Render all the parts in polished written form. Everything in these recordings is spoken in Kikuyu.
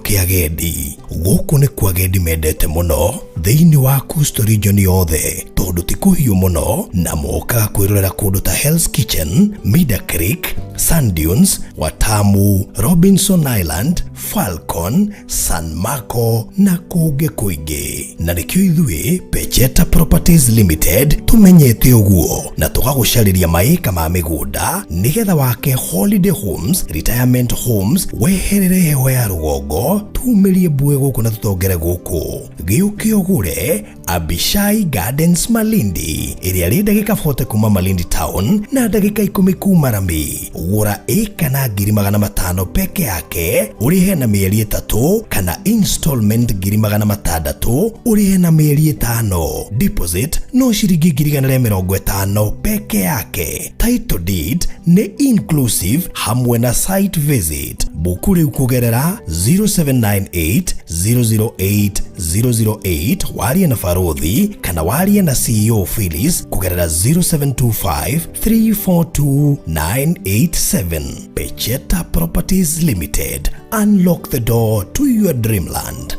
Kĩa agendi. Gũkũ nĩkuo agendi mendete mũno thĩinĩ wa Coastal Region yothe tondũ ti kũhiũ mũno na mokaga kwĩrorera kũndũ ta Hell's Kitchen, Mida Creek, Sand Dunes, Watamu, Robinson Island, Falcon, San Marco na kũngĩ kũingĩ. Na nĩkĩo ithuĩ Pecheta Properties Limited tũmenyete ũguo na tũgagũcarĩria maĩka ma mĩgũnda nĩgetha wake holiday homes, retirement homes, weherere heho ya rũgongo, tumĩrie mbuĩ gũkũ na tũtongere gũkũ. Gĩũke ũgũre Abishai Gardens Malindi ĩrĩa rĩ ndagĩka 40 kuma Malindi Town na ndagĩka 10 kuma Rami. Gũra ĩka na 500,000 peke yake ũrĩhe na mĩeri 3 kana installment 600,000 ũrĩhe na mĩeri 5. Deposit no ciringi 150,000 peke yake. Title deed nĩ inclusive hamwe na site visit. Buku rĩu kũgerera 0798 008 008 warie na Barothi kana warie na CEO Phyllis kũgerera 0725 342 987. Pecheta Properties Limited. Unlock the door to your dreamland.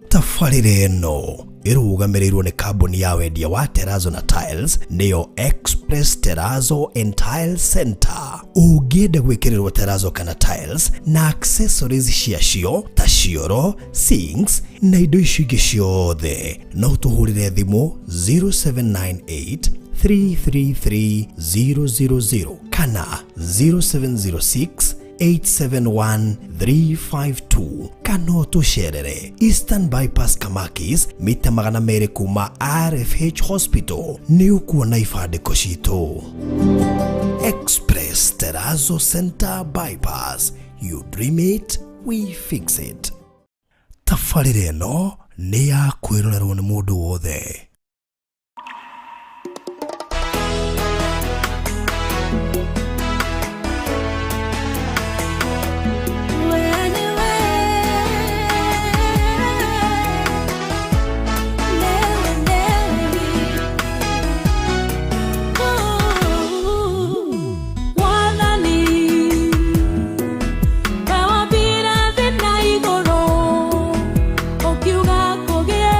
Tabarĩra ĩno ĩrũgamĩrĩirwo nĩ kambuni ya wendia wa Terrazzo na Tiles nĩyo Express Terrazzo and Tile Center. Ũngĩenda gwĩkĩrĩrwo terrazzo kana tiles na accessories ciacio ta cioro, sinks na indo icio ingĩ ciothe, no tũhũrĩre thimũ 0798 333 000 kana 0706 871 352 kana ũtũcerere Eastern Bypass Kamakis mita 200 kuma RFH Hospital nĩ ũkuona ibandĩko citũ. Express Terrazzo Center Bypass. You dream it, we fix it. Tabarĩra ĩno nĩ ya kwĩrorerwo nĩ mũndũ wothe. Wathani, we wambire thĩ na igũrũ, ũkiuga kũgĩe.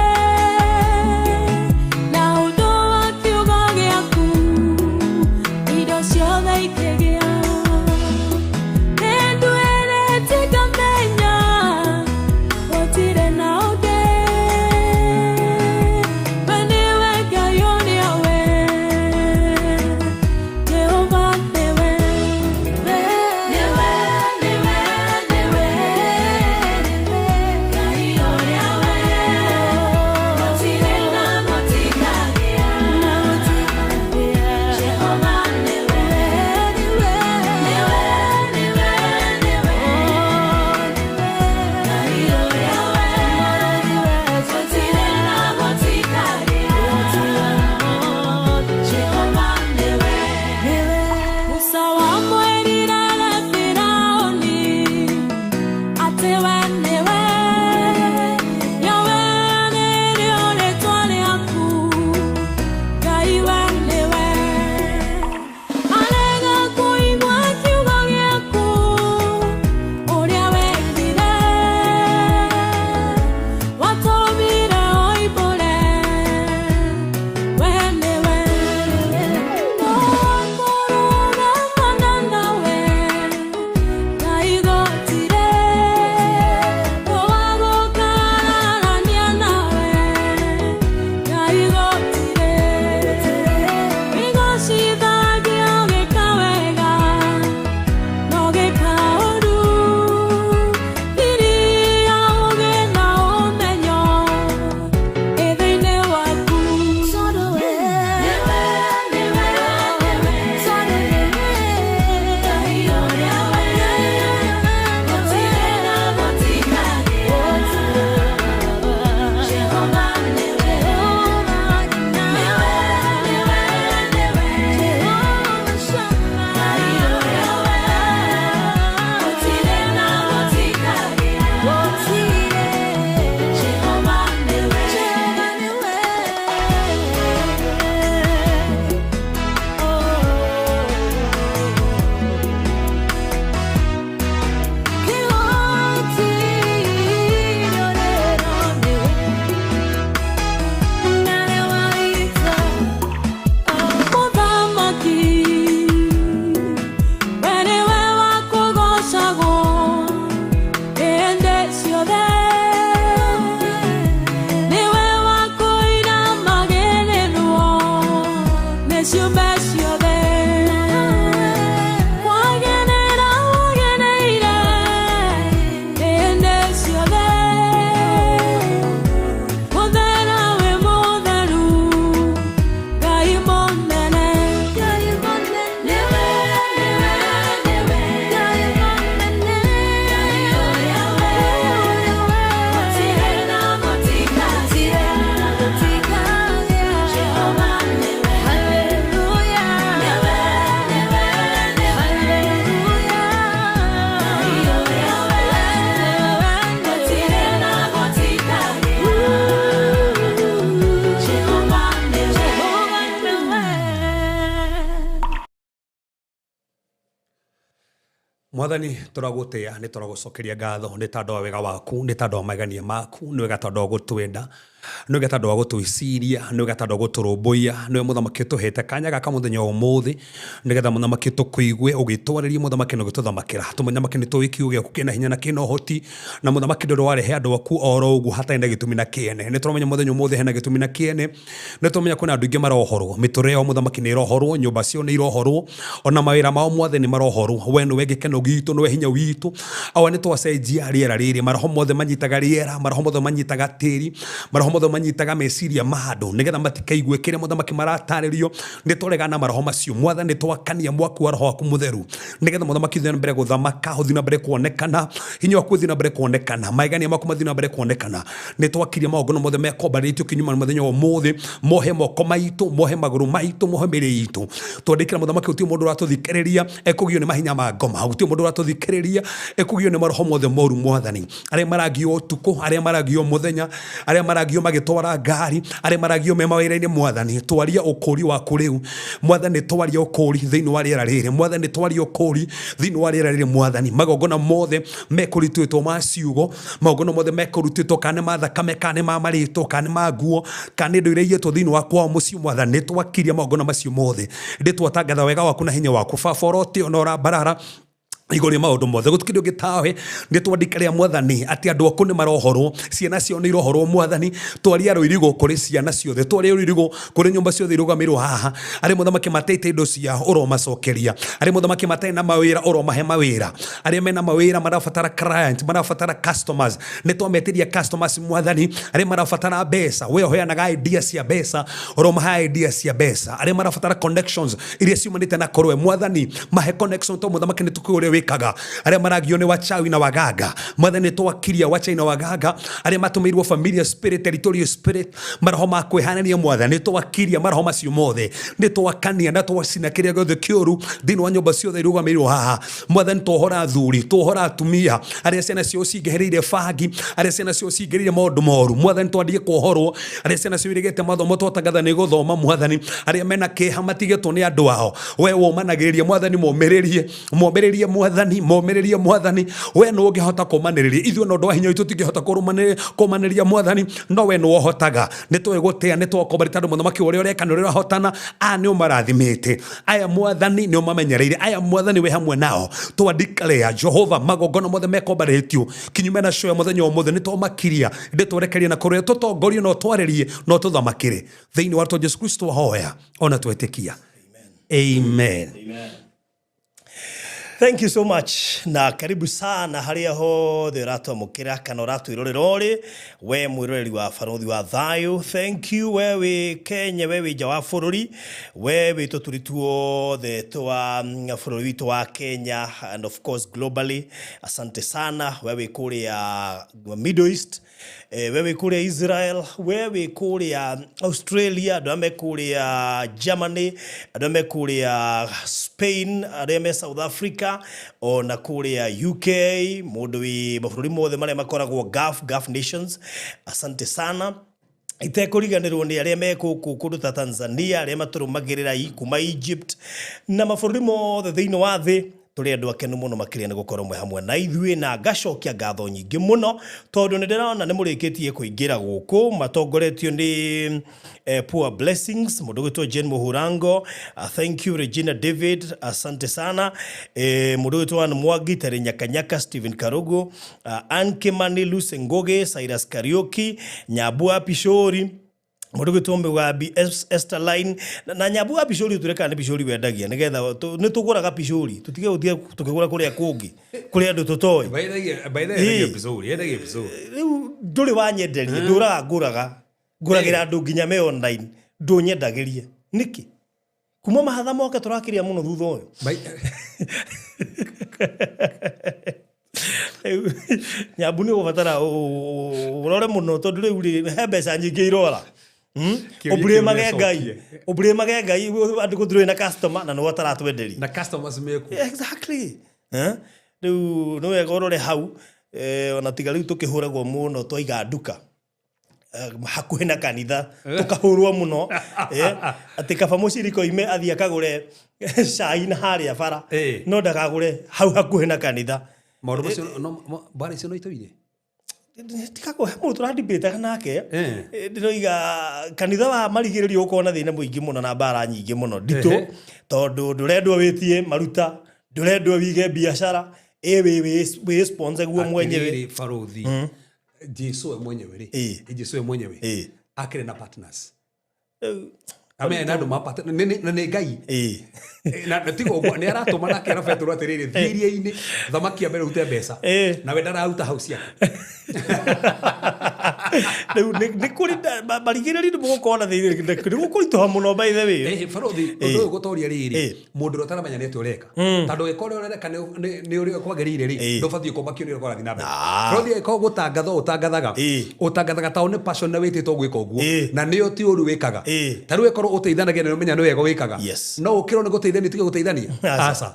Ciothe kwagenera wageneire hĩndĩ ciothe mũthera wĩ mũtheru Ngai mũnene. Ngai mũnene nĩwe, nĩwe, nĩwe Ngai mũnene. Ngai ũrĩa we gũtirĩ na gũtikagĩa, gũtikagĩa. Jehova nĩwe, hallelujah, nĩwe, nĩwe, nĩwe, hallelujah. Ngai ũrĩa we gũtirĩ na gũtikagĩa. Jehova nĩwe, Jehova nĩwe. Mwathani, tũragũtĩa, nĩ tũragũcokeria ngatho nĩ tondũ wa wega waku, nĩ tondũ wa magania maku. Nĩ wega tondũ wa gũtwenda, nĩ wega tondũ wa gũtwĩciria, nĩ wega tondũ wa gũtũrũmbũiya. Nĩwe mũthamaki ũtũhete kanya gaka mũthenya wa ũmũthĩ nĩgetha mũthamaki tũkũigue ũgĩtwarĩria, mũthamaki, na ũgĩtũthamakĩra. Tũmũthamaki, nĩ tũĩ kiugo gĩaku kĩna hinya na kĩna ũhoti, na mũthamaki, ndũrĩ warehe andũ aku oro ũguo hatarĩ na gĩtũmi na kĩene. Nĩ tũramenya mũthenya ũmũthĩ hena gĩtũmi na kĩene. Nĩ tũramenya kwĩna andũ aingĩ marohorwo, mĩtũrĩre yao, mũthamaki, nĩ ĩrohorwo, nyũmba ciao nĩ irohorwo, ona mawĩra mao mothe nĩ marohorwo. We nĩwe gĩkeno gitũ, nĩwe hinya witũ. Awa, nĩ twacenjia rĩera rĩrĩ, maroho mothe manyitaga rĩera, maroho mothe manyitaga tĩri, maroho mothe manyitaga meciria ma andũ nĩgetha matikaigue kĩrĩa mũthamaki maratarĩrio, nĩ twaregana na maroho macio. Mwathani, nĩ twakania mwaki wa roho waku mũtheru nĩgetha mũthamaki ũthiĩ na mbere gũthamaka, ũthiĩ na mbere kuonekana, hinya waku ũthiĩ na mbere kuonekana, maegania maku mathiĩ na mbere kuonekana. Nĩ twakiria magongona mothe mekombanĩtio kinyuma mũthenya wa ũmũthĩ, mohe moko maitũ, mohe magũrũ maitũ, mohe mĩrĩ itũ. Twandĩkĩra mũthamaki, gũtirĩ mũndũ ũratũthikĩrĩria ekũgio nĩ mahinya ma ngoma, gũtirĩ mũndũ ũratũthikĩrĩria ekũgio nĩ maroho mothe moru. Mwathani, arĩa maragio ũtukũ, arĩa maragio mũthenya, arĩa maragio magĩtwara ngari, arĩa maragio me mawĩra-inĩ, mwathani, twaria ũkũri waku rĩu. Mwathani, twaria ũkũri thĩinĩ wa rĩera rĩrĩ. Mwathani, twaria ũkũri thĩinĩ wa rĩera rĩrĩ. Mwathani, magongona mothe mekũrutĩtwo ma ciugo, magongona mothe mekũrutĩtwo, kana nĩ ma thakame, kana nĩ ma marĩtwo, kana nĩ ma nguo, kana nĩ indo iria igĩtwo thĩinĩ wa kwao mũciĩ, mwathani, nĩ twakiria magongona macio mothe. Ndĩ twatangatha wega waku na hinya waku. Baba, ũrotĩo na ũrambarara igũrũ rĩa maũndũ mothe, gũtikĩrĩ ũngĩ tawe. Nĩ twandĩka rĩa mwathani atĩ andũ aku nĩ marohorwo, ciana ciao nĩ irohorwo. Mwathani, twaria rũirigo kũrĩ ciana ciothe, twaria rũirigo kũrĩ nyũmba ciothe irũgamĩrwo haha. Arĩa mũthamaki mateite indo ciao, ũromacokeria. Arĩa mũthamaki matarĩ na mawĩra, ũromahe mawĩra. Arĩa mena mawĩra marabatara client, marabatara customers, nĩ twametĩria customers. Mwathani, arĩa marabatara mbeca, we ũheanaga idea cia mbeca, ũromahe idea cia mbeca. Arĩa marabatara connections iria ciumanĩte na kũrwe, mwathani, mahe connection to mũthamaki nĩ tũkũĩ ũrĩa wĩkaga. Arĩa maragio nĩ wachawi na waganga, mwathani, nĩ twakiria wachawi na waganga. Arĩa matũmĩirwo familia spirit, territorial spirit, maroho ma kwĩhanania, mwathani, nĩ twakiria maroho macio mothe. Nĩ twakania na twacina kĩrĩa gĩothe kĩũru thĩinĩ wa nyũmba ciothe irũgamĩrĩirwo haha. Mwathani, twohora athuri, twohora atumia, arĩa ciana ciao cingĩhĩrĩire bangi, arĩa ciana ciao cingĩrĩire maũndũ moru, mwathani, twandie kuohorwo. Arĩa ciana ciao iregete mathomo, twatangatha nĩ gũthoma. Mwathani, arĩa mena kĩeha matigĩtwo nĩ andũ ao, we womanagĩrĩria, mwathani, momĩrĩrie, momĩrĩrie, mwathani, momĩrĩrie. Mwathani, we nĩ ũngĩhota kũmanĩrĩria ithuĩ na ũndũ wa hinya witũ tũtingĩhota kũmanĩrĩria, mwathani, no we nĩ wohotaga. Nĩ tũĩ gũtĩa, nĩ twakombari tondũ mũthamaki, ũrĩa ũreka nĩ ũrĩa ũrahotana. Aya nĩ ũmarathimĩte, aya mwathani nĩ ũmamenyereire, aya mwathani wĩ hamwe nao. Twandikarea Jehova magongona mothe mekombarĩtio kinyume na coya mũthenya ũmũthĩ, nĩ twamakiria. Ndĩ twerekeria na kũrĩa tũtongorie na ũtwarĩrie na ũtũthamakĩre thĩinĩ wa rĩtwa Jesu Kristo hoya ona twetĩkia, amen. Thank you so much na karibu sana harĩa hothe ũratwamũkĩra kana ũratwĩrorera ũrĩ we mwĩroreri wa Barũthi wa Thayũ. Thank you, we wĩ Kenya, we wĩ nja wa bũrũri, we wĩ tũturi tuothe twa bũrũri witũ wa Kenya and of course globally. Asante sana, we wĩ kũrĩa Middle East, we wĩ kũrĩa Israel, we wĩ kũrĩa Australia, andũ arĩa me kũrĩa Germany, andũ arĩa me kũrĩa Spain, arĩa me South Africa, ona kũrĩa UK, mũndũ wĩ mabũrũri mothe marĩa makoragwo Gulf nations, asante sana. Itekũriganĩrwo nĩ arĩa me gũkũ kũndũ ta Tanzania, arĩa matũrũmagĩrĩra kuma Egypt na mabũrũri mothe thĩinĩ wa thĩ. Tũrĩ andũ akenu mũno makĩria nĩ gũkorwo mwĩ hamwe na ithuĩ, na ngacokia ngatho nyingĩ mũno tondũ nĩ ndĩrona nĩ mũrĩkĩtie kũingĩra gũkũ matongoretio nĩ Poor Blessings, mũndũ gwĩtwo Jane Muhurango, thank you Regina David, asante sana, mũndũ gwĩtwo Ann Mwangi, Terry Nyakanyaka, Stephen Karugu, Ann Kimani, Lucy Ngugi, Cyrus Kariuki, Nyambua Pishori. Mũndũ gwĩtwo Mũgambi Esther Line na nyambu wa picũri, ũtwĩre kana nĩ picũri wendagia, nĩgetha nĩ tũgũraga picũri, tũtige gũthiĩ tũkĩgũra kũrĩa kũngĩ kũrĩ andũ tũtoĩ. By the way, episode, yendagia episode. Rĩu ndũrĩ wanyenderia, ndũraga ngũraga, ngũragĩra andũ nginya me online, ndũnyendagĩrie nĩkĩ? Kuma mahatha moke tũrakĩria mũno thutha ũyũ. Rĩu, nyambu nĩ ũgũbatara ũrore mũno, tondũ rĩu rĩ he mbeca nyingĩ irora. Kĩũria Ũmburĩmage kĩu Ngai, nĩacokie. ũmburĩmage Ngai andũ gũtirĩ na customer na nĩwe ũtaratwenderia. Na customers meku. Exactly. Eh? Rĩu nĩ wega ũrore hau, ona tiga rĩu tũkĩhũragwo mũno twaiga nduka hakuhĩ na kanitha, tũkahũrwo mũno, atĩ kaba mũcirika oime athiĩ akagũre cai na harĩa bara, no ndakagũre hau hakuhĩ na kanitha. Maũndũ macio no mbara icio no itũire. Tikakwo he mũndũ tũradibĩtaga nake. Ndĩroiga kanitha wa marigĩrĩrio ũkorwo na thĩna mũingĩ mũno na mbara nyingĩ mũno nditũ, tondũ ndũrendwo wĩtie maruta, ndũrendwo wige biacara ĩ wĩ sponsor guo mwenyewe. Atĩrĩrĩ barothi, Jesu we mwenyewe rĩ, Jesu we mwenyewe akĩrĩ na partners. Amenya na andũ ma partner na nĩ Ngai. Na tiga ũguo nĩ aratũma na akera Petero atĩrĩrĩ, thiĩ iria-inĩ thamaki ya mbere ũrute mbeca, nawe ndararuta hau ciake. Rĩu nĩ kũrĩ marigĩrĩrio nĩ mũgũkorwo na thĩinĩ nĩ gũkũritũha mũno, by the way. Barothi, ũndũ ũyũ gũtoria rĩrĩ, mũndũ ũrĩa ũtaramenya nĩ atĩa ũreka, tondũ angĩkorwo ũrĩa ũreka nĩ ũrĩa kwagĩrĩire rĩ, ndũbatiĩ kũmakio nĩ ũrĩa kũrathiĩ na mbere. Barothi, angĩkorwo gũtangatha ũtangathaga, ũtangathaga tondũ nĩ passion na wĩtĩtwo gwĩka ũguo, na nĩyo ti ũru wĩkaga. Ta rĩu ĩkorwo ũteithanagia na ũmenya nĩ wega wĩkaga, no ũkĩrwo nĩ gũteithania, tiga gũteithania. Aca. Aca.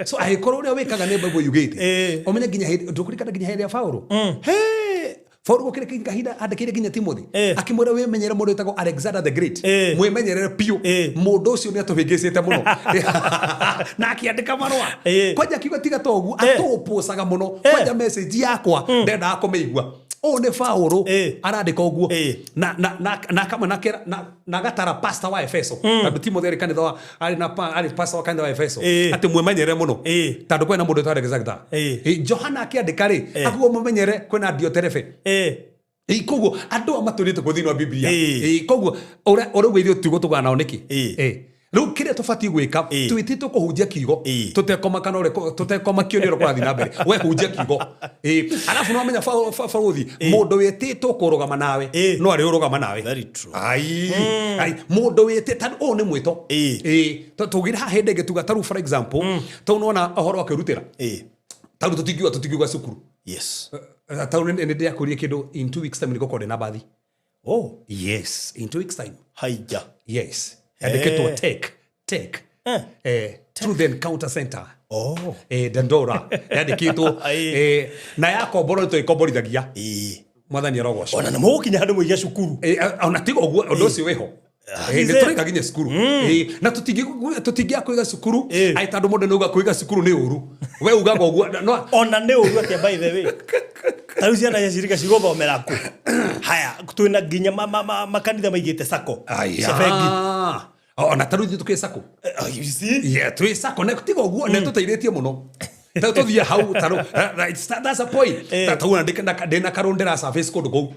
So angĩkorwo ũrĩa wĩkaga nĩ Bible yugĩte, ũmenye nginya hĩndĩ ndũkũririkana nginya hĩndĩ ya Paulo, Hey! Paulo gũkĩrĩ kinya kahinda andĩkĩire nginya Timothy, akĩmwĩra wĩmenyere mũndũ wĩtagwo Alexander the Great, mwĩmenyerere biũ, mũndũ ũcio nĩ atũhĩngĩcĩte mũno, na akĩandĩka marũa, kwanja akiuga tiga ta ũguo, atũũpũcaga mũno, kwanja message yakwa ndendaga kũmĩigua. Ũyũ nĩ Paulo arandĩka ũguo, na kamwe na gatara pastor wa Efeso, tondũ Timothy arĩ kanitha wa arĩ na arĩ pastor wa kanitha wa Efeso, atĩ mwĩmenyerere mũno, tondũ kwĩna mũndũ wĩtagwo Alexander. Johana akĩandĩka rĩ, akuga mũmenyere kwĩna Dioterefe. Koguo andũ aya matũrĩte kũ thĩinĩ wa Biblia. Koguo ũrĩa ũrauga ithuĩ tiguo tũgana nao nĩkĩ? Rĩu kĩrĩa tũbatiĩ gwĩka, twĩtĩtwo kũhunjia kiugo, tũtekomaka tũtekomakio nĩ ũrĩa kũrathiĩ na mbere, we hunjia kiugo. Arabu no menya barothi, mũndũ wĩtĩtwo kũrũgama nawe no arĩ ũrũgama nawe. Very true. Ai, ai, mũndũ wĩtĩ tondũ ũyũ nĩ mwĩto. Tũgĩre haha hĩndĩ ĩngĩ tuga tarĩu, for example, tondũ nĩwona ũhoro wa kwĩrutĩra, tarĩu tũtingiuga cukuru. Tarĩu nĩ ndĩrakũria kĩndũ, in 2 weeks time nĩngũkorwo ndĩ na bathi. Oh. Yes, in 2 weeks time. Haija. Yes, yandĩkĩtwo tech Truth Encounter Center. Oh. Dandora yandĩkĩtwo. Na yakomborwo nĩ tũgĩkomborithagia. Mwathani arogocwo. Ona nĩ mũgũkinya handũ mũige cukuru. Ona tiga ũguo, ũndũ ũcio wĩho. Is nĩ it? tũraiga nginya cukuru. Na tũtingĩaga kũiga cukuru, ai tondũ mũndũ nĩ uga kũiga cukuru nĩ ũru, we ugaga ũguo no Ona nĩ ũru atĩa, by the way? Ta rĩu ciana cia cirika cigũthomera kũ? Haya, twĩna nginya makanitha maigĩte sacco cia bengi. Ona tarĩu ithuĩ tũkĩ sacco. You see? Yeah, twĩ sacco na tiga ũguo nĩ tũteithĩtie mũno. Ta tũthiĩ hau tarĩu that's a point. Ta tau ona ndĩna karũ ndĩra service kũndũ kũu.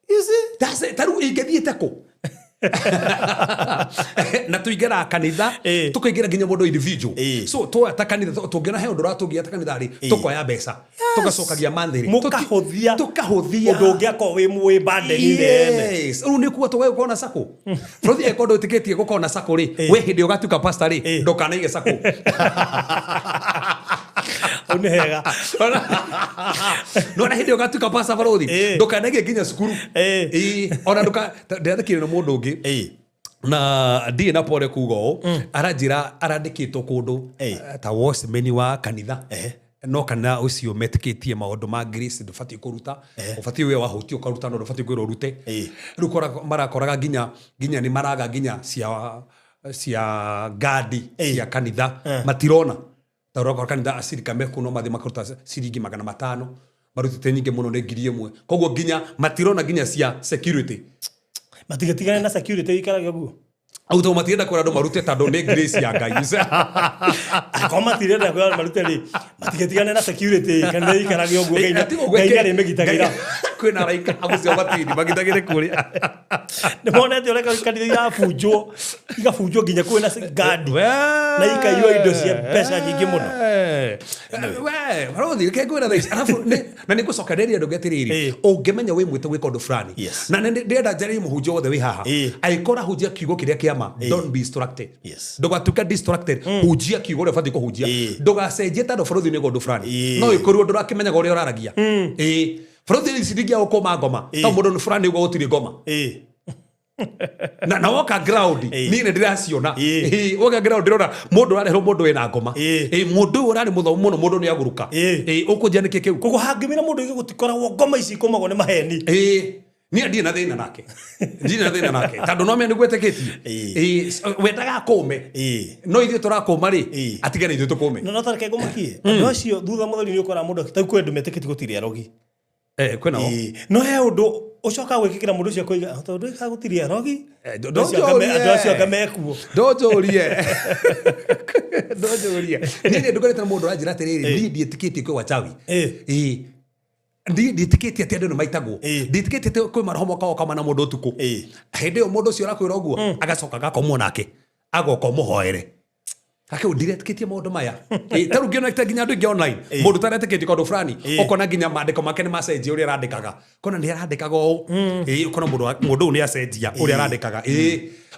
You see? That's it. Tarĩu ingĩthiĩte kũ? Na tũingĩraga kanitha, tũkaingĩra nginya mũndũ individual. So twoya ta kanitha, tũngĩona he ũndũ ũratũgia ta kanitha rĩ, tũkoya mbeca tũgacokagia monthly. Mũkahũthia. Tũkahũthia. Ũndũ ũngĩ akorwo wĩ burden nene. Yes, rĩu nĩ kuga tũgagĩkorwo na sacco. Bũrũri angĩkorwo ndwĩtĩkĩtie gũkorwo na sacco rĩ, we hĩndĩ ĩyo ũgatuĩka pastor rĩ, ndũkanaige sacco. Hau nĩ hega. No na hĩndĩ ĩyo ũgatuĩka pastor, barothi, ndũkanaige nginya cukuru. Ona ndũka ndĩrathikĩrĩria na mũndũ ũngĩ, na ndirĩ na pore kuga ũũ, aranjĩra arandĩkĩtwo kũndũ, ta watchman wa kanitha, no kanitha ũcio metĩkĩtie maũndũ ma grace, ndũbatiĩ kũruta, ũbatiĩ we wahũtia ũkaruta, no ndũbatiĩ kwĩrwo ũrute. Rĩu marakoraga nginya nĩ maraga nginya cia ngandi cia kanitha, matirona ta ũrakora kanitha acirika mekuo no mathiĩ makaruta ciringi 500, marutĩte nyingĩ mũno nĩ 1000, koguo nginya matirona nginya cia security. Matigatigane na security ikarage ũguo. Au tondũ matirenda kwĩra andũ marute tondũ nĩ grace ya Ngai. Akorwo matirenda kwĩra marute rĩ, matigatigane na security, kanitha ikarage ũguo. Ngai Atiga ũguo Ngai nĩarĩmĩgitagĩra. Kwĩna araika acio matini magitagĩre kũrĩa. Nĩ monete ũrĩa kanitha irabunjwo, igabunjwo nginya kwĩna ngandi na ikaiywo indo cia mbeca nyingĩ mũno. We barothi, reke ngwĩra thaa ici, arabu na nĩ ngũcoka nderie andũ atĩrĩrĩ, ũngĩmenya wĩ mwĩte gwĩka ũndũ fulani, na nĩ ndĩrenda njarĩrie mũhunjia wothe wĩ haha, angĩkorwo ũrahunjia kiugo kĩrĩa kĩa ma, don't be distracted. Ndũgatuĩke distracted, hunjia kiugo ũrĩa ũbatiĩ kũhunjia. Ndũgacenjie tondũ barothi nĩ ũndũ fulani. No ĩkorirwo ndũrakĩmenyaga ũrĩa ũraragia. Barothi ici ndingĩaga gũkũma ngoma tondũ mũndũ nĩ fulani ũguo gũtirĩ ngoma. Na woka ground, niĩ nĩ ndĩraciona. Woka ground ndĩrona mũndũ ũrarehwo, mũndũ wĩna ngoma. Mũndũ ũyũ ũrarĩ mũthomu mũno, mũndũ nĩ agũrũka. Ũkũnjia nĩkĩ kĩu? Koguo hangĩmĩra mũndũ oige gũtikoragwo ngoma, ici ikomagwo nĩ maheni. Niĩ ndirĩ na thĩna nake, ndirĩ na thĩna nake tondũ no menya nĩguo etĩkĩtie. Wendaga akũme, no ithuĩ tũrakũma rĩ, atigane ithuĩ tũkũme. No tareke ngũmakie andũ acio thutha mũtheri, nĩ ũkora mũndũ tarĩu kwĩ andũ metĩkĩtie gũtirĩ arogi. Kwĩnao. No he ũndũ ũcokaga gwĩkĩkĩra mũndũ ũcio akoiga, "Ah, tondũ ĩkaga gũtirĩ arogi." Ndũnjũrie. Andũ acio anga mekuo. Ndũnjũrie, ndũnjũrie, niĩ nĩ ndũkorete na mũndũ ũranjĩra atĩrĩrĩ, niĩ ndiĩtĩkĩtie kwĩ wachawi. Ndiĩtĩkĩtie atĩ andũ nĩ maitagwo. Ndiĩtĩkĩtie atĩ kwĩ maroho mokaga ũkama na mũndũ ũtukũ. Hĩndĩ ĩyo mũndũ ũcio ũrakwĩra ũguo agacoka agakomwo nake, agoka ũmũhoere akĩu, ndiretĩkĩtie maũndũ maya. Ta rĩu ngĩona ta nginya andũ aingĩ online, mũndũ ũtaretĩkĩtie kaũndũ fulani, ũkona nginya mandĩko make nĩ macenjia ũrĩa arandĩkaga, ũkona nĩ arandĩkaga ũũ. Ũkona mũndũ ũyũ nĩ acenjia ũrĩa arandĩkaga.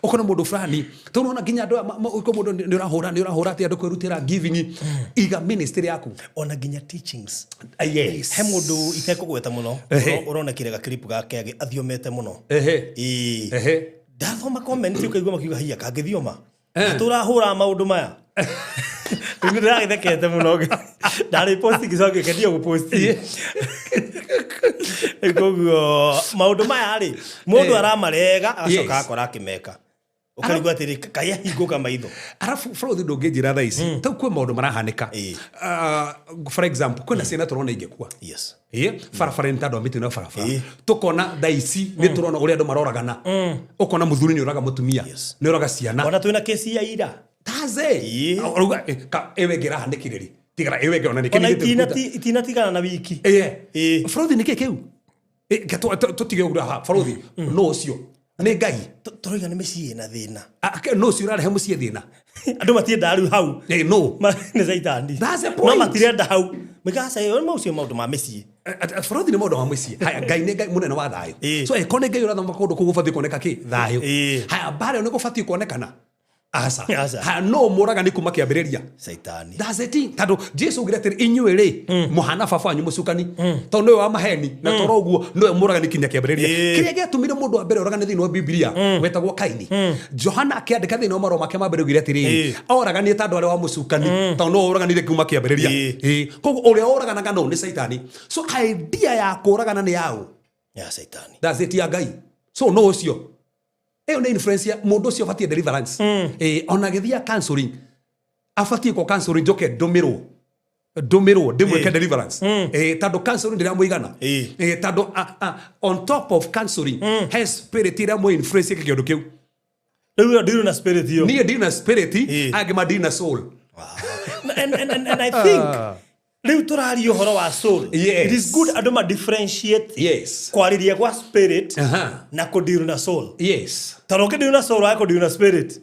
Ũkona mũndũ fulani tondũ ũrona nginya andũ aya ũkona mũndũ nĩ ũrahũra atĩ andũ kwĩrutĩra giving, iga ministry yaku. Ona nginya teachings. Ah, yes. He mũndũ itekũgweta mũno, ũronekire gaclip gake athiomete mũno. Ndathoma comment ũkaigua makiuga hiya kangĩthioma tũrahũra maũndũ maya. Rĩu nĩ ndĩragĩthekete mũno, ndarĩ post ngĩcoka ngĩkenio gũpost. Rĩu koguo maũndũ maya rĩ, mũndũ aramarega agacoka agakora akĩmeka, ũkarigwo atĩrĩ, kaĩ ahingũka maitho? Arabu bũrũri ndũngĩnjĩra thaa ici tau kwĩ maũndũ marahanĩka. For example, kwĩna ciana tũrona ingĩkua. Barabara nĩ tondũ wa mĩtino ya barabara. Tũkona thaa ici nĩ tũrona ũrĩa andũ maroragana, ũkona mũthuri nĩ ũraga mũtumia, nĩ ũraga ciana. Ona twĩna kesi ya ira. Taze. Ũrauga, ĩyo ĩngĩ ĩrahanĩkire rĩ, tigara ĩyo ĩngĩ ona nĩ ona kĩnigĩte itinatigana na wiki. Bũrũri nĩ kĩ kĩu? Ke tũtige ũguo haha bũrũri no ũcio nĩ Ngai. Tũroiga nĩ mĩciĩ ĩna thĩna. No ũcio ũrarehe mũciĩ thĩna. Andũ matiendaga rĩu hau. No. Nĩ caitani. That's the No point. matirenda hau mĩgaca ĩyo maũcio maũndũ ma mĩciĩ. Bũrũri nĩ maũndũ ma mũciĩ. Haya, Ngai nĩ Ngai mũnene wa thayũ. So ĩkorwo nĩ Ngai ũrathoma kũndũ kũu gũbatiĩ kuoneka kĩ thayũ. Haya, mbara ĩyo nĩ gũbatiĩ kuonekana aca. Aca. Haya, no mũragani kuma kĩambĩrĩria? Caitani. That's it. Tondũ Jesu augire atĩrĩ, inyuĩ rĩ mũhana baba wanyu mũcukani, tondũ nĩwe wa maheni, na toro ũguo nĩwe mũragani kinya kĩambĩrĩria. Kĩrĩa gĩatũmire mũndũ wa mbere oragane thĩinĩ wa Bibilia wetagwo Kaini. Johana akĩandĩka thĩinĩ wa marũa make ma mbere augire atĩrĩrĩ, oraganie tondũ arĩ wa mũcukani, tondũ nĩwe ũraganire kuma kĩambĩrĩria. Koguo ũrĩa ũraganaga no nĩ caitani. So idea ya kũragana nĩ yaũ? Ya caitani. That's it, ya Ngai. So no ũcio ĩyo nĩ influence ya mũndũ ũcio ũbatiĩ deliverance. Ona agĩthiĩ counseling, abatiĩ kwa counseling njoke ndũmĩrwo ndĩmwĩke deliverance, tondũ counseling ndĩramũigana. Tondũ on top of counseling he spirit ĩrĩa mũ influence ĩke kĩũndũ kĩu. Rĩu ĩyo ndirĩ na spirit ĩyo. Niĩ ndirĩ na spirit. Angĩ ma ndirĩ na soul. And I think rĩu tũraria ũhoro wa soul. It is good andũ ma differentiate kwarĩria gwa spirit na kũdeal na soul, tondũ ũngĩdeal na soul wae kũdeal na spirit,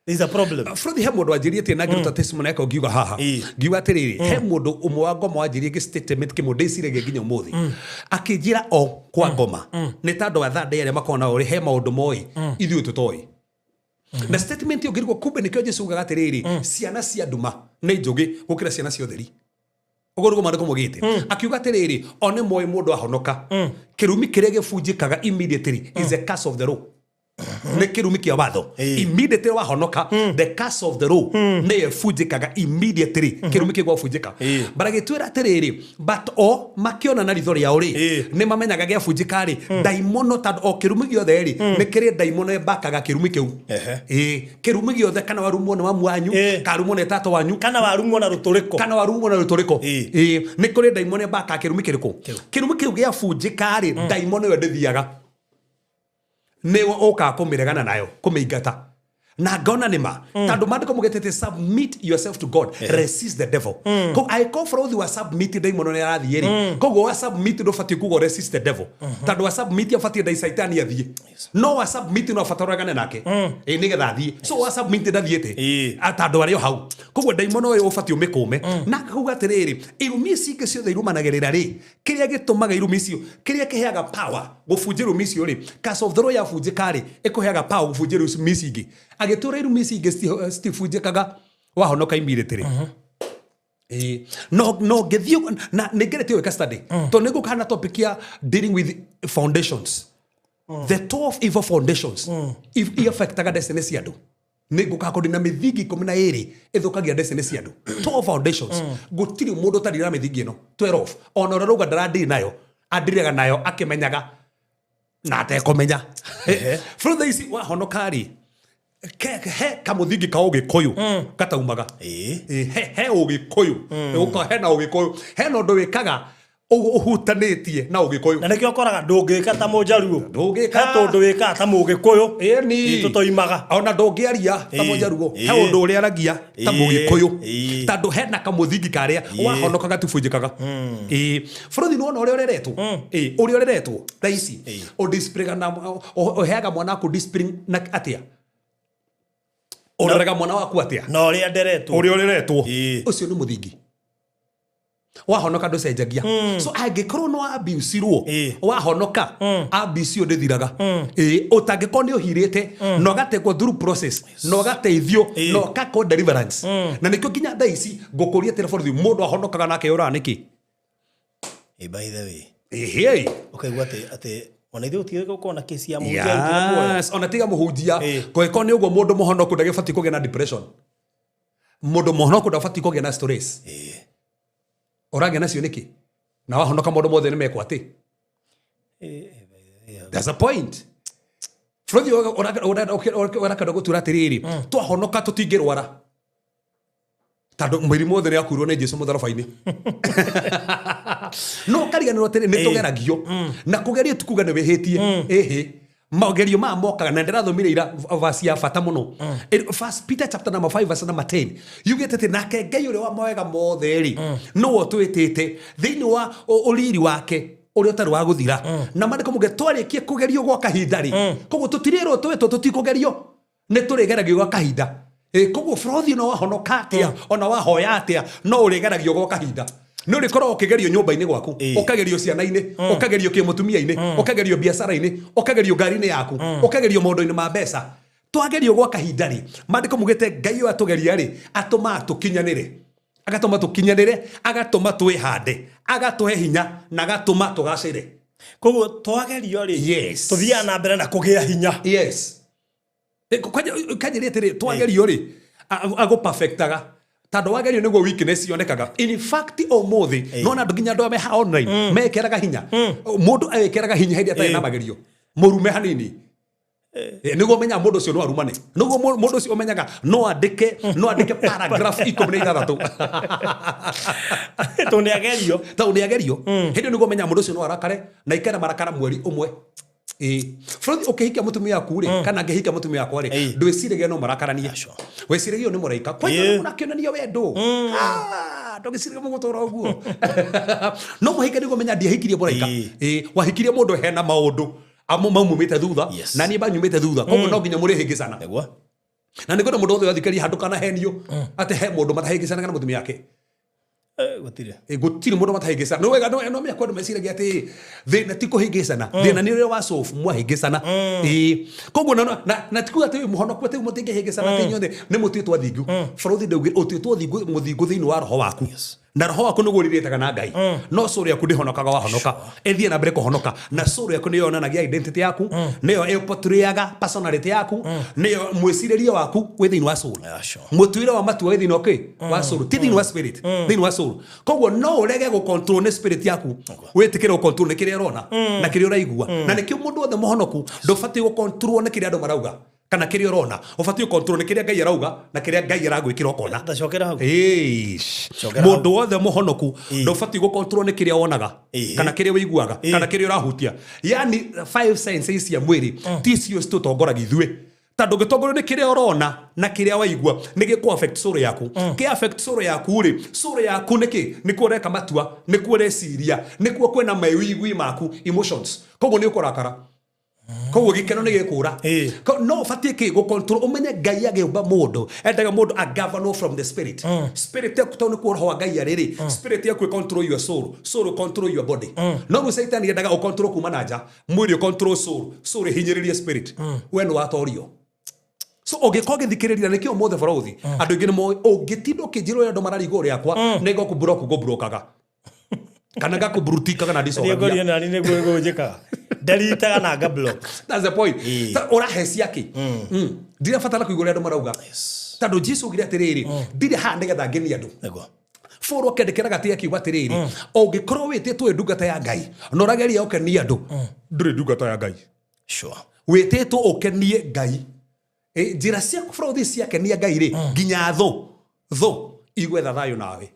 there is a problem. Frothi, he mũndũ wanjĩrie atĩ na ngĩruta testimony yakwa ngiuga haha, ngiuga atĩrĩrĩ, he mũndũ ũmwe wa ngoma wanjĩrie gĩ statement kĩmwe ndĩciragia nginya ũmũthĩ, akĩnjĩra o kwa ngoma nĩ ta andũ a thande arĩa makoragwo nao rĩ, he maũndũ moĩ ithuĩ tũtoĩ. Na statement ĩyo ngĩrigwo, kumbe nĩkĩo Jesu augaga atĩrĩrĩ, ciana cia nduma nĩ njũgĩ gũkĩra ciana cia ũtheri. Ũguo nĩguo maandĩko maugĩte. Akiuga atĩrĩrĩ, o nĩ moĩ mũndũ ahonoka, kĩrumi kĩrĩa gĩbunjĩkaga immediately is the curse of the law, nĩ kĩrumi kĩa watho. Immediately wahonoka, the curse of the law nĩyo ĩbunjĩkaga immediately, kĩrumi kĩu gwabunjĩka. But agĩtwĩra atĩrĩrĩ, but o makĩona na ritho rĩao rĩ, nĩ mamenyaga gĩabunjĩka rĩ, ndaimono, tondũ o kĩrumi gĩothe rĩ, nĩ kĩrĩ ndaimono ĩmbakaga kĩrumi kĩu. Kĩrumi gĩothe, kana warumwo nĩ mamu wanyu, karumwo nĩ tata wanyu, kana warumwo na rũtũrĩko, kana warumwo na rũtũrĩko, nĩ kũrĩ ndaimono ĩmbakaga kĩrumi kĩrĩkũ. Kĩrumi kĩu gĩabunjĩka rĩ, ndaimono ĩyo ndĩthiaga, nĩwe ũkaga kũmĩregana nayo, kũmĩingata. Na ngona nĩ ma, tondũ maandĩko mũgetete submit yourself to God, resist the devil. Koguo angĩkorwo bũrũri wa submit ndaimono nĩ arathiĩ rĩ, koguo wa submit ndũbatiĩ kuga resist the devil, tondũ wa submit abatiĩ ndai caitani athiĩ, no wa submit no abatara ũregane nake ĩ nĩgetha athiĩ. So wa submit ndathiĩte tondũ arĩ o hau. Koguo ndaimono ũyũ ũbatiĩ ũmĩkũme. Na akauga atĩrĩrĩ, irumi ici ingĩ ciothe irumanagĩrĩra rĩ, kĩrĩa gĩtũmaga irumi icio, kĩrĩa kĩheaga power gũbunja irumi icio rĩ, curse of the law yabunjĩka rĩ, ĩkũheaga power gũbunja irumi ici ingĩ. Agĩtũra irumi ici ingĩ citibunjĩkaga wahonoka immediately. Ĩĩ. No ngĩthiĩ na nĩ ngeretie gwĩka study, tondũ nĩ ngũkaga na topic ya dealing with foundations, the 12 evil foundations iaffectaga destiny cia andũ. Nĩ ngũkaga kũndĩ na mĩthingi 12 ĩthũkagia destiny cia andũ, 12 foundations. Gũtirĩ mũndũ ũtarĩ na mĩthingi ĩno 12. Ona ũrĩa rauga ndarandiri nayo, andiraga nayo akĩmenyaga na atekũmenya. From thaa ici wahonoka rĩ, he kamũthingi ka ũgĩkũyũ gataumaga. Ĩ, he ũgĩkũyũ. Gũkorwo hena ũgĩkũyũ, hena ũndũ wĩkaga ũhutanĩtie na ũgĩkũyũ. Na nĩkĩo ũkoraga ndũngĩka ta mũnjaruo. Ndũngĩka. He tũndũ wĩkaga ta mũgĩkũyũ. Ĩni. Tũtoimaga. Ona ndũngĩaria ta mũnjaruo, he ũndũ ũrĩa aragia ta mũgĩkũyũ, tondũ hena kamũthingi karĩa wahonoka gatibunjĩkaga. Ĩĩ, bũrũri nĩwona ũrĩa ũreretwo. Ĩĩ, ũrĩa ũreretwo thaa ici, ũdisciplinaga na ũheaga mwana waku discipline na atĩa, ũreraga mwana waku atĩa? Na ũrĩa nderetwo. Ũrĩa ũreretwo. Ũcio nĩ mũthingi. Wahonoka ndũcenjagia. So angĩkorwo no abusirwo, wahonoka abuse ĩyo ndĩthiraga. Ĩĩ, ũtangĩkorwo nĩ ũhirĩte na ũgatekwo through process na ũgateithio na ũkakwo deliverance. Na nĩkĩo nginya thaa ici ngũkũria atĩrĩ, borithi, mũndũ ahonokaga nake ũraga nĩkĩ? By the way, Ĩhĩ. Ũkaigua atĩ ona ithuĩ gũtigĩ gũkorwo na kesi ya mũhunjia arutire muoyo. Yes, ona tiga mũhunjia, kũngĩkorwo nĩ ũguo, mũndũ mũhonoku ndagĩbatiĩ kũgĩa na depression, mũndũ mũhonoku ndabatiĩ kũgĩa na stress. Ũragĩa nacio nĩkĩ na wahonoka maũndũ mothe nĩ mekwo atĩ? There's a point. Bũrũri ũrakenda gũtura atĩrĩrĩ, twahonoka tũtingĩrwara, tondũ mĩrimũ yothe nĩ yakuirwo nĩ Jesu mũtharaba-inĩ. No kariganĩrwo atĩrĩ, nĩ tũgeragio, na kũgerio ti kuga nĩ wĩhĩtie. Ĩhĩ, magerio maya mokaga na ndĩrathomire ira verse ya bata mũno. First Peter chapter number 5 verse number 10 yugĩte atĩ nake Ngai ũrĩa wa mawega mothe rĩ, nĩwe ũtwĩtĩte thĩinĩ wa ũriri wake ũrĩa ũtarĩ wa gũthira. Na mandĩko muge twarĩkie kũgerio gwa kahinda rĩ, koguo tũtirĩrwo twĩtwo tũtikũgerio, nĩ tũrĩgeragio gwa kahinda. Koguo bũrũthi no wahonoka atĩa, ona wahoya atĩa, no ũrĩgeragio gwa kahinda. Nĩ ũrĩkoragwo ũkĩgerio nyũmba-inĩ gwaku, ũkagerio ciana-inĩ, ũkagerio kĩmũtumia-inĩ, ũkagerio biacara-inĩ, ũkagerio ngari-inĩ yaku, ũkagerio maũndũ-inĩ ma mbeca. Twagerio gwa kahinda rĩ, maandĩko mugĩte Ngai ũyũ atũgeria rĩ, atũmaga tũkinyanĩre, agatũma tũkinyanĩre, agatũma twĩhande, agatũhe hinya na agatũma tũgacĩre. Koguo twagerio rĩ, tũthiaga na mbere na kũgĩa hinya. Yes. Kanjĩre atĩrĩ, twagerio rĩ, agũperfectaga, tondũ wagerio nĩguo weakness yonekaga. In fact, ũmũthĩ nona andũ, nginya andũ arĩa me haha online, mekĩraga hinya. Mũndũ ekĩraga hinya hĩndĩ atarĩ na magerio mũrume hanini. Nĩguo ũmenyaga mũndũ ũcio no arumane, nĩguo mũndũ ũcio ũmenyaga no andĩke paragraph 16. Tondũ nĩ agerio. Tondũ nĩ agerio. Hĩndĩ ĩyo nĩguo ũmenyaga mũndũ ũcio no arakare na ikare marakara mweri ũmwe. Ĩĩ, bũrũri ũkĩhikia mũtumia waku rĩ, kana ngĩhikia mũtumia wakwa rĩ, ndwĩciragia no marakaranie, wĩciragia ũyũ nĩ mũraika kwanja, mũrakĩonania wendo. Ah, ndũgĩciragia mũgũtũra ũguo no mũhike nĩguo menya ndiahikirie mũraika. Ĩĩ, wahikirie mũndũ hena maũndũ amo maumumĩte thutha, na niĩ banyumĩte thutha, koguo no nginya mũrĩhĩngĩcana. Na nĩ kwenda mũndũ wothe wathikĩrĩria handũ kana henio atĩ he mũndũ matahĩngĩcanaga na mũtumia wake. Gũtirĩ. Gũtirĩ mũndũ matahĩngĩcana. Nĩ wega no menya kwandũ meciragia atĩ thĩna ti kũhĩngĩcana, thĩna nĩ ũrĩa wa solve mwahĩngĩcana. Ĩĩ, koguo na ti kuga atĩ mũhonoku atĩ mũtingĩhĩngĩcana, atĩ inyuothe nĩ mũtuĩtwo athingu. Bũrũthi ndaugire ũtuĩtwo mũthingu thĩinĩ wa roho waku, na roho waku nĩguo ũrirĩtaga na Ngai, no soul yaku ndĩhonokaga. Wahonoka ĩthiĩ na mbere kũhonoka, na soul yaku nĩyo yonanagia identity yaku, nĩyo ĩportrayaga personality yaku, nĩyo mwĩcirĩrie waku wĩ thĩinĩ wa soul. Mũtuĩre wa matua wĩ thĩinĩ wa kĩ? Wa soul, ti thĩinĩ wa spirit, thĩinĩ wa soul. Koguo no ũrege gũcontrol nĩ spirit yaku, wĩtĩkĩre gũcontrol nĩ kĩrĩa ũrona na kĩrĩa ũraigua. Na nĩkĩo mũndũ wothe mũhonoku ndũbatiĩ gũcontrol nĩ kĩrĩa andũ marauga kana kĩrĩa ũrona, ũbatiĩ gũcontrol nĩ kĩrĩa Ngai arauga na kĩrĩa Ngai aragwĩkĩra ũkona. Tacokera hau. Eish. Cokera hau. Mũndũ wothe mũhonoku ndũbatiĩ gũcontrol nĩ kĩrĩa wonaga kana kĩrĩa ũiguaga kana kĩrĩa ũrahutia, yani five senses cia mwĩrĩ ti cio citũtongoragia ithuĩ. Tondũ ũngĩtongorio nĩ kĩrĩa ũrona na kĩrĩa waigua nĩ gĩkũ affect soul yaku. Kĩ affect soul yaku rĩ, soul yaku nĩkĩ? Nĩkuo ũreka matua, nĩkuo ũreciria, nĩkuo kwĩna mawĩigwi maku, emotions. Koguo nĩ ũkũrakara, koguo gĩkeno nĩ gĩkũra. No ũbatiĩ kĩ gũcontrol, ũmenye Ngai agĩũmba mũndũ endaga mũndũ agavernwo from the spirit. Spirit yaku, tondũ nĩkuo roho wa Ngai arĩ rĩ, spirit yaku ĩ control your soul, soul control your body. No rĩu Caitani endaga ũcontrol kuma na nja, mwĩrĩ ũcontrol soul, soul ĩhinyĩrĩrie spirit, we nĩ watorio. So ũngĩkorwo ũgĩthikĩrĩria nĩkĩo ũmũthĩ bũrũthi andũ aingĩ nĩ moĩ ũngĩtinda ũkĩnjĩra ũrĩa andũ mararigwo rĩakwa, nĩ ngũkũblock, ngũblokaga kana ngakũbrutikaga na ndicokagia. Ndigorio nani nĩguo ngũnjĩkaga, ndaritaga na nga block. That's the point. Ũrahecia kĩ? Ndirabatara kũigua ũrĩa andũ marauga, tondũ Jesu augire atĩrĩrĩ, ndirĩ haha nĩgetha ngenie andũ. Paul akĩandĩkĩra gatĩ akiuga atĩrĩrĩ, ũngĩkorwo wĩtĩtwo wĩ ndungata ya Ngai na ũrageria ũkenie andũ, ndũrĩ ndungata ya Ngai. Wĩtĩtwo ũkenie Ngai. Njĩra ciaku bũrũthi ciakenia Ngai rĩ, nginya thũ thũ igwetha thayũ nawe.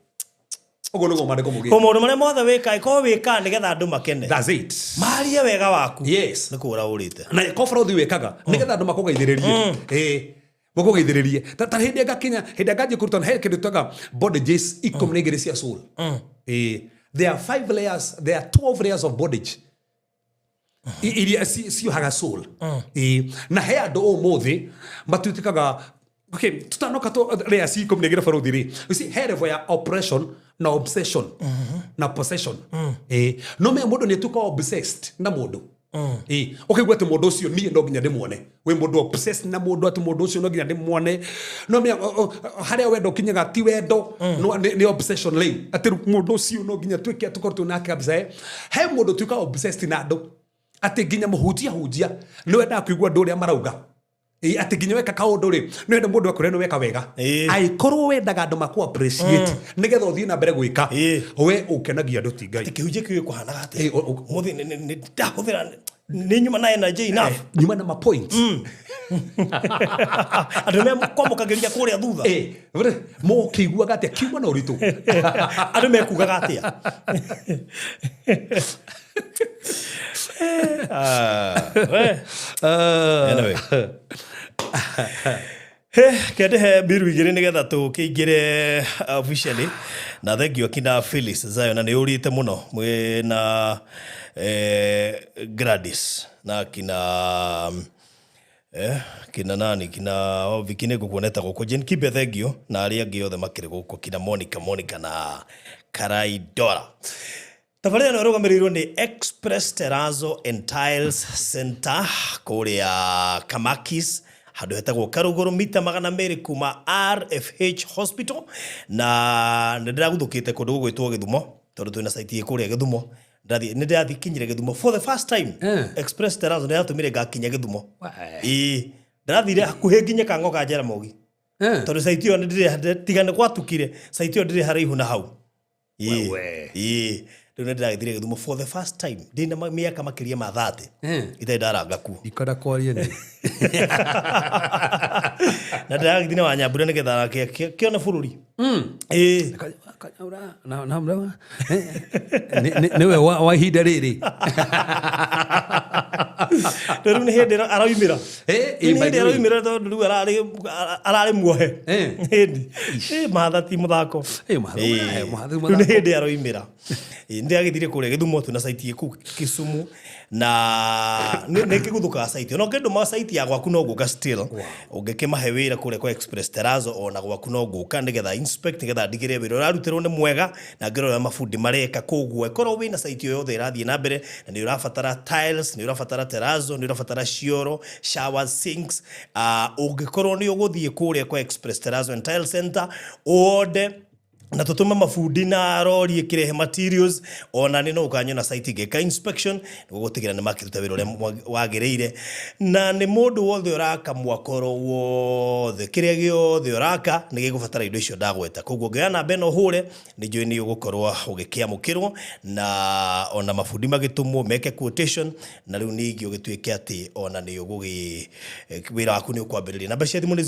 Ũguo nĩguo maandĩko Ko maugĩte. Maũndũ marĩa mothe wĩka, ĩkorwo wĩkaga nĩgetha andũ makene, That's it. marie wega waku, Yes. nĩ kũũra ũrĩte. Na ko bũrũthi wĩkaga nĩgetha andũ makũgeithĩrĩrie, makũgeithĩrĩrie ta hĩndĩ ngakinya hĩndĩ nganjia kũrutana, he kĩndũ twaga bondages 12 cia soul. There are five layers, there are 12 layers of bondage iria ciohaga soul. Na he andũ ũmũthĩ matuĩkaga, okay, tutanoka tu layers 12 bũrũthi rĩ, you see, he level ya oppression na obsession na possession. No me mũndũ nĩ atuĩka obsessed na mũndũ. Ũkaigua atĩ mũndũ ũcio niĩ no nginya ndĩmuone, wĩ mũndũ obsessed na mũndũ, atĩ mũndũ ũcio no nginya ndĩmuone. No menya harĩa wendo ũkinyaga ti wendo, no nĩ obsession rĩu, atĩ rĩu mũndũ ũcio no nginya tuĩke tũkorwo twĩ nake kabisa. He mũndũ tuĩka obsessed na andũ atĩ nginya mũhunjia hunjia nĩ wendaga kũigua andũ ũrĩa marauga. Atĩ nginya weka kaũndũ rĩ, nĩ wenda mũndũ akwĩre nĩ weka wega. Angĩkorwo wendaga andũ maku appreciate nĩgetha ũthiĩ na mbere gwĩka, we ũkenagia andũ ti Ngai. Kĩhunjia kĩu gĩkũhanaga atĩa? Mũthĩ nĩ ndahũthĩra, nĩ nyuma na energy enough? Nyuma na mapoint. Andũ mekwamũkagĩria kũrĩa thutha. Mũkĩiguaga atĩa kiuma na ũritũ? Andũ mekugaga atĩa? Ah, we. Anyway. He, kendehe mbiru igĩrĩ nĩgetha tũkĩingĩre officially, na thengio akina Phyllis Zion, na nĩ ũrĩte mũno mwĩna Gladys na kina kina nani, kina Viki, nĩ ngũkuoneta gũkũ, Jane Kibe, thengio, na arĩa angĩ othe makĩrĩ gũkũ, kina Monica, Monica na Karai Dora. Tabarĩra ĩno ĩrũgamĩrĩirwo nĩ Express Terrazzo and Tiles Center kũrĩa Kamakis, handũ hetagwo Karũgũrũ, mita 200 kuma RFH Hospital. Na nĩ ndĩraguthũkĩte kũndũ gũgwĩtwo Gĩthumo, tondũ twĩna site ĩ kũrĩa Gĩthumo. Nĩ ndĩrathikinyire Gĩthumo for the first time. Express Terrazzo nĩ yatũmire ngakinya Gĩthumo. Ĩĩ, ndĩrathire hakuhĩ nginya Kang'o ka Jaramogi, tondũ site ĩyo nĩ ndĩrĩ, tiga nĩ gwatukire, site ĩyo ndĩrĩ haraihu na hau. Ĩĩ. Wewe. Ĩĩ, rĩu nĩ ndĩragĩthire Gĩthumo for the first time ndĩna mĩaka makĩria ma 30 itarĩ ndaranga kuo. Ndikwenda kwaria nĩ Na ndĩragĩthiĩ na Wanyambura nĩgetha kĩone bũrũri. Ĩĩ. Nĩwe wa ihinda rĩrĩ. Rĩu nĩ hĩndĩ aroimĩra. Rĩu Nĩ by hĩndĩ the way. aroimĩra, tondũ rĩu ararĩ muohe. Hĩndĩ matha ti mũthako. Matha- matha- Rĩu nĩ hĩndĩ aroimĩra. Nĩ ndĩragĩthire kũrĩa Gĩthumo, twĩna site ĩ kũu Kisumu, na nĩ ngĩguthũkaga site, ona ũngĩndũma site ya gwaku no ngũka still. Ũngĩkĩmahe wĩra kũrĩa kwa Express Terrazzo, ona gwaku no ngũka nĩgetha inspect, nĩgetha ndigĩrĩre wĩra ũrarutĩrwo nĩ mwega na ngĩrore ũrĩa mabundi mareka. Koguo ĩkorwo wĩna site o yothe ĩrathiĩ na mbere na nĩ ũrabatara tiles, nĩ ũrabatara terrazzo, nĩ ũrabatara cioro, shower, sinks, ũngĩkorwo nĩ ũgũthiĩ kũrĩa kwa Express Terrazzo and Tile Center ũonde na tũtũme mabundi na rori ĩkĩrehe materials, ona nĩ no ũkanyona site ngĩka inspection nĩguo gũtigĩra nĩ makĩruta wĩra ũrĩa wagĩrĩire. Na nĩ mũndũ wothe ũraka mwakoro wothe, kĩrĩa gĩothe ũraka nĩ gĩgũbatara indo icio ndagweta. Koguo ũngĩoya namba ĩno ũhũre, nĩ njũĩ nĩ ũgũkorwo ũgĩkĩamũkĩrwo, na ona mabundi magĩtũmwo meke quotation, na rĩu ningĩ ũgĩtuĩke atĩ ona nĩ ũgũgĩ wĩra waku nĩ ũkwambĩrĩria. Namba cia thimũ nĩ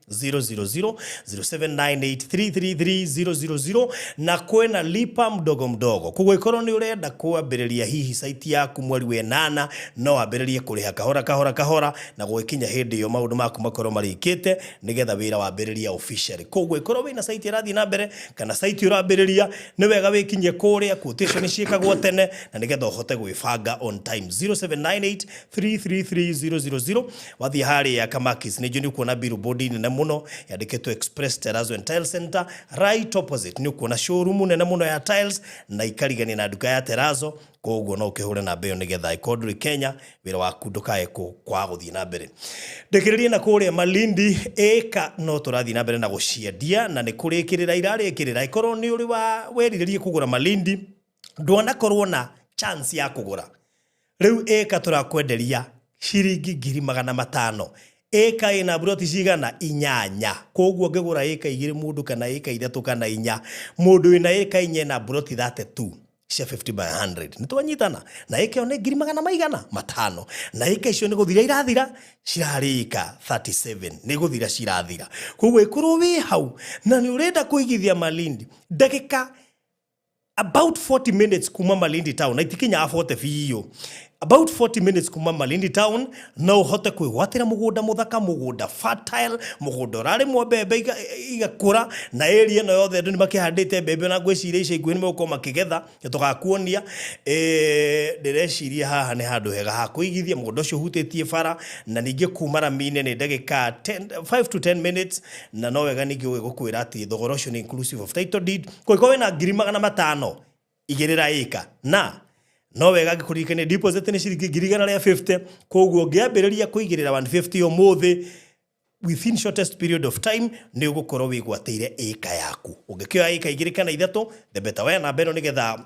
0798333000, 0798333000 na kwĩna lipa mdogo mdogo. Koguo ikorwo nĩ ũrenda kwambĩrĩria hihi site yaku mweri wa ĩnana, no wambĩrĩrie kũrĩha kahora kahora kahora, na gũgĩkinya hĩndĩ ĩyo maũndũ maku makorwo marĩkĩte nĩgetha wĩra wambĩrĩria officially. Koguo ikorwo wĩna site ĩrathiĩ na mbere kana site ũrambĩrĩria, nĩ wega wĩkinyie kũrĩa. Quotation ciĩkagwo tene na nĩgetha ũhote gwĩbanga on time. 0798333000. Wathiĩ harĩa Kamakis nĩ njũĩ nĩ ũkuona billboard nene mũno yandĩkĩtwo Express Terrazzo and Tile Center. Right opposite nĩ ũkuona showroom nene mũno ya tiles na ikarigania na nduka ya Terrazzo. Koguo no ũkĩhũre namba ĩyo nĩgetha ĩkorwo ndũrĩ Kenya, wĩra waku ndũkae kwaga gũthiĩ na mbere. Ndĩkĩrĩrie na kũrĩa Malindi, ĩka no tũrathiĩ na mbere na gũciendia na nĩ kũrĩkĩrĩra irarĩkĩrĩra. Ĩkorwo nĩ ũrĩ wa werirĩrie kũgũra Malindi, ndwanakorwo na chance ya kũgũra, rĩu ĩka tũrakwenderia ciringi 500,000. Ĩka ĩna buroti cigana? 8. Koguo ũngĩgũra ĩka 2 mũndũ, kana ĩka 3 kana 4 mũndũ, wĩna ĩka 4 na buroti 32 cia 50 by 100. Nĩ twanyitana? Na ĩka ĩyo nĩ ngiri magana maigana matano, na ĩka icio nĩ gũthira irathira, cirarĩka 37, nĩ gũthira cirathira. Koguo ĩkorwo wĩ hau na nĩ ũrenda kũigithia Malindi, ndagĩka about 40 minutes kuma Malindi town, na itikinyaga 40 biũ, about 40 minutes kuma Malindi town, no ũhote kwĩgwatĩra mũgũnda mũthaka, mũgũnda fertile, mũgũnda ũrarĩmwo mbembe igakũra, na area ĩno yothe andũ nĩ makĩhandĩte mbembe, na ngwĩciria ica ikuhĩ nĩ megũkorwo makĩgetha, nĩ tũgakuonia. Ndĩreciria haha nĩ handũ hega ha kũigithia. Mũgũnda ũcio ũhutĩtie bara, na ningĩ kuma rami-inĩ nĩ ndagĩka 10, 5 to 10 minutes. Na no wega ningĩ gũkwĩra atĩ thogora ũcio nĩ inclusive of title deed. Kũngĩkorwo wĩna 500,000, igĩrĩra ĩka, na no wega ngĩkũririkania deposit nĩ ciringi 150,000. Koguo ũngĩambĩrĩria kũigĩrĩra 150 ũmũthĩ, within shortest period of time nĩ ũgũkorwo wĩgwatĩire ĩka yaku. Ũngĩkĩoya ĩka 2 kana 3, the better. Waya namba ĩno nĩgetha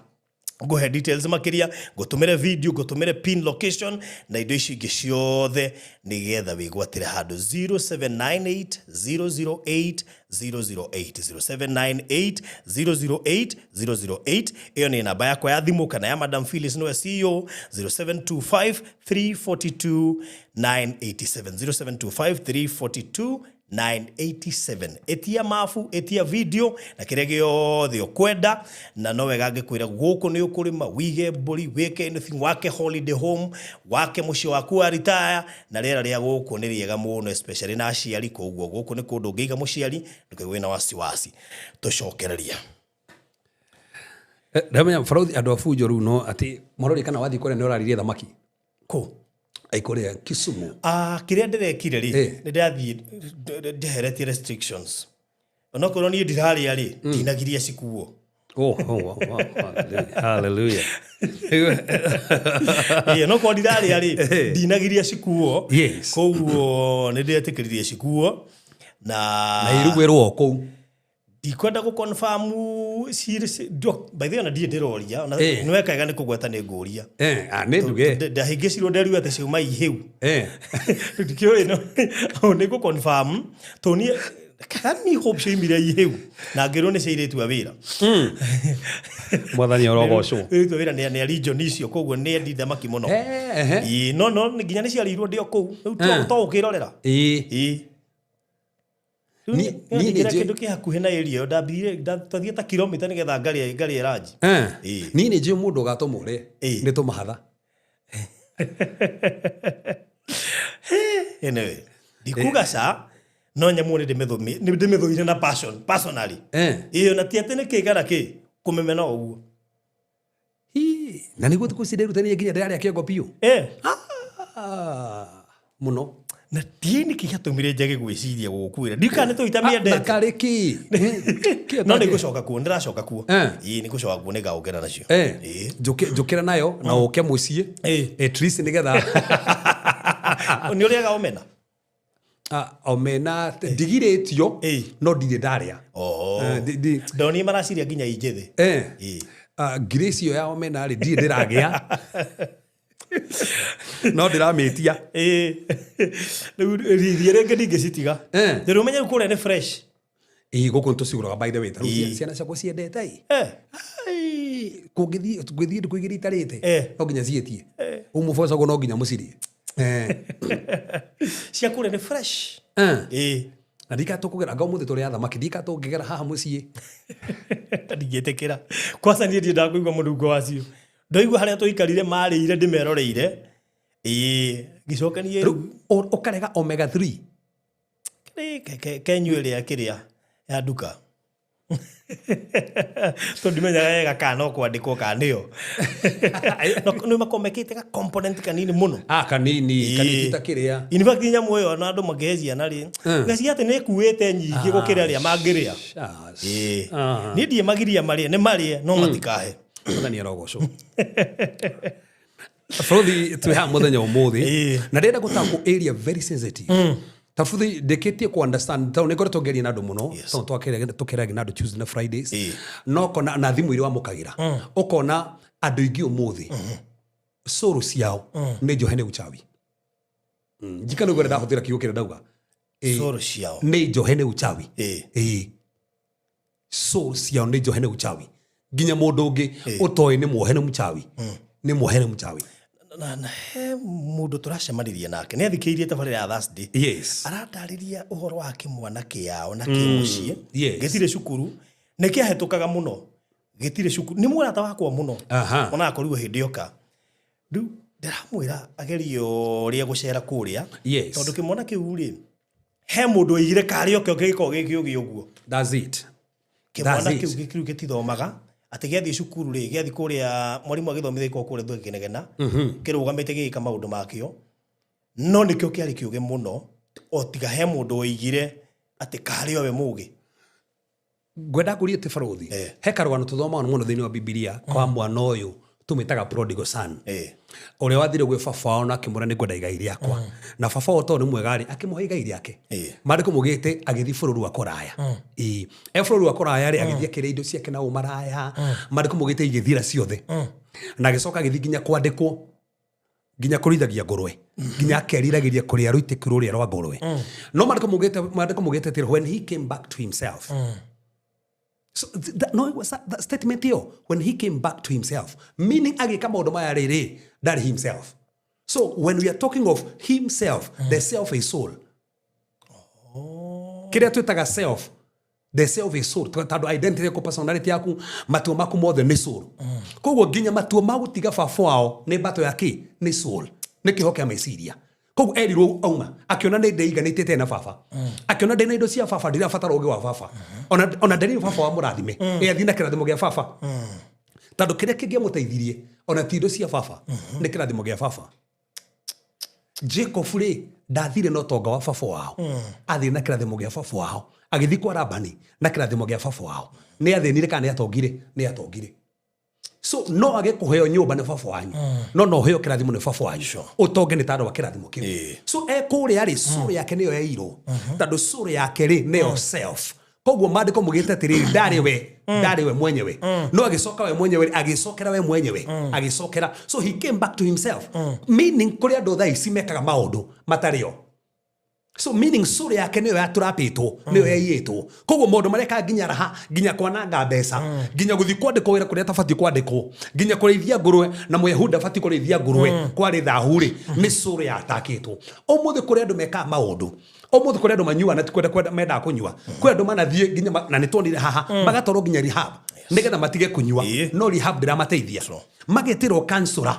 ngũhe details makĩria, ngũtũmĩre video, ngũtũmĩre pin location na indo icio ingĩ ciothe nĩgetha wĩgwatĩre handũ. 0798 008 008, 0798 008 008. Ĩyo nĩ namba yakwa ya thimũ kana ya Madam Phyllis, nĩwe CEO. 0725 342 987, 0725 342 987. Ĩtia mabu, ĩtia video na kĩrĩa gĩothe ũkwenda. Na no wega ngĩkwĩra gũkũ nĩ ũkũrĩma, wige mbũri, wĩke anything, wake holiday home, wake mũciĩ waku wa retire, na rĩera rĩa gũkũ nĩ rĩega mũno, especially na aciari. Koguo gũkũ nĩ kũndũ ũngĩiga mũciari ndũkaigue wĩna wasiwasi. Tũcokereria. Ndamenya barũthi, andũ a bunjo rĩu no atĩ marori kana wathiĩ kũrĩa nĩ ũraririe thamaki? Kũ? Ai, kũrĩa Kisumu. Ah, kĩrĩa ndĩrekire rĩ, nĩ ndathiĩ njeheretie restrictions. Onokorwo niĩ ndirarĩa rĩ, ndinagiria cikuo. Oh, wow. Hallelujah. Ĩĩ, onokorwo ndirarĩa rĩ, ndinagiria cikuo. Koguo nĩ ndĩretĩkĩririe cikuo na Na irugwĩrwo o kũu. Ndikwenda gũ confirm by the way, ona ndirĩ ndĩroria ona. Nĩ wekaga nĩ kũgweta nĩ ngũria. Ah, nĩ nduge. Ndahĩngĩcirwo nderiwe atĩ ciauma ihĩu. Ndikĩũĩ, no nĩ ngũ confirm tondũ niĩ let me hope ciaumire ihĩu, na ngĩrwo nĩ cia airĩtu a wĩra. Mwathani arogocwo. Airĩtu a wĩra nĩ a region icio, koguo nĩ endi thamaki mũno. Ehe. Ĩĩ, no nginya nĩ ciarĩirwo ndĩ o kũu rĩu, to gũkĩrorera. Ĩĩ. Rĩu Niĩ nĩ kĩrĩa kĩndũ kĩ hakuhĩ na area ĩyo ndambire twathiĩ ta kilomita nĩgetha ngarĩe ranji. Ĩĩ. Niĩ nĩ njũĩ mũndũ ũgatũma ũrĩe. Nĩ tũmahatha. Anyway, ndikuga ca, no nyamũ nĩ ndĩmĩthũire na passion personally. Ĩyo na ti atĩ nĩ kĩ kana kĩ kũmĩmena o ũguo. Hi, na nĩguo thikũ ici ndĩrutanĩrie nginya ndĩrarĩa kĩongo biũ. Ah, mũno. Na ndiĩ nĩkĩ gĩatũmire njage gwĩciria gũgũkuĩra, ndiũ kana nĩ tũita mĩendete. Na karĩ kĩ? No nĩ ngũcoka kuo, nĩndĩracoka kuo. Ĩĩ, nĩ ngũcoka kuo, nĩ ngaũkĩra nacio. Ĩĩ. Njũkĩra nayo na ũke mũciĩ. At least nĩgetha Nĩ ũrĩaga omena? Ah, omena ndigirĩtio, no ndirĩ ndarĩa. Oh. Ndonire maraciria nginya i njĩthĩ. Ĩĩ. Ah, grace ĩyo ya omena rĩ, ndirĩ ndĩragĩa, no ndĩramĩtia. Ĩĩ. Rĩu rithie rĩngĩ ndingĩcitiga. Rĩu ũmenye rĩu kũrĩa nĩ fresh. Ĩĩ, gũkũ nĩtũcigũraga by the way. Ta rĩu ciana ciakwa ciendete ĩ. Ai, kũngĩthiĩ ngĩthiĩ ndukũ 2 itarĩte, no nginya ciĩtie ũmũboco, no nginya mũcirie. Cia kũrĩa nĩ fresh. Ĩĩ. Na ndika tũkũgera anga ũmũthĩ tũrĩ athamaki, ndika tũngĩgera haha mũciĩ. Ndingĩtĩkĩra kwanza niĩ ndiendaga kũigua mũnungo wacio. Ndoigua harĩa tũikarire marĩire ndĩmeroreire, ĩĩ, ngĩcoka niĩ. Rĩu ũkarega omega 3? Kenyu ĩrĩa kĩrĩa ya nduka, tondũ ndimenyaga wega kana no kwandĩkwo kana nĩyo. No nĩ makoragwo mekĩte ga component kanini mũno. Ah, kanini kanini ta kĩrĩa. In fact, nyamũ ĩyo na andũ makĩhe ciana rĩ, ngaciga atĩ nĩ ĩkuĩte nyingĩ gũkĩra arĩa mangĩrĩa. Shas. Ĩĩ. Ah. Niĩ ndiĩ magiria marĩe, nĩ marĩe, no matikahe. Mwathani arogocwo. Bũrũthi twĩ haha mũthenya ũmũthĩ na ndĩrenda gũtakwo area very sensitive, ta bũrũthi ndĩkĩtie ku understand, tondũ nĩ ngoretwo ngĩaria na andũ mũno, tondũ tũkĩragia na andũ Tuesday na Fridays. No kona na thimũ iria wamũkagĩra, ũkona andũ aingĩ ũmũthĩ cũrũ ciao nĩ njohe nĩ uchawi. Njika nĩ ũrĩa ndahũthĩra kiugo kĩrĩa ndauga. Coro ciao nĩ njohe nĩ uchawi. Ĩĩ, soul ciao nĩ njohe nĩ uchawi, nginya mũndũ ũngĩ ũtoĩ nĩ muohe nĩ mũchawi, nĩ muohe nĩ mũchawi. Na he mũndũ tũracemanirie nake, nĩ athikĩrĩirie tabarĩra ya Thursday. Aratarĩria ũhoro wa kĩmwana kĩao na kĩmũciĩ. Gĩtirĩ cukuru, nĩ kĩahĩtũkaga mũno, gĩtirĩ cukuru, nĩ mũrata wakwa mũno. Ona akorirwo hĩndĩ yoka rĩu ndĩramwĩra agerie ũrĩa gũcera kũrĩa, tondũ kĩmwana kĩu rĩ, he mũndũ oigire karĩ okĩo gĩgĩkorwo gĩ kĩũgĩ ũguo. That's it. Kĩmwana That's kĩu it. kĩu gĩtithomaga, atĩ gĩathiĩ cukuru rĩ, gĩathiĩ kũrĩa mwarimũ agĩthomithia gĩkorwo kũrĩa thutha gĩkĩnegena, kĩrũgamĩte gĩgĩka maũndũ makĩo, no nĩkĩo kĩarĩ kĩũgĩ mũno, o tiga he mũndũ oigire atĩ karĩ owe mũgĩ. Ngwenda ngũrie atĩ barothi, he karũgano tũthomaga mũno thĩinĩ wa Bibilia kwa mwana ũyũ tũmĩtaga prodigal son, ũrĩa wathire gwĩ baba wao na akĩmwĩra, "Nĩ ngwenda igai rĩakwa." Na baba wao, tondũ nĩ mwega rĩ, akĩmũhe igai rĩake. Maandĩko maugĩte agĩthiĩ bũrũri wa kũraya. Ĩĩ. E bũrũri wa kũraya rĩ, agĩthiĩ akĩrĩa indo ciake na ũmaraya. Maandĩko maugĩte igĩthira ciothe, na agĩcoka agĩthiĩ nginya kwandĩkwo, nginya kũrĩithagia ngũrwe, nginya akeriragĩria kũrĩa rũitĩki rũrĩa rwa ngũrwe. No maandĩko maugĩte atĩrĩ, when he came back to himself. So, no, it was that statement ĩyo, when he came back to himself, meaning agĩka maũndũ maya rĩrĩ ndarĩ himself. So when we are talking of himself, the self is soul. Kĩrĩa twĩtaga self, the self is soul, tondũ identity yaku, personality yaku, matua maku mothe nĩ soul. Koguo nginya matua ma gũtiga baba wao nĩ mbato ya kĩ? Nĩ soul, nĩ kĩho kĩa meciria. Koguo erirwo auma, akĩona nĩ ndĩiganĩtie na baba, akĩona ndĩ na indo cia baba, ndirabatara ũgĩ wa baba, ona nderire baba wa mũrathime. Ĩ athiĩ na kĩrathimo gĩa baba, tondũ kĩrĩa kĩngĩamũteithirie ona ti indo cia baba, nĩ kĩrathimo gĩa baba. Jacob rĩ, ndathire na ũtonga wa baba wao, athire na kĩrathimo gĩa baba wao. Agĩthiĩ kwa Labani na kĩrathimo gĩa baba wao. Nĩ athĩnire kana nĩ atongire? Nĩ atongire. So no age kũheo nyũmba nĩ baba wanyu, no ũheo kĩrathimo nĩ baba wanyu, ũtonge nĩ tondũ wa kĩrathimo kĩu. So e kũrĩa rĩ, soul yake nĩyo yairwo, tondũ soul yake rĩ, nĩyo self. Koguo maandĩko mugĩte atĩrĩrĩ, ndarĩ we, ndarĩ we mwenyewe, no agĩcoka we mwenyewe, agĩcokera we mwenyewe, agĩcokera. So he came back to himself, meaning kũrĩ andũ thaa ici mekaga maũndũ matarĩ o. So meaning soul yake nĩyo yatũrapĩtwo, nĩyo yaiyĩtwo. Koguo maũndũ mareka, nginya raha, nginya kwananga mbeca, nginya gũthiĩ kwandĩkwo wĩra kũrĩa atabatiĩ kwandĩkwo, nginya kũrĩithia ngũrwe, na Mũyahudi abatiĩ kũrĩithia ngũrwe, kwarĩ thahu rĩ, nĩ soul yatakĩtwo. Ũmũthĩ kũrĩ andũ mekaga maũndũ, ũmũthĩ kũrĩ andũ manyua na ti kwenda kwenda mendaga kũnyua. Kwĩ andũ manathiĩ nginya na nĩ tuonire haha magatwarwo nginya rehab nĩgetha matige kũnyua. No rehab ndĩramateithia. Magetĩrwo counselor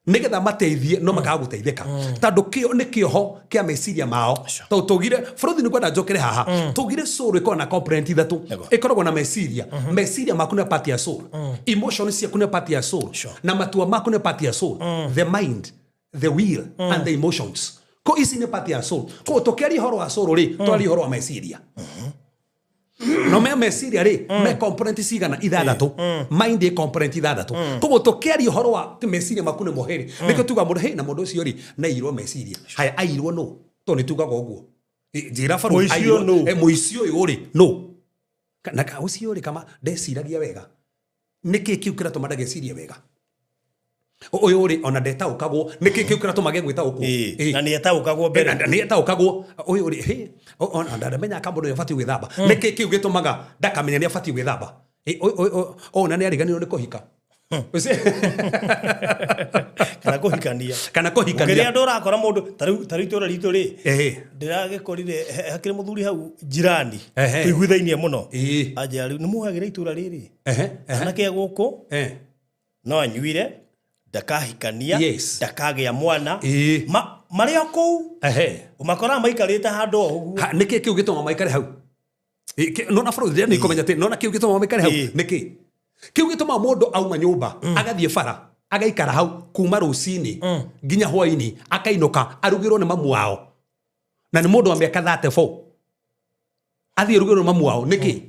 nigetha mateithie, no makaga guteithĩka, tondũ kĩo nĩ kĩoho kĩa meciria mao. Tondũ tugire bũrũri nĩ kwenda njokere haha, tugire soul ĩkoragwo na component ithatũ. Ĩkoragwo na meciria, meciria maku nĩ part ya soul, emotions ciaku nĩ part ya soul, na matua maku nĩ part ya soul. The mind, the will and the emotions, ko ici nĩ part ya soul. Ko tũkĩaria ũhoro wa soul rĩ, twaria ũhoro wa meciria. No me meciria rĩ, me component cigana? Ithathatũ. Mind ĩ component ithathatũ. Koguo tũkĩaria ũhoro wa ti meciria maku nĩ moherĩ, nĩkĩo tuga mũndũ, "Hey, na mũndũ ũcio rĩ, nĩ airwo meciria." Haya, airwo nũ? Tondũ nĩ tugaga ũguo. Njĩra barũ. Mũici airwo- ũyũ nũ? Mũici ũyũ rĩ nũ? Na ũcio rĩ, kama ndeciragia wega, nĩkĩ kĩu kĩratũma ndagecirie wega? Ũyũ rĩ, ona ndetaũkagwo, nĩkĩ kĩu kĩratũma ge gwĩtaũkwo? Na nĩ etaũkagwo mbere. Nĩ etaũkagwo. Ũyũ rĩ, hĩ, ona ndamenyaga ka mũndũ nĩ abatiĩ gwĩthamba, nĩkĩ kĩu gĩtũmaga ndakamenya nĩ abatiĩ gwĩthamba? Ũyũ ona nĩ ariganĩirwo nĩ kũhika. Kana kũhikania. Kana Ũkĩrĩa kũhikania. Andũ ũrakora mũndũ tarĩu itũra ritũ rĩ, Ehe. ndĩragĩkorire hakĩrĩ mũthuri hau jirani Ehe. tũiguithainie mũno. Ĩĩ. Anjĩra rĩu nĩ muoyagĩra itũra rĩrĩ Ehe, ehe. anake a gũkũ Eh. no anyuire, ndakahikania, Yes. ndakagĩa mwana. Ĩĩ. Marĩ o kũu Ehe. ũmakoraga maikarĩte handũ o ũguo. Ha, nĩkĩ kĩu gĩtũma maikare hau? Ĩ, nona bũrũri rĩrĩa nĩkũmenya atĩ nona kĩu gĩtũma maikare hau. Ĩĩ. Nĩkĩ kĩu gĩtũma mũndũ auma nyũmba agathiĩ bara agaikara hau kuma rũcinĩ nginya hwainĩ, akainũka arugĩrwo nĩ mamu wao, na nĩ mũndũ wa mĩaka 34 athiĩ arugĩrwo nĩ mamu wao nĩkĩ?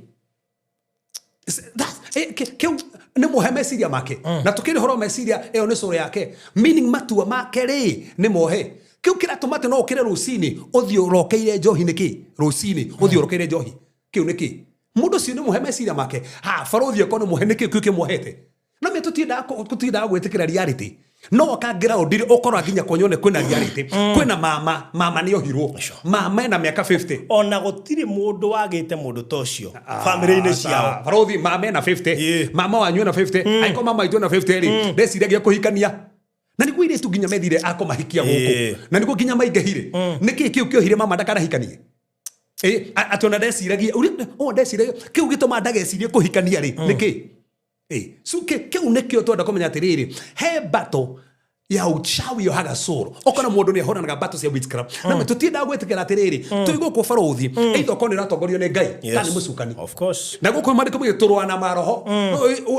Kĩu nĩ muohe meciria make, na tũkĩrĩ ũhoro wa meciria ĩyo nĩ cũrũ yake, meaning matua make rĩ nĩ mohe. Kĩu kĩratũma atĩ no ũkĩre rũcinĩ ũthiĩ ũrokeire njohi nĩkĩ? Rũcinĩ ũthiĩ ũrokeire njohi, kĩu nĩkĩ? Mũndũ ũcio nĩ muohe meciria make. Ha barũthi okorwo nĩ muohe, nĩkĩ kĩu kĩmuohete? No mĩ tũtiendaga gwĩtĩkĩra reality, no ũkangĩra ũndire ũkorwo nginya kũnyone kwĩna reality, kwĩna mama, mama nĩ ohirwo, mama ena mĩaka 50. Ona gũtirĩ mũndũ wagĩte mũndũ ta ũcio bamĩrĩ-inĩ ciao. Barothi, mama ena 50. Ĩĩ. Mama wanyu ena 50. Angĩkorwo mama witũ ena 50 rĩ, ndeciragia kũhikania, na nĩguo airĩtu nginya methire akũmahikia gũkũ, na nĩguo nginya maingĩhire. Nĩkĩ kĩu kĩohire mama ndakanahikanie? Ĩ, atĩ ona ndeciragia ũrĩa ndeciragia kĩu gĩtũma ndagecirie kũhikania rĩ nĩkĩ? Ĩ, so kĩu nĩkĩo twenda kũmenya atĩrĩrĩ, he battle ya uchawi yohaga soro, okona mũndũ nĩ ahũranaga battle cia witchcraft, na tũtiendaga gwĩtĩkĩra atĩrĩrĩ, twĩ gũkũ barũthi, either okorwo nĩ ũratongorio nĩ Ngai kana nĩ mũcukani. Of course. Na gũkũ maandĩko maugĩte tũrũaga na maroho.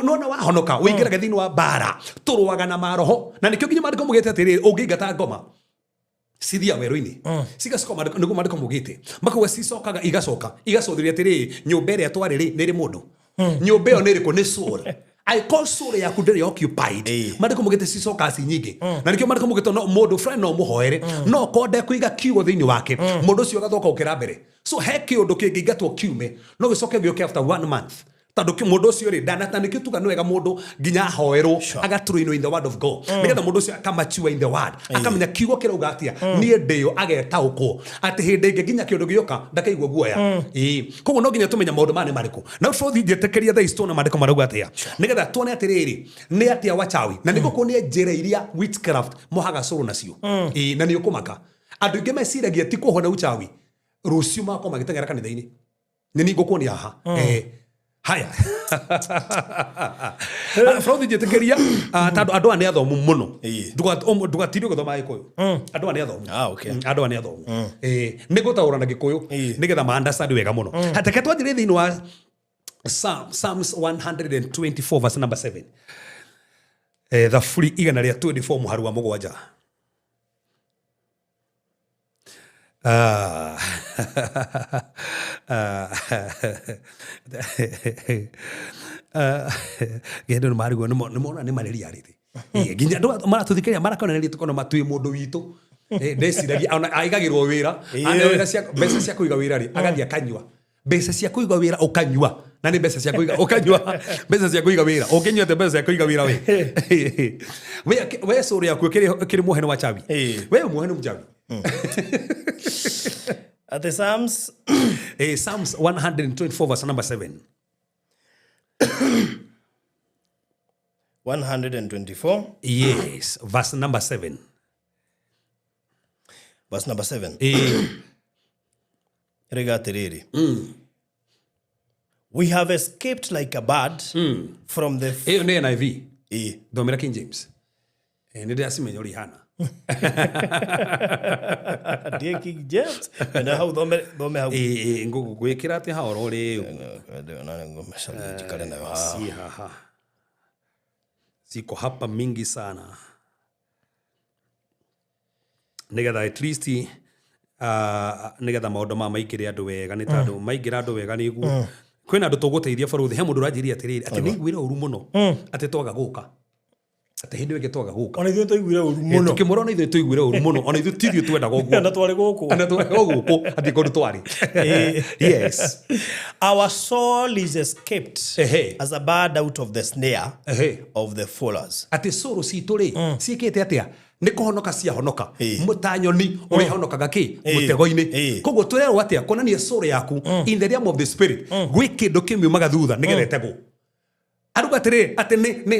Nona wahonoka ũingĩraga thĩinĩ wa mbara, tũrũaga na maroho, na nĩkĩo nginya maandĩko maugĩte atĩrĩrĩ, ũngĩingata ngoma cithiaga werũ-inĩ cigacoka, nĩguo maandĩko maugĩte, makauga cicokaga igacoka igacũthĩrĩria atĩrĩrĩ, nyũmba ĩrĩa twarĩ rĩ nĩ ĩrĩ mũndũ, nyũmba ĩyo nĩ ĩrĩkũ? Nĩ soul. Angĩkorwo soul yaku ndĩrĩ occupied, maandĩko maugĩte cicokaga ci nyingĩ, na nĩkĩo maandĩko maugĩte no mũndũ fulani no mũhoere, no korwo ndekũiga kiugo thĩinĩ wake, mũndũ ũcio agathoka gũkĩra mbere. So he kĩũndũ kĩngĩingatwo kiume no gĩcoke gĩũke after one month, tondũ mũndũ ũcio rĩ ndanata. Nĩkĩo tuga nĩ wega mũndũ nginya ahoerwo, agatrainwo in the word of God, nĩgetha mũndũ ũcio akamature in the word, akamenya kiugo kĩrauga atĩa, niĩ ndĩyo, agetaũkwo atĩ hĩndĩ ĩngĩ nginya kĩũndũ gĩũka ndakaigua guoya. Ĩĩ, koguo no nginya tũmenye maũndũ maya nĩ marĩkũ, na bũthi njĩtĩkĩria thaa ici tuone maandĩko marauga atĩa, nĩgetha tuone atĩrĩrĩ nĩ atĩa wachawi, na nĩguo kuonia njĩra iria witchcraft mohaga cũrũ nacio. Ĩĩ, na nĩ ũkũmaka andũ aingĩ meciragia ti kũhona uchawi, rũciũ makorwo magĩteng'era kanitha-inĩ. Nĩ ni ngũkuonia haha. Haya Frothi, njĩtĩkĩria, tondũ andũ aya nĩ athomu mũno. Ĩĩ. Ndũgatinde ũgĩthoma Gĩkũyũ, andũ aya nĩ athomu. Ah, okay. Andũ aya nĩ athomu. Nĩ gũtaũra na Gĩkũyũ nĩgetha ma understand wega mũno. Hateke twanjĩrĩrie thĩinĩ wa Psalms 124 verse number 7. Thaburi 124 mũharu wa 7. Ah. Ah. Ah. Gendo nĩ marigwo nĩ mona nĩ marĩ reality. Nginya andũ maratũthikĩrĩria marakonereria tũkona matwĩ mũndũ witũ. Ndeciragia ona aigagĩrwo wĩra, aneo wĩra cia mbeca cia kũiga wĩra rĩ, agathiĩ akanyua mbeca cia kũiga wĩra, ũkanyua na nĩ mbeca cia kũiga, ũkanyua mbeca cia kũiga wĩra, ũngĩnyua atĩa mbeca cia kũiga wĩra? We cũrũ yaku ĩkĩrĩ muohe nĩ wachawi. We muohe nĩ mchawi. At Psalms Psalms 124 verse number 7. 124. Yes, verse number 7. Verse number 7. Rĩga atĩrĩrĩ, "We have escaped like a bird from the" Ĩyo nĩ NIV. Ĩĩ. Thomera King James. Nĩ ndĩracimenya ũrĩa ihana. Ndiĩ King James na hau thome hau. Ngũgwĩkĩra atĩ haha oro rĩu. Njikare nayo haha. Si haha ziko hapa mingi sana, nigetha at least nigetha maũndũ maya maingĩre andũ wega, nĩ tondũ maingĩra andũ wega nĩguo kwĩna andũ tũgũteithia. Barũthi, he mũndũ ũranjĩria atĩrĩrĩ, atĩ nĩ aiguire ũru mũno atĩ twaga gũka, atĩ hĩndĩ ĩyo ĩngĩ twaga gũka. Ona ithuĩ twaiguire ũru mũno. Tũkĩmwĩra ona ithuĩ tũiguire ũru mũno, ona ithuĩ ti ithuĩ twendaga ũguo. Na twarĩ gũkũ. Na twarĩ o gũkũ atĩ kũndũ twarĩ. Yes. Our soul is escaped Ehe. as a bird out of the snare Ehe. of the fowlers. Atĩ cũrũ citũ rĩ ciĩkĩte atĩa? Nĩ kũhonoka ciahonoka ta nyoni ũrĩa honokaga kĩ mũtego-inĩ. Koguo tũrerwo atĩa? Kuonania cũrũ yaku in the realm of the spirit gwĩ kĩndũ kĩmiumaga thutha nĩgetha ĩtegwo. Aruga atĩrĩrĩ atĩ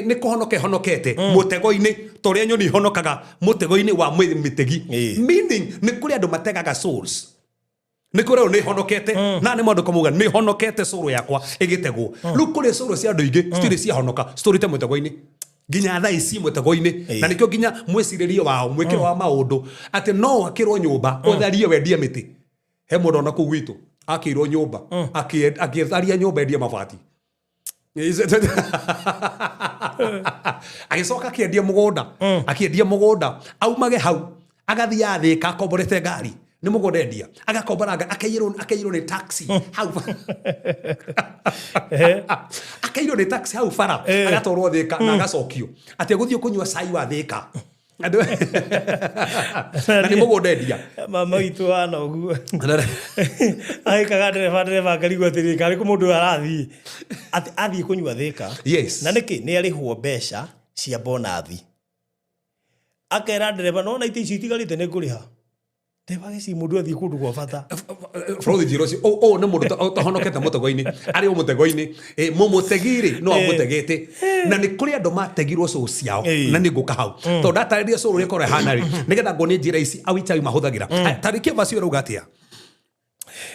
nĩ kũhonoka ĩhonokete mũtego-inĩ ta ũrĩa nyoni ihonokaga mũtego-inĩ wa mĩtegi. Meaning nĩ kũrĩ andũ mategaga souls, nĩ kũrĩ andũ nĩ honokete na nĩ maũndũ kamauga nĩ honokete soul yakwa ĩgĩtegwo. Rĩu kũrĩ soul cia andũ aingĩ citirĩ ciahonoka, citũrĩte mũtego-inĩ nginya thaa ici mũtego-inĩ, na nĩkĩo nginya mwĩcirĩrie wao, mwĩkĩro wa maũndũ, atĩ no wakĩrwo nyũmba ũtharie wendie mĩtĩ. He mũndũ ona kũu gwitũ akĩirwo nyũmba, akĩtharia nyũmba endie mabati, agĩcoka akĩendia mũgũnda, akĩendia mũgũnda aumage hau agathiĩ athĩka akomborete ngari, nĩ mũgũnda endia, agakombora ngari, akaiyĩrwo nĩ taxi hau, akaiyĩrwo nĩ taxi hau bara, agatwarwo Thĩka na agacokio atĩ agũthiĩ kũnyua cai wa Thĩka. Na nĩ mũgũnda endia. Mama witũ wana ũguo agĩkaga ndereba, ndereba akarigwo atĩrĩrĩ, karĩ kũ mũndũ ũyũ arathiĩ, atĩ athiĩ kũnyua Thĩka. Na nĩkĩ? Nĩ arĩhwo mbeca cia bonathi, akera ndereba nona itĩ icio itigarĩte nĩ ngũrĩha. Ndereba agĩciria mũndũ ũyũ athiĩ kũndũ gwa bata. Bũrũri njĩra ũcio ũyũ nĩ mũndũ ũtahonokete mũtego-inĩ, arĩ o mũtego-inĩ. Mũmũtegi-rĩ no amũtegete, na nĩ kũrĩ andũ mategirwo cũũ ciao. Na nĩ ngũka hau tondũ ndatarĩria cũũ ũrĩa ĩkorwo ĩhana rĩ, nĩgetha nguonie njĩra ici awichawi mahũthagĩra. Tarĩkia verse ĩyo ĩrauga atĩa?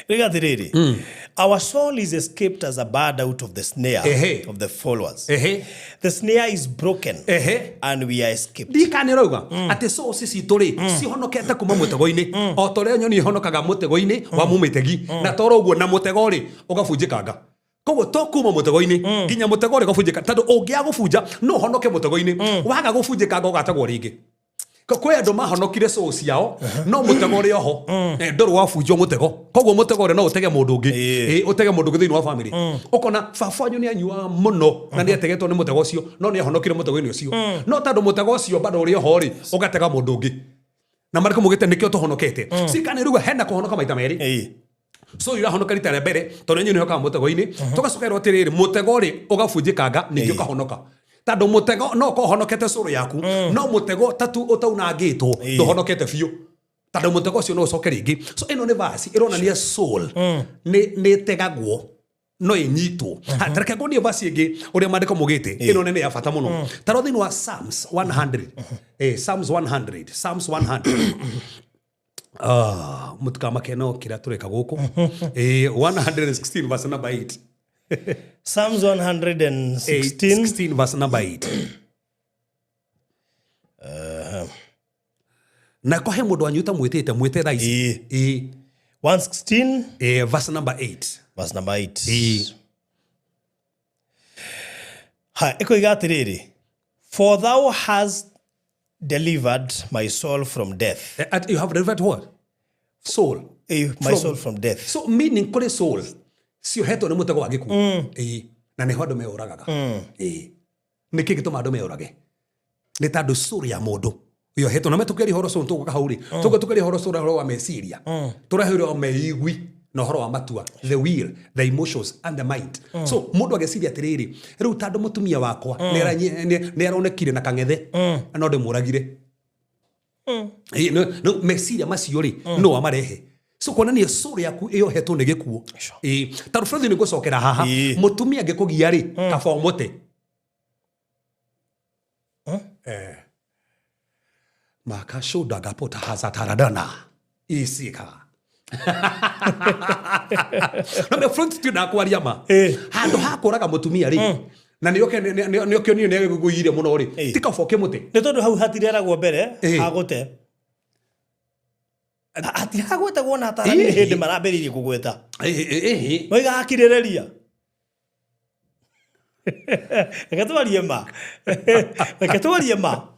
Rĩga atĩrĩrĩ, "Our soul is escaped as a bird out of the snare of the followers. The snare is broken and we are escaped." Ndikana ĩrauga atĩ souls citũ rĩ cihonokete kuma mũtego-inĩ o ta ũrĩa nyoni ihonokaga mũtego-inĩ wa mũmĩtegi, na toro ũguo na mũtego rĩ ũgabunjĩkanga. Koguo to kuma mũtego-inĩ nginya mũtego ũrĩa ũgabunjĩka, tondũ ũngĩaga gũbunja no ũhonoke mũtego-inĩ, waga gũbunjĩkanga ũgategwo rĩngĩ. Kwĩ andũ mahonokire soul ciao no mũtego ũrĩ oho. Ndũrĩ wabunjwo mũtego, koguo mũtego ũrĩa no ũtege mũndũ ũngĩ. Ũtege mũndũ ũngĩ thĩinĩ wa family. Ũkona baba wanyu nĩ anyuaga mũno na nĩ ategetwo nĩ mũtego ũcio, no nĩ ahonokire mũtego-inĩ ũcio, no tondũ mũtego ũcio bado ũrĩ oho rĩ, ũgatega mũndũ ũngĩ. Na marĩkũ mugĩte nĩkĩo tũhonokete cikana rĩu hena kũhonoka maita merĩ. So irahonoka rita rĩa mbere tondũ inyuĩ nĩhokaga mũtego-inĩ, tũgacokerwo atĩrĩrĩ, mũtego rĩ ũgabunjĩkanga ningĩ ũkahonoka, tondũ mũtego no ũkorwo ũhonokete cũrũ yaku, no mũtego tatu ũtaunangĩtwo ndũhonokete biũ, tondũ mũtego ũcio no ũcoke rĩngĩ. So ĩno nĩ verse ĩronania soul nĩ ĩtegagwo no ĩnyitwo. Ha, ta reke nguonie verse ĩngĩ ũrĩa maandĩko mugĩte, ĩno nĩ ya bata mũno. Tarwo thĩinĩ wa Psalms 100, Psalms 100, Psalms 100. Ah, mũtikamake no kĩrĩa tũreka gũkũ. 116 verse number 8. Psalms 116. 16 verse number 8. Na ko he mũndũ wanyu ũtamwĩtĩte, mwĩte thaa ici. 116. Verse number 8. Verse number 8. Ha, ĩkoiga atĩrĩrĩ, "For thou hast delivered my soul from death." You have delivered what? Soul. My soul from death. So meaning kũrĩ soul ciohetwo nĩ mũtego wa gĩkuũ. Na nĩho andũ meũragaga. Nĩkĩ gĩtũma andũ meũrage? Nĩ tondũ soul ya mũndũ yohetwo na metũkĩaria ũhoro soul, tũgũka hau rĩ, tũgũka tũkĩaria ũhoro soul, ũhoro wa meciria, tũrehe ũhoro wa meigwi na ũhoro wa matua, the will, the emotions and the mind. So mũndũ ageciria atĩrĩrĩ, rĩu tondũ mũtumia wakwa nĩ aronekire na kang'ethe, no ndĩmũragire. No, meciria macio rĩ no amarehe, so kuonania soul yaku ĩyohetwo nĩ gĩkuũ. Tondũ bũrũri nĩ ngũcokera haha. Mũtumia angĩkũgia rĩ, kaba ũmũte. Makashuda gapota hazataradana isika na me front ti ndakwaria ma. Handũ ha kũraga mũtumia rĩ, na nĩokĩo niĩ nĩagĩgũire mũno rĩ, ti kaba ũkĩmũte. Nĩ tondũ hau hatireragwo mbere hagũte, hatiragwetagwo na atarani nĩ hĩndĩ marambĩrĩirie kũgweta. Moiga akirĩrĩria. Reke twarie ma, reke twarie ma.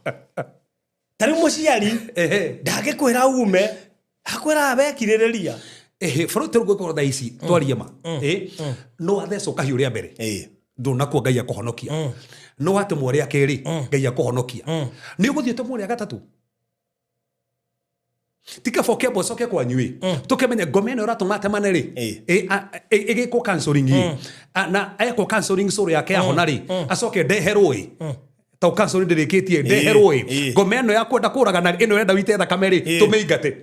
Ta rĩu mũciari ndangĩkwĩra ume, akwĩraga wekirĩrĩria. Ehe, bũrũri rĩu ngũkorwo thaa ici twarie ma. No athecwo kahiũ rĩa mbere, ndũnakuo Ngai akũhonokia, no atemwo rĩa kerĩ Ngai akũhonokia, nĩ ũgũthiĩ ũtemwo rĩa gatatũ. Ti kaba ũkĩamba ũcoke kwanyu ĩ, tũkĩmenye ngoma ĩno ĩratũma atemane rĩ, ĩgĩkwo counseling ĩ. Na ekwo counseling soul yake yahona rĩ, acoke ndeherwo ĩ, to counseling ndĩrĩkĩtie, ndeherwo ĩ, ngoma ĩno ya kwenda kũragana, ĩno ĩrenda wite thakame rĩ, tũmĩingate.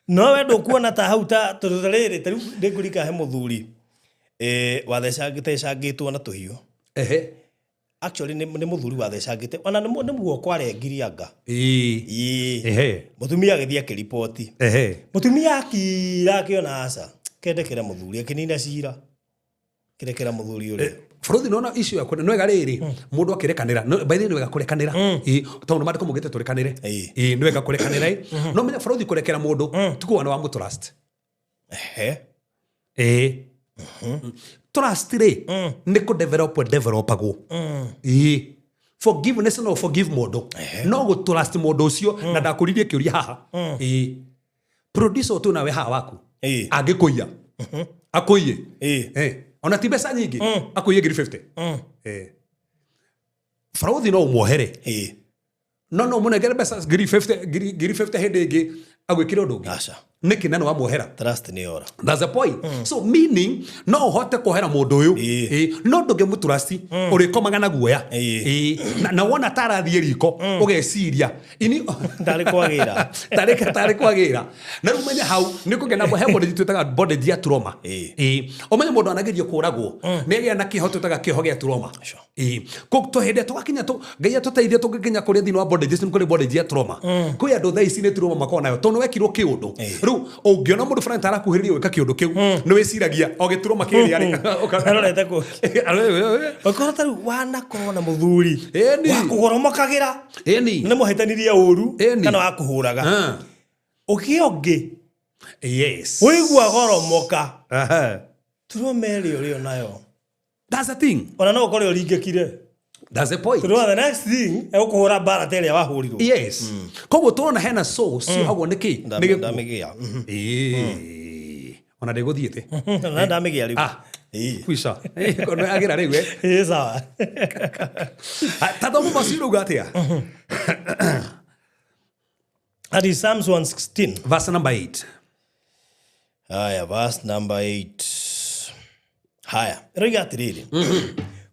No we ndũkuona ta hau ta tondũ ta rĩrĩ, ta rĩu ndĩngũrika he mũthuri wathecangĩtwo na tũhiũ. Ehe. Actually nĩ mũthuri wathecangĩte ona nĩ muoko arengirie anga. Ĩĩ. Ĩĩ. Ehe. Mũtumia agĩthiĩ akĩriboti. Ehe. Mũtumia akira akĩona aca kendekera mũthuri akĩnina cira kĩrekera mũthuri ũrĩa. Bũrũthi nona issue ya kwenda nĩ wega rĩrĩ mũndũ akĩrekanĩra. By the way nĩ wega kũrekanĩra. Ĩĩ, tondũ maandĩko maugĩte tũrekanĩre. Ĩĩ. Ĩĩ, nĩ wega kũrekanĩra ĩ. No menya bũrũthi kũrekera mũndũ ti kuga nĩ wa mũtrust. Ehe. Ĩĩ. Trust rĩ nĩ kũ develop developagwo. Ĩĩ. Forgiveness no forgive mũndũ no gũ trust mũndũ ũcio na ndakũririe kĩũria haha. Ĩĩ. Producer ũyũ twĩ nawe haha waku Ĩĩ. angĩkũiya akũiye. Ĩĩ. Eh, ona ti mbeca nyingĩ akũiye ngiri 50. Eh. Barũthi no ũmuohere. Ĩĩ. No mũnengere mbeca ngiri 50 ngiri 50 hĩndĩ ĩngĩ agwĩkĩre ũndũ ũngĩ. Aca. Nĩkĩ na nĩ wamuohera? Trust nĩ yora. That's the point. So meaning no ũhote kuohera mũndũ ũyũ. Ĩĩ. Ĩĩ, no ndũngĩmũtrust ũrĩkomaga na guoya. Ĩĩ. Ĩĩ. Na wona ta arathiĩ riko ũgeciria ini Ndarĩ kwagĩra. tarĩ kwagĩra na rĩu menye hau nĩ kũgĩa na he bondage twĩtaga bondage ya trauma. Ĩĩ. Ĩĩ. Ũmenye mũndũ anagerio kũragwo nĩ agĩa na kĩho twĩtaga kĩoho gĩa trauma. Sure. Ĩĩ. Hĩndĩ ĩrĩa tũgakinya Ngai atũteithie tũngĩkinya kũrĩa thĩinĩ wa bondages nĩ kũrĩ bondage ya trauma. Kwĩ andũ thaa ici nĩ trauma makoragwo nayo tondũ wekirwo kĩũndũ. Ĩĩ. Rĩu ũngĩona mũndũ fulani ta arakuhĩrĩria gwĩka kĩũndũ kĩu nĩ wĩciragia o gĩturoma kĩrĩa rĩ. Arorete kũ? Ũkorwo ta rĩu wanakorwo na mũthuri Ĩni. wakũgoromokagĩra Ĩni. nĩ mũhĩtanirie ũru Ĩni. kana wakũhũraga Ah. ũkĩ ũngĩ Yes. ũigua goromoka Aha. turoma ĩrĩa ũrĩ nayo. That's the thing. Ona no ũkore ũringĩkire. That's the point. Tondũ the next thing egũkũhũra mbara ta ĩrĩa wahũrirwo. Yes. Koguo tũrona hena soul ciohagwo nĩ kĩ? Nĩ gĩkuũ. Ndamĩgĩa. Ĩĩ. Ona ndĩgũthiĩte. Na ndamĩgĩa rĩu. Ah. Ĩĩ. Kwica. Agĩra rĩu eh. Ĩĩ sawa. Ta thoma macio rauga atĩa? That is Psalms 116. Verse number 8. Haya, verse number 8. Haya, ĩroiga atĩrĩrĩ.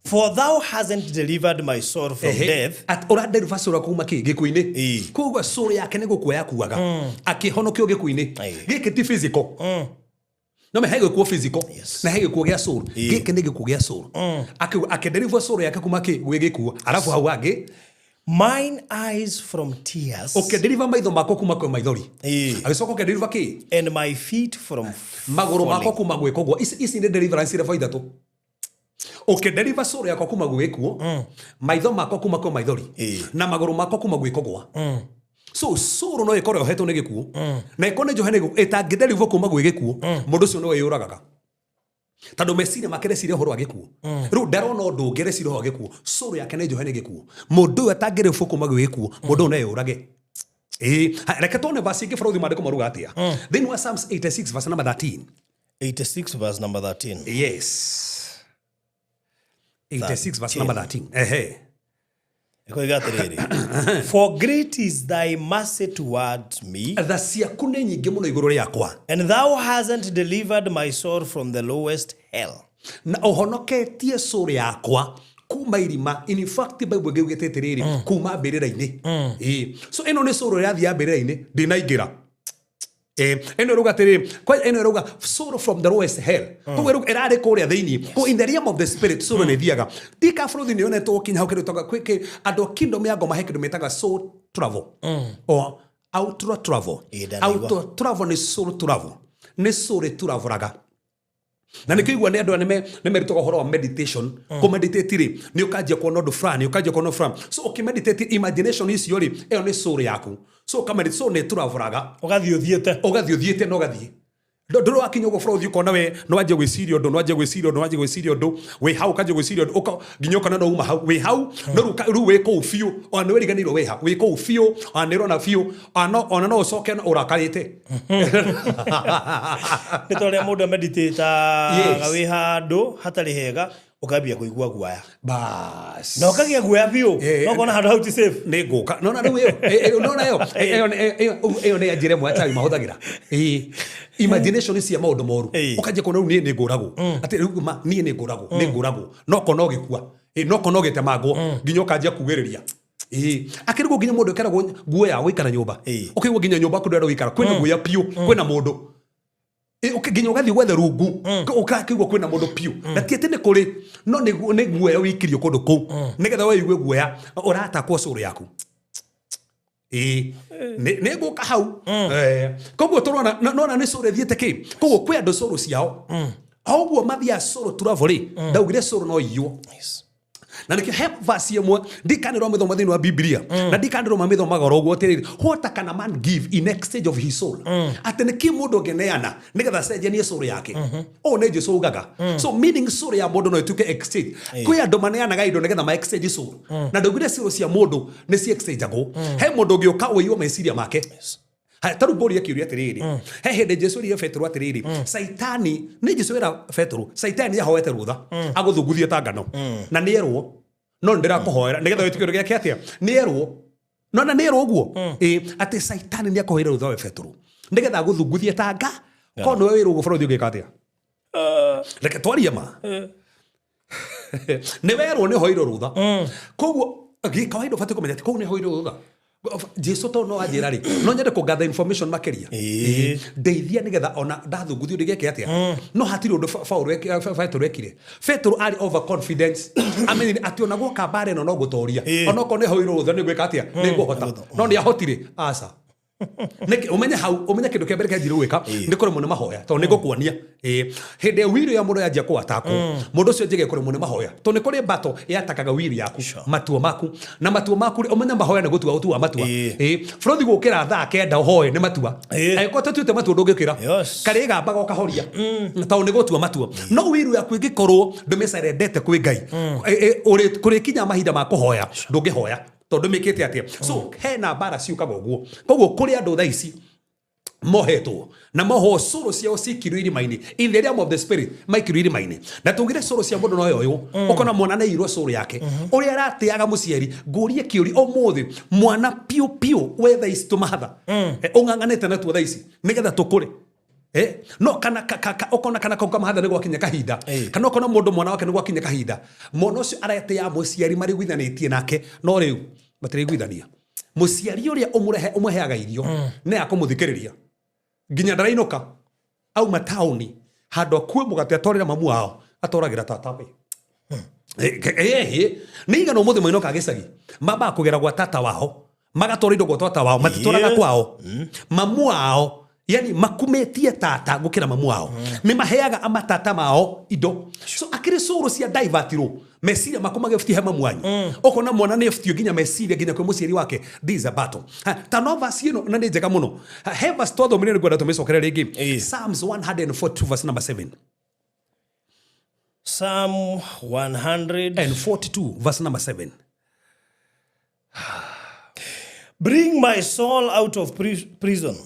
For thou hasn't delivered my soul from death. Ũraderiva soul kuma kĩ? Gĩkuũ-inĩ. Ĩĩ. Koguo soul yake nĩ gũkua yakuaga. Akĩhonokio gĩkuũ-inĩ. Ĩĩ. Gĩkĩ ti physical. No me he gĩkuũ physical Yes. na he gĩkuũ gĩa soul. Gĩkĩ nĩ gĩkuũ gĩa soul. Akĩderiva soul yake kuma kĩ? Gwĩ gĩkuũ. Arabu hau hangĩ Mine eyes from tears. ũkĩderiva maitho makwa kuma kwĩ maithori. Ĩĩ. Agĩcoka ũkĩderiva kĩ? And my feet from Magũrũ makwa falling. kuma gwĩ kũgũa. Ici nĩ deliverance level ithatũ. Ũkĩderiva soul yakwa kuma gwĩ gĩkuũ, maitho makwa kuma kwĩ maithori, Ĩĩ. na magũrũ makwa kuma gwĩ kũgũa. So soul no ĩkorwo yohetwo nĩ gĩkuũ, na ĩkorwo nĩ njohe nĩ gĩkuũ, ĩtangĩderivwo kuma gwĩ gĩkuũ, mũndũ ũcio no wĩyũragaga. Tondũ meciria make reciria ũhoro wa gĩkuũ. Rĩu ndarona ũndũ ũngĩ reciria ũhoro wa gĩkuũ. Soul yake nĩ njohe nĩ gĩkuũ. Mũndũ ũyũ atangĩrĩbwo kuma gwĩ gĩkuũ, mũndũ ũyũ no eyũrage. Ĩĩ, reke tuone verse ĩngĩ bũrũri maandĩko maruga atĩa. Thĩinĩ wa Psalms 86 verse number 13. 86 verse number 13. Yes. 86 verse number 13. Ehe. Ĩkoiga atĩrĩrĩ. For great is thy mercy towards me, Tha ciaku nĩ nyingĩ mũno igũrũ rĩakwa. and thou hasn't delivered my soul from the lowest hell. Na ũhonoketie soul yakwa kuma irima. In fact Bible ĩngĩ yugĩte atĩrĩrĩ, kuma mbĩrĩra-inĩ. Ĩĩ. So ĩno nĩ soul ĩrathiĩ mbĩrĩra-inĩ, ndĩnaingĩra. Ĩno ĩrauga atĩrĩrĩ, kwa ĩno ĩrauga soul from the lowest hell. Koguo ĩrauga ĩrarĩ kũrĩa thĩinĩ. Koguo in the realm of the spirit soul nĩ ĩthiaga. Tika bũrũri nĩ yonetwo kinya hau kĩndũ gĩtagwo kwĩ andũ a kingdom ya ngoma he kĩndũ metaga soul travel or outro travel. Ĩĩ, ndanaigua. Outro travel nĩ soul travel. Nĩ soul ĩtravelaga. Na nĩkĩo igua nĩ andũ aya nĩ merutaga ũhoro wa meditation. Kũ-meditate rĩ, nĩ ũkanjia kuona ũndũ fulani, ũkanjia kuona ũndũ fulani. So ũkĩ-meditate imagination icio rĩ, ĩyo nĩ soul yaku. So ũka-meditate, soul nĩ ĩtravelaga. Ũgathiĩ ũthiĩte. Ũgathiĩ ũthiĩte na ũgathiĩ. Ndũrĩ wakinya ũguo bũrũri ũkona we nĩ wanjia gwĩciria ũndũ, nĩ wanjia gwĩciria ũndũ, nĩ wanjia gwĩciria ũndũ, wĩ hau ũkanjia gwĩciria ũndũ, nginya ũkona no uma hau, wĩ hau, no rĩu wĩ kũu biũ, ona nĩ wĩriganĩirwo wĩ ha, wĩ kũu biũ, ona nĩ ũrona biũ, ona no ũcoke ũrakarĩte. Nĩ ta ũrĩa mũndũ ameditĩtaga Yes. wĩ handũ hatarĩ hega ũkambia kũigua guoya. Bas. Na ũkagĩa guoya biũ, no ũkona handũ hau ti safe. Nĩ ngũka. Nona rĩu ĩyo, nona ĩyo, ĩyo nĩ njĩra ĩmwe achawi mahũthagĩra. Ĩĩ. Imagination cia maũndũ moru. Ũkanjia kuona rĩu niĩ nĩ ngũragwo. Atĩ rĩu ma niĩ nĩ ngũragwo, nĩ ngũragwo. No kona ũgĩkua. Ĩĩ, no kona ũgĩtemangwo nginya ũkanjia kugĩrĩria. Ĩĩ. Akĩrigwo nginya mũndũ ekeragwo guoya gũikara nyũmba. Ũkaigua nginya nyũmba kũndũ ndũrenda gũikara. Kwĩna guoya biũ, kwĩna mũndũ. Nginya ũgathiĩ gwetha rungu ũgakĩigua kwĩna mũndũ piũ na ti atĩ nĩ kũrĩ no nĩ guoya wĩikirio kũndũ kũu nĩgetha we igue guoya ũratakwo cũrũ yaku. Ĩĩ nĩ ngũka hau. Koguo tũrona nona nĩ cũrũ ĩthiĩte kĩ koguo kwĩ andũ cũrũ ciao o ũguo mathiaga cũrũ travel rĩ ndaugire cũrũ no iywo. Na nĩkĩo he verse ĩmwe ndikanĩrwo mĩthoma thĩinĩ wa Biblia na ndikanĩrwo mamĩthomaga oro ũguo atĩrĩrĩ, what can a man give in exchange of his soul? Atĩ nĩkĩ mũndũ ũngĩneana nĩgetha acenjanie soul yake? Ũũ nĩ Jesu ugaga. So meaning soul ya mũndũ no ĩtuĩke exchange. Kwĩ andũ maneanaga indo nĩgetha ma exchange soul. Na ndaugire soul cia mũndũ nĩ ci exchangeagwo. He mũndũ ũngĩũka ũiywo meciria make. Haya, ta rĩu ngũrie kĩũria atĩrĩrĩ, he hĩndĩ Jesu erire Petero atĩrĩrĩ, Saitani nĩ Jesu era Petero, Saitani ahoete rũtha agũthunguthie ta ngano na nĩ erwo no nĩndĩrakũhoera nĩgetha wĩtĩkio gĩake atĩa nĩ erwo no na nĩ erwo ũguo ĩ atĩ Saitani nĩ akũhoire rũtha we Petero nĩgetha agũthunguthie ta nga ko nĩwe wĩrwo ũguo bũrũri ũngĩka atĩa? Reke twarie ma nĩ werwo nĩ hoirwo rũtha koguo gĩkawaida ũbatiĩ kũmenya atĩ kũu nĩ hoirwo rũtha Jesu to no anjĩra rĩ no nyende kũgatha information makĩria. Ĩĩ. Ndeithia nĩgetha ona ndathunguthio ndigeke atĩa no hatirĩ ũndũ Paũlũ Petero ekire. Petero arĩ overconfidence amenyire atĩ ona gwoka mbara ĩno no ngũtoria. Onokorwo nĩ hoirwo rũtha nĩ ngwĩka atĩa nĩ ngũhota no nĩ ahotire aca. Nĩkĩ ũmenye hau ũmenye kĩndũ kĩa mbere kĩanjire gwĩka nĩ kũremwo nĩ mahoya tondũ nĩ ngũkuonia. Ĩĩ hĩndĩ ĩyo wiro ya mũndũ yanjia kũatakwo mũndũ ũcio njĩge kũremwo nĩ mahoya tondũ nĩ kũrĩ battle yatakaga wiro yaku matua maku na matua maku rĩ, ũmenye mahoya nĩ gũtua ũtua matua. Ĩĩ bũrũthi gũkĩra thaa kenda ũhoe nĩ matua. Angĩkorwo tũtuĩte matua ndũngĩkĩra. Karĩ gambaga ũkahoria tondũ nĩ gũtua matua no wiro yaku ĩngĩkorwo ndũmĩcarendete kwĩ Ngai kũrĩkinya mahinda ma kũhoya ndũngĩhoya tondũ mĩkĩte atĩa. So hena mbara ciũkaga ũguo koguo kũrĩ andũ thaa ici mohetwo na moho cũrũ ciao cikirwo irima-inĩ in the realm of the spirit maikirwo irima-inĩ na tugire cũrũ cia mũndũ no yoywo ũkona mwana nĩ irwo cũrũ yake ũrĩa aratĩaga mũciari ngũrie kĩũria ũmũthĩ mwana piũ piũ we thaa ici tũmahatha ũng'ang'anĩte natuo thaa ici nĩgetha tũkũre. No kana ũkona kana kau kamahatha nĩ gwakinya kahinda kana ũkona mũndũ mwana wake nĩ gwakinya kahinda mwana ũcio aretĩa mũciari marĩiguithanĩtie nake no rĩu matirĩiguithania mũciari ũrĩa ũmũheaga irio nĩ akũmũthikĩrĩria nginya ndarainũka auma taũni handũ akue mũgate atwarĩra mamu wao atwaragĩra tata we. Nĩ igana ũmũthĩ mainũka gĩcagi mambaga kũgera gwa tata wao magatwara indo gwa tata wao matitwaraga kwao mamu wao yani makumĩtie tata gũkĩra mamu wao nĩ maheaga amatata mao indo so akĩrĩ cũrũ cia divertirwo meciria maku magĩbutie he mamu wanyu ũkona mwana nĩ ebutio nginya meciria nginya kwĩ mũciari wake. This is a battle. Ta no verse ĩno na nĩ njega mũno. He verse twathomire nĩ ngwenda tũmĩcokere rĩngĩ. Psalms 142 verse number 7. Psalm 142 verse number 7. Bring my soul out of prison.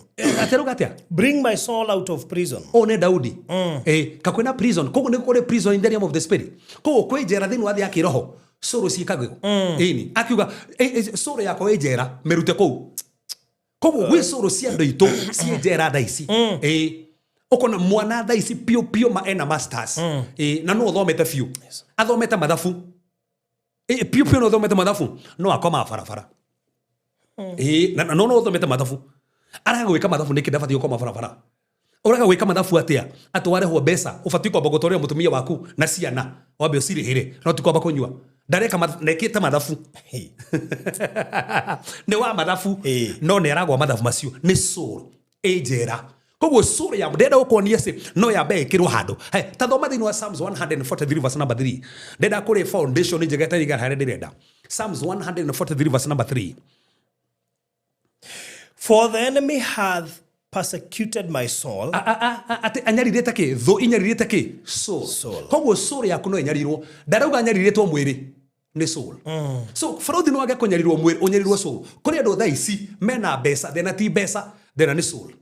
Ateruga atia? Bring my soul out of prison. O nĩ Daudi. Kakwĩna prison koguo nĩ kũrĩ prison in the realm of the spirit koguo kwĩ njera thĩinĩ wa thĩ ya kĩroho cũrũ ciĩkagwo ĩni akiuga cũrũ yakwa ĩ njera mĩrute kũu koguo gwĩ cũrũ cia andũ aitũ ciĩ njera thaa ici. Ũkona mwana thaa ici piũ piũ ma ena masters. Na no ũthomete biũ athomete mathabu piũ piũ no ũthomete mathabu no akoma barabara. Na no no ũthomete mathabu araga gwĩka mathabu nĩkĩ ndabatiĩ gũkoma barabara ũraga gwĩka mathabu atĩa atĩ warehwo mbeca ũbatiĩ kwamba gũtwarĩra mũtumia waku na ciana wambe ũcirĩhĩre no ti kwamba kũnyua ndareka ndekĩte mathabu nĩ wa mathabu no nĩ aragwa mathabu macio nĩ soul ĩ njera koguo soul ya ndenda gũkuonia ci no yambe ĩkĩrwo handũ. Hey, ta thoma thĩinĩ wa Psalms 143 verse number 3 ndenda kũrĩ foundation njega ĩtarĩ igana harĩa ndĩrenda. Psalms 143 verse number 3. For the enemy hath persecuted my soul. Atĩ anyarirĩte kĩ thũ inyarirĩte kĩ soul. Koguo soul yaku no ĩnyarirwo ndarauga anyarirĩtwo mwĩrĩ nĩ soul. So bũrũthi no age kũnyarirwo mwĩrĩ ũnyarirwo soul kũrĩ andũ thaa ici mena mbeca thĩna ti mbeca thĩna nĩ soul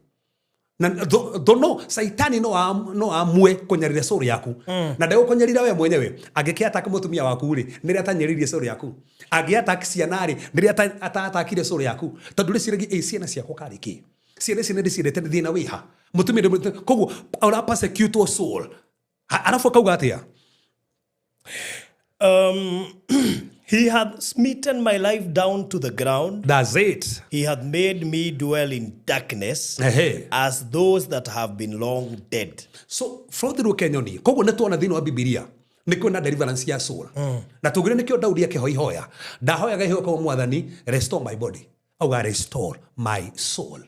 na no saitani no amue kũnyarira soul yaku na ndegũkũnyarira we mwenyewe angĩkĩataka mũtumia waku rĩ nĩrĩa atanyaririe soul yaku angĩattack ciana rĩ nĩrĩa ataattackire soul yaku tondũ rĩciragia ĩ ciana ciakwa karĩ kĩ ciana ici nĩndĩciendete nĩ thĩna wĩha mũtumia koguo ũra persecute soul arabu akauga atĩa? He hath smitten my life down to the ground. That's it. He hath made me dwell in darkness Ehe. as those that have been long dead. So frothi rũke nyoni koguo nĩ tuona thĩinĩ wa Bibilia nĩ kwĩna deliverance ya soul. Na tugire nĩkĩo Daudi akĩhoya ihoya, ndahoyaga ihoya kwa Mwathani, restore my body, auga restore my soul,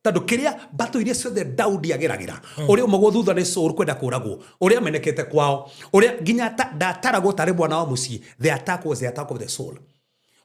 tondũ kĩrĩa mbatũ iria ciothe Daudi ageragĩra, ũrĩa ũmagwo thutha nĩ Saul kwenda kũragwo, ũrĩa amenekete kwao, ũrĩa nginya ndataragwo tarĩ mwana wa mũciĩ, the attack was the attack of the soul.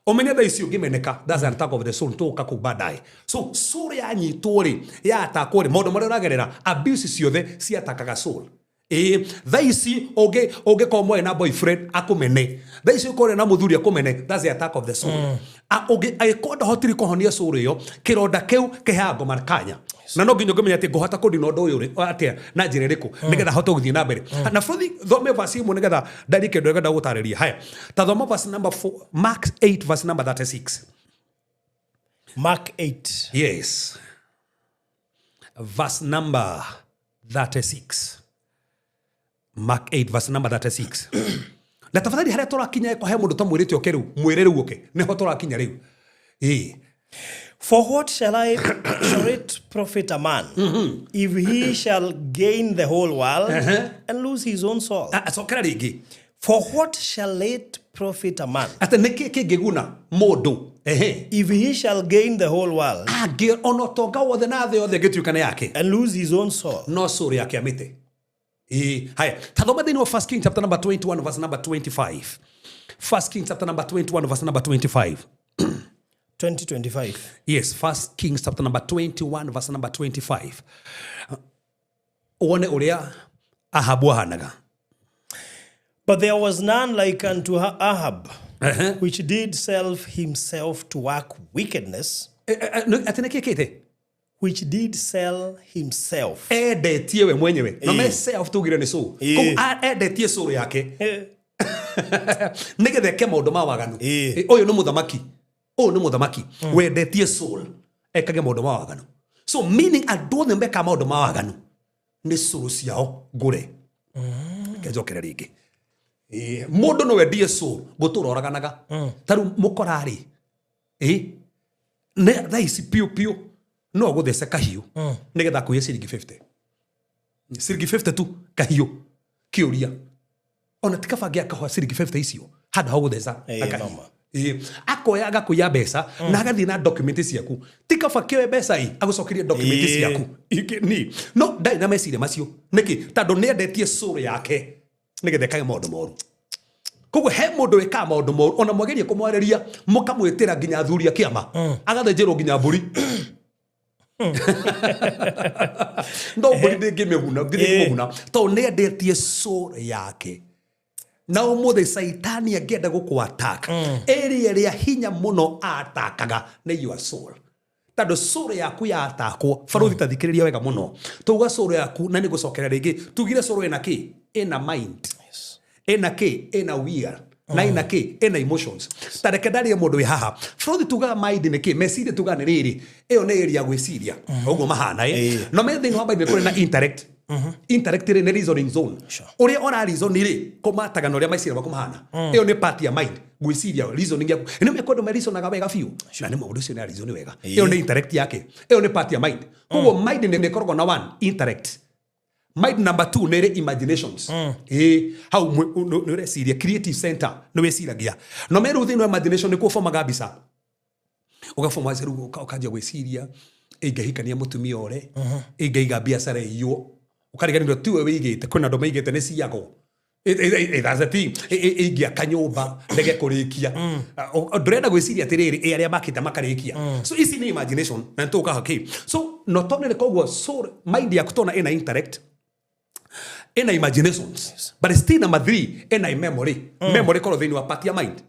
Ũmenye thaa ici ũngĩmeneka, that's an attack of the soul, tũgũka kũu baadaye. So soul yanyitwo rĩ, yatakwo rĩ, maũndũ marĩa ũragerera, abuse ciothe ciatakaga soul. Ĩĩ, thaa ici ũngĩkorwo mwarĩ na boyfriend akũmene, thaa ici ũkorwo na mũthuri akũmene, that's the attack of the soul. Angĩkorwo ndahotire kũhonia soul ĩyo, kĩronda kĩu kĩheaga ngoma kanya, na no nginya ũngĩmenya atĩ ngũhota kũndina ũndũ ũyũ rĩ, atĩa na njĩra ĩrĩkũ nĩgetha hote gũthiĩ na mbere. Na bũthi thome verse ĩmwe nĩgetha ndarie kĩndũ ngenda gũtarĩria. Haya, ta thoma verse number 4, Mark 8 verse number 36. Mark 8. Yes, verse number 36. Mark 8 verse number 36. Na tafadhali harĩa tũrakinya ĩko he mũndũ tamwĩrĩte oke rĩu, mwĩre rĩu oke, nĩho tũrakinya rĩu. Ĩĩ. For what shall it profit a man if he shall gain the whole world and lose his own soul? Cokera rĩngĩ. For what shall it profit a man Atĩ nĩkĩ kĩngĩguna mũndũ? Ehe. if he shall gain the whole world Angĩ ona ũtonga wothe na thĩ yothe ĩngĩtuĩka nĩ yake, and lose his own soul? No soul yake amĩte. Ĩĩ. Haya, tathoma thĩinĩ wa 1 Kings chapter number 21 verse number 25. 1 Kings chapter number 21 verse number 25. 2025. Yes, 1 Kings chapter number 21 verse number 25. Wone ũrĩa Ahabu ahanaga. But there was none like unto Ahab, which did sell himself to work wickedness, Atĩ nĩkĩ kĩte? which did sell himself. Endetie we mwenyewe. No me self tugire nĩ soul. Koguo endetie soul yake. Nĩgetha eke maũndũ ma waganu. Ũyũ nĩ mũthamaki. Ũyũ nĩ mũthamaki. Wendetie soul ekage maũndũ ma waganu. So meaning andũ othe mekaga maũndũ ma waganu nĩ soul ciao ngũre. Kenjokere rĩngĩ. Mũndũ no endie soul gũtũra oraganaga. Ta rĩu mũkora-rĩ, nĩ thaa ici piũ piũ no agũthece kahiũ nĩgetha akũiye ciringi 50. Ciringi 50 tu kahiũ kĩũria. Ona ti kaba angĩakahoya ciringi 50 icio handũ ha gũtheca na kahiũ. Mama. Akoya agakũiya mbeca na agathiĩ na document ciaku. Ti kaba kĩoe mbeca ĩ agũcokerie document ciaku. Ni. No ndarĩ na meciria macio. Nĩkĩ? Tondũ nĩendetie soul yake nĩgetha ekage maũndũ moru. Koguo he mũndũ wĩkaga maũndũ moru ona mwagerie kũmwarĩria mũkamwĩtĩra nginya athuri a kĩama agathĩnjĩrwo nginya mbũri. No mbũri ndĩngĩmĩguna, ndĩngĩmũguna tondũ nĩendetie soul yake. Na ũmũthĩ Saitani angĩenda gũkũ attack, area ĩrĩa hinya mũno atakaga nĩ your soul. Tondũ soul yaku yatakwo, barothi ta thikĩrĩria wega mũno. Tauga soul yaku na nĩngũcokera rĩngĩ, tugire soul ĩna kĩ? Ĩna mind. Ĩna kĩ? Ĩna will. Na ĩna kĩ? Ĩna emotions. Ta reke ndarie mũndũ wĩ haha. Barothi tugaga mind nĩ kĩ? Meciria tugaga nĩ rĩrĩ. Ĩyo nĩ area ya gwĩciria. Ũguo mahana, No me thĩinĩ wa Bible kũrĩ na intellect. Intellect rĩ nĩ reasoning zone. Ũrĩa ũra reason rĩ, kũmataga na ũrĩa meciria maku mahana. Ĩyo nĩ part ya mind, gwĩciria reasoning yaku. Nĩ mekũ andũ mereasonaga wega biũ. Na nĩ maũndũ ũcio nĩ reason wega. Ĩyo nĩ intellect yake. Ĩyo nĩ part ya mind. Koguo mind nĩ ĩkoragwo na one, intellect. Mind number 2 nĩ ĩrĩ imaginations. Hau nĩ ũreciria creative center nĩ wĩciragia. No meru thĩinĩ wa imagination nĩ kuobomaga mbica. Ũgaboma rĩu ũkanjia gwĩciria ingĩhikania mũtumia ũre, ingĩiga biacara ĩiywo. Ũkariganĩrwo tiwe wĩigĩte, kwĩna andũ maigĩte nĩ ciagwo. That's the thing. Ingĩaka nyũmba ndege kũrĩkia. Ndũrenda gwĩciria atĩrĩrĩ, arĩa makĩte makarĩkia. So ici nĩ imagination na nĩ tũgũka hakĩ. So not only koguo soul mind yaku tona ĩna intellect, ĩna imaginations, but still number 3 ĩna memory. Memory korwo thĩinĩ wa part ya mind.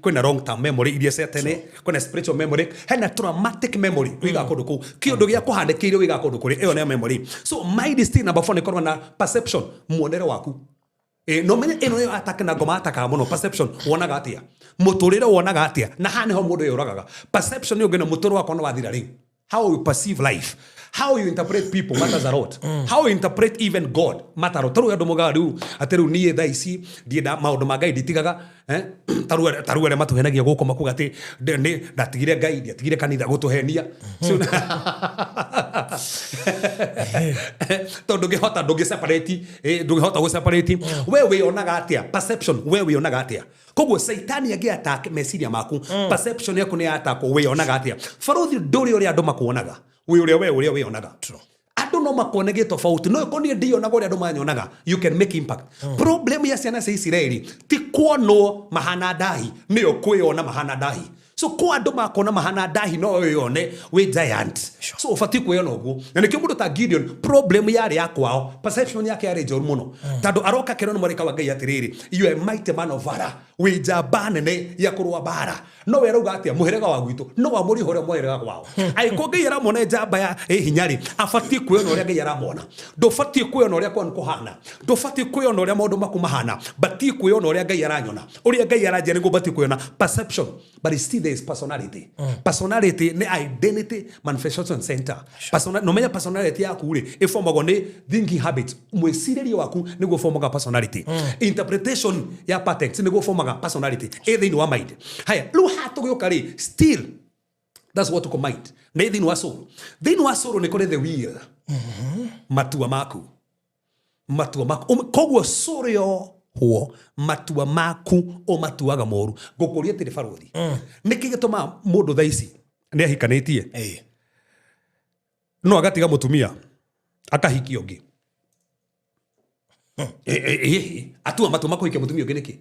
Kwĩna long term memory iria cia tene, kwĩna spiritual memory, hena traumatic memory wĩigaga kũndũ kũu, kĩũndũ gĩa kũhanĩkĩire wĩigaga kũndũ kũrĩ, ĩyo nĩyo memory. So mind is still number 4 nĩ korwo na perception, muonere waku. No menye ĩno nĩyo attack na ngoma atakaga mũno, perception wonaga atĩa, mũtũrĩre wonaga atĩa, na haha nĩho mũndũ yũragaga. Perception nĩ ũngĩona mũtũrĩre wakwa nĩ wathira rĩu. How you perceive life. How you interpret people matters a lot. How you interpret even God matters a lot. Taru andu mogaga riu ati riu nie thaa ici ndienda maundu ma Ngai nditigaga, taru aria matuhenagia guku makuga ati ni ndatigire Ngai, ndiatigire kanitha gutuhenia. Tondu ndungihota ndungi separate, ndungihota gu separate. We wionaga atia perception, we wionaga atia. Koguo Saitani angi attack meciria maku, perception yaku ni attack, wionaga atia. Baruthi nduri uria andu makuonaga, wi uria we uria wionaga. Andu no makuonege tofauti, no ikonie ndionaga uria andu manyonaga, you can make impact. Problem ya ciana cia Isiraeli ti kuonwo mahana ndahi, niyo kwiyona mahana ndahi. So kwa andu makona mahana ndahi no wiyone wi giant. So ubati kwiyona uguo. Na nikio mundu ta Gideon problem yari ya kwao, perception yake yari njoru muno. Tondu aroka kerwo ni mũraika wa Ngai atiriri, you are mighty man of valor, wi njamba nene ya kurua mbara. No we arauga atia muhirega wa gwitu no amuri hore muhirega kwao. Aiko Ngai aramona njamba ya hinya ri, abati kwiyona uria Ngai aramona. Ndubati kwiyona uria kwanu kuhana, ndubati kwiyona uria maundu maku mahana, bati kwiyona uria Ngai aranyona, uria Ngai aranjia niguo bati kwiyona. Perception, but still there is personality. Personality ni identity manifestation center. No menya personality yaku ri ifomagwo ni thinking habits, mwiciririe waku niguo formaga personality. Interpretation ya patterns niguo formaga personality ĩ thĩinĩ wa mind. Haya rĩu haha tũgĩũka rĩ, still that's what we mind na thĩinĩ wa soul. Thĩinĩ wa soul nĩ kũrĩ the will, matua maku, matua maku. Koguo soul yo huo matua maku ũmatuaga moru. Ngũkũria atĩrĩ baruthi, nĩkĩ gĩtũmaga mũndũ thaa ici nĩ ahikanĩtie no agatiga mũtumia akahikia ũngĩ? Atua matua ma kũhikia mũtumia ũngĩ nĩkĩ?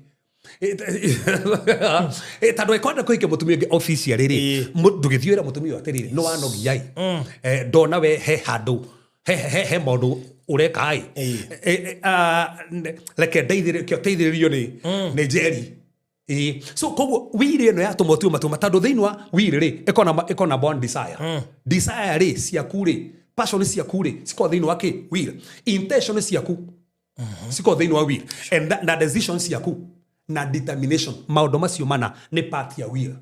Tondũ ĩkwenda kũhikia mũtumia ũngĩ officially rĩ, ndũgĩthiĩ wĩra mũtumia ũyũ atĩrĩrĩ, nĩ wanogia ĩ, ndona we he handũ he maũndũ ũreka ĩ, reke ndeithĩrĩrio nĩ Njeri. So koguo wiri ĩno yatũma ũtue matua, tondũ thĩinĩ wa wiri rĩ ĩkona born desire. Desire rĩ ciaku rĩ, passion ciaku rĩ cikoragwo thĩinĩ wa kĩ? Will. Intention ciaku cikoragwo thĩinĩ wa will. And na decision ciaku na determination, maũndũ macio mana nĩ part ya will.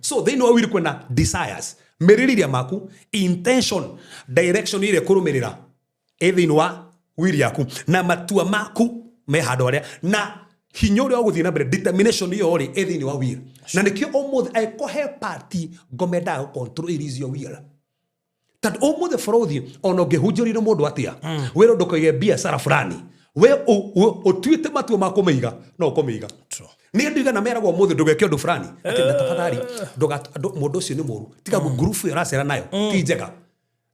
So thĩinĩ wa will kwĩna desires, mĩrĩrĩria maku, intention, direction ĩrĩa ĩkũrũmĩrĩra ĩ thĩinĩ wa will yaku, na matua maku me handũ harĩa, na hinya ũrĩa ũgũthiĩ na mbere, determination ĩyo rĩ ĩ thĩinĩ wa will. Na nĩkĩo ũmũthĩ angĩkorwo he party ngomendaga gũ-control it is your will. Tondũ ũmũthĩ bũrũthi ona ũngĩhunjĩrire mũndũ atĩa, wĩra ndũkaige biacara fulani, we ũtuĩte matua ma kũmĩiga no ũkũmĩiga. Nĩ andũ igana meragwo ũmũthĩ ndũgeke ũndũ fulani, atĩ na tafadhali mũndũ ũcio nĩ mũru, tiga ngurubu ĩyo ũracera nayo ti njega,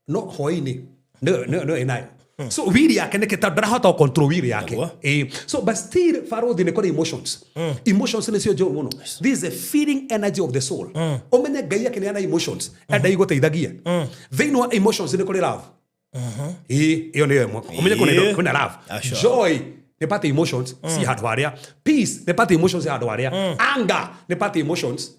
no hwaĩ-inĩ nĩyo ĩnayo. So will yake nĩkĩ? Tondũ ndarahota gũ control will yake. So but still baruthi nĩ kũrĩ emotions. Emotions nĩcio njũru mũno. This is the feeling energy of the soul. Ũmenye Ngai akĩneana emotions enda igũteithagie. Thĩinĩ wa emotions nĩ kũrĩ love. Ĩyo nĩyo ĩmwe. Ũmenye kwĩna love. Joy nĩ part emotions ci handũ harĩa. Peace nĩ part emotions handũ harĩa. Anger nĩ part emotions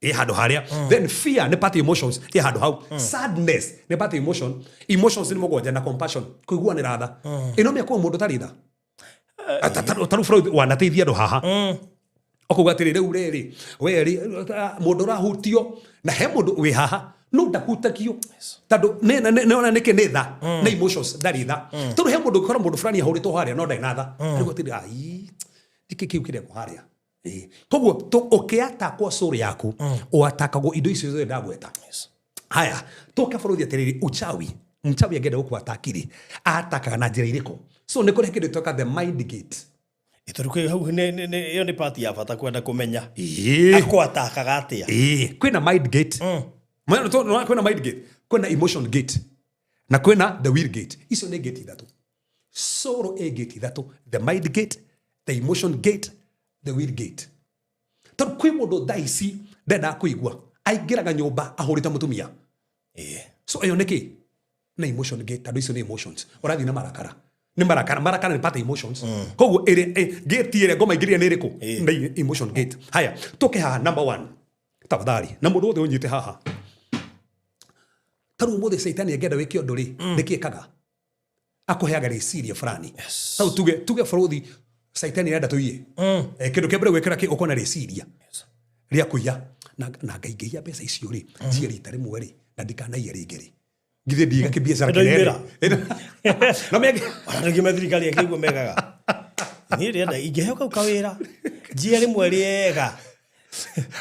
ĩ handũ harĩa. Then fear nĩ part emotions ĩ handũ hau. Sadness nĩ part emotion. Emotions nĩ mũgwanja na compassion, kũiguanĩra tha. Ĩno mĩaka mũndũ ũtarĩ tha. Taru Freud wanateithia andũ haha. Ũkauga atĩrĩ rĩu rĩrĩ we rĩ mũndũ ũrahutio na he mũndũ wĩ haha no ndahutagio tondũ nĩona nĩkĩ nĩ tha nĩ emotions ndarĩ tha. Tondũ he mũndũ ũngĩkora mũndũ fulani ahũrĩtwo harĩa no ndarĩ na tha. Arauga atĩrĩ ai nĩkĩ kĩu kĩrekwo harĩa. Koguo ũkĩatakwo soul yaku ũatakagwo indo icio ciothe ndagweta. Haya tũke bũrũri atĩrĩrĩ, uchawi mchawi angĩenda gũkũatakiri atakaga na njĩra irĩkũ? So nĩ kũrĩ kĩndũ twĩtaga the mind gate. Ĩtondũ hau ĩyo nĩ part ya bata kwenda kũmenya akwatakaga atĩa. Kwĩna mind gate. Kwĩna mind gate, kwĩna emotion gate, na kwĩna the will gate. Icio nĩ gate ithatũ. Soul ĩ gate ithatũ, the mind gate, the emotion gate, the will gate. Tondũ kwĩ mũndũ thaa ici ndendaga kũigua aingĩraga nyũmba ahũrĩte mũtumia. So ĩyo nĩ kĩ? Nĩ emotion gate, tondũ icio nĩ emotions. Ũrathiĩ na marakara. Nĩ marakara, marakara nĩ part emotions. Koguo ĩrĩa gate ĩrĩa ngoma ingĩrĩa nĩ ĩrĩkũ? Nĩ emotion gate. Haya, tũke haha number 1. Tafadhali, na mũndũ wothe ũnyite haha. Tarĩu ũmũthĩ Caitani angĩenda wĩke ũndũ rĩ, nĩkĩ ekaga? Akũheaga rĩciria fulani. Tau tuge bũrũthi Caitani arenda tũiye. Kĩndũ kĩa mbere gwĩkĩra kĩ ũkona rĩciria rĩa kũiya na Ngai ngĩiya mbeca icio rĩ, njiye rita rĩmwe rĩ, na ndikanaiye rĩngĩ rĩ. Githĩ ndiga kĩbiacara kĩnene. No meke ona ningĩ me thirikari ĩkĩigua megaga. Niĩ ndĩrenda ingĩheo kau kawĩra njie rĩmwe rĩega.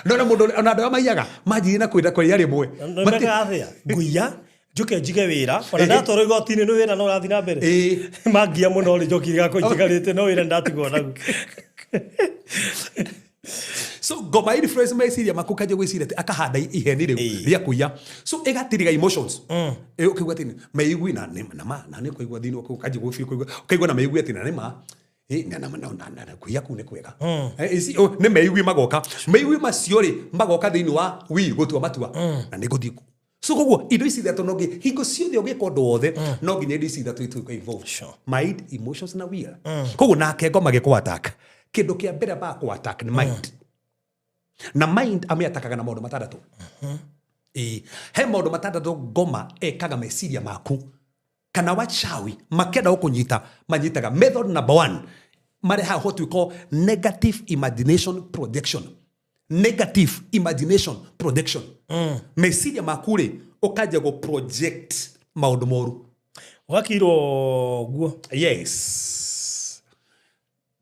No na mũndũ ona andũ arĩa maiyaga manjirie na kwenda kũiya rĩmwe. Mekaga atĩa? Ngũiya njuke njige wĩra ona ndatwarwo igoti-inĩ nĩ wĩra no ũrathiĩ na mbere. Mangia mũno rĩ njokire gakwa itigarĩte no wĩra nĩndatigwo naguo. So ngoma influence meciria maku kanjia gwiciria ati akahanda iheni riu ria kuiya. So igatiriga emotions. Ukaigua ati meigui na na ma na ni kuigua thini ukanjia gwifeel kuigua ukaigua na meigui ati na ni ma na na na na kuiya kuu ni kwega. Ici ni meigui magoka meigui macio ri magoka thiini wa wi gutua matua na ni guthii. So koguo indo ici ithatũ no nginya hingo ciothe ũgĩka ũndũ wothe no nginya indo ici ithatũ ituĩke involved. Mind, emotions na will. Koguo nake ngoma gĩkũ attack kĩndũ kĩa mbere ba kũ attack nĩ mind. Na mind amĩatakaga na maũndũ matandatũ. Ĩĩ, he maũndũ matandatũ ngoma ekaga meciria maku kana wachawi makĩenda gũkũnyita manyitaga. Method number 1 marehaga what we call negative imagination projection. Negative imagination projection. Meciria maku rĩ ũkanjia gũ project maũndũ moru. Ũgakirwo guo. Yes.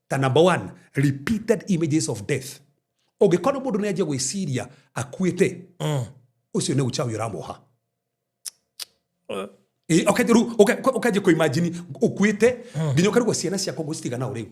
Ta number 1, repeated images of death. Ũngĩkorwo mũndũ nĩanjia gwĩciria akuĩte, ũcio nĩ uchawi ũramuoha. Ũkanjia kũ-imagine ũkuĩte nginya ũkarigwo ciana ciakwa ngũcitiga nao rĩu.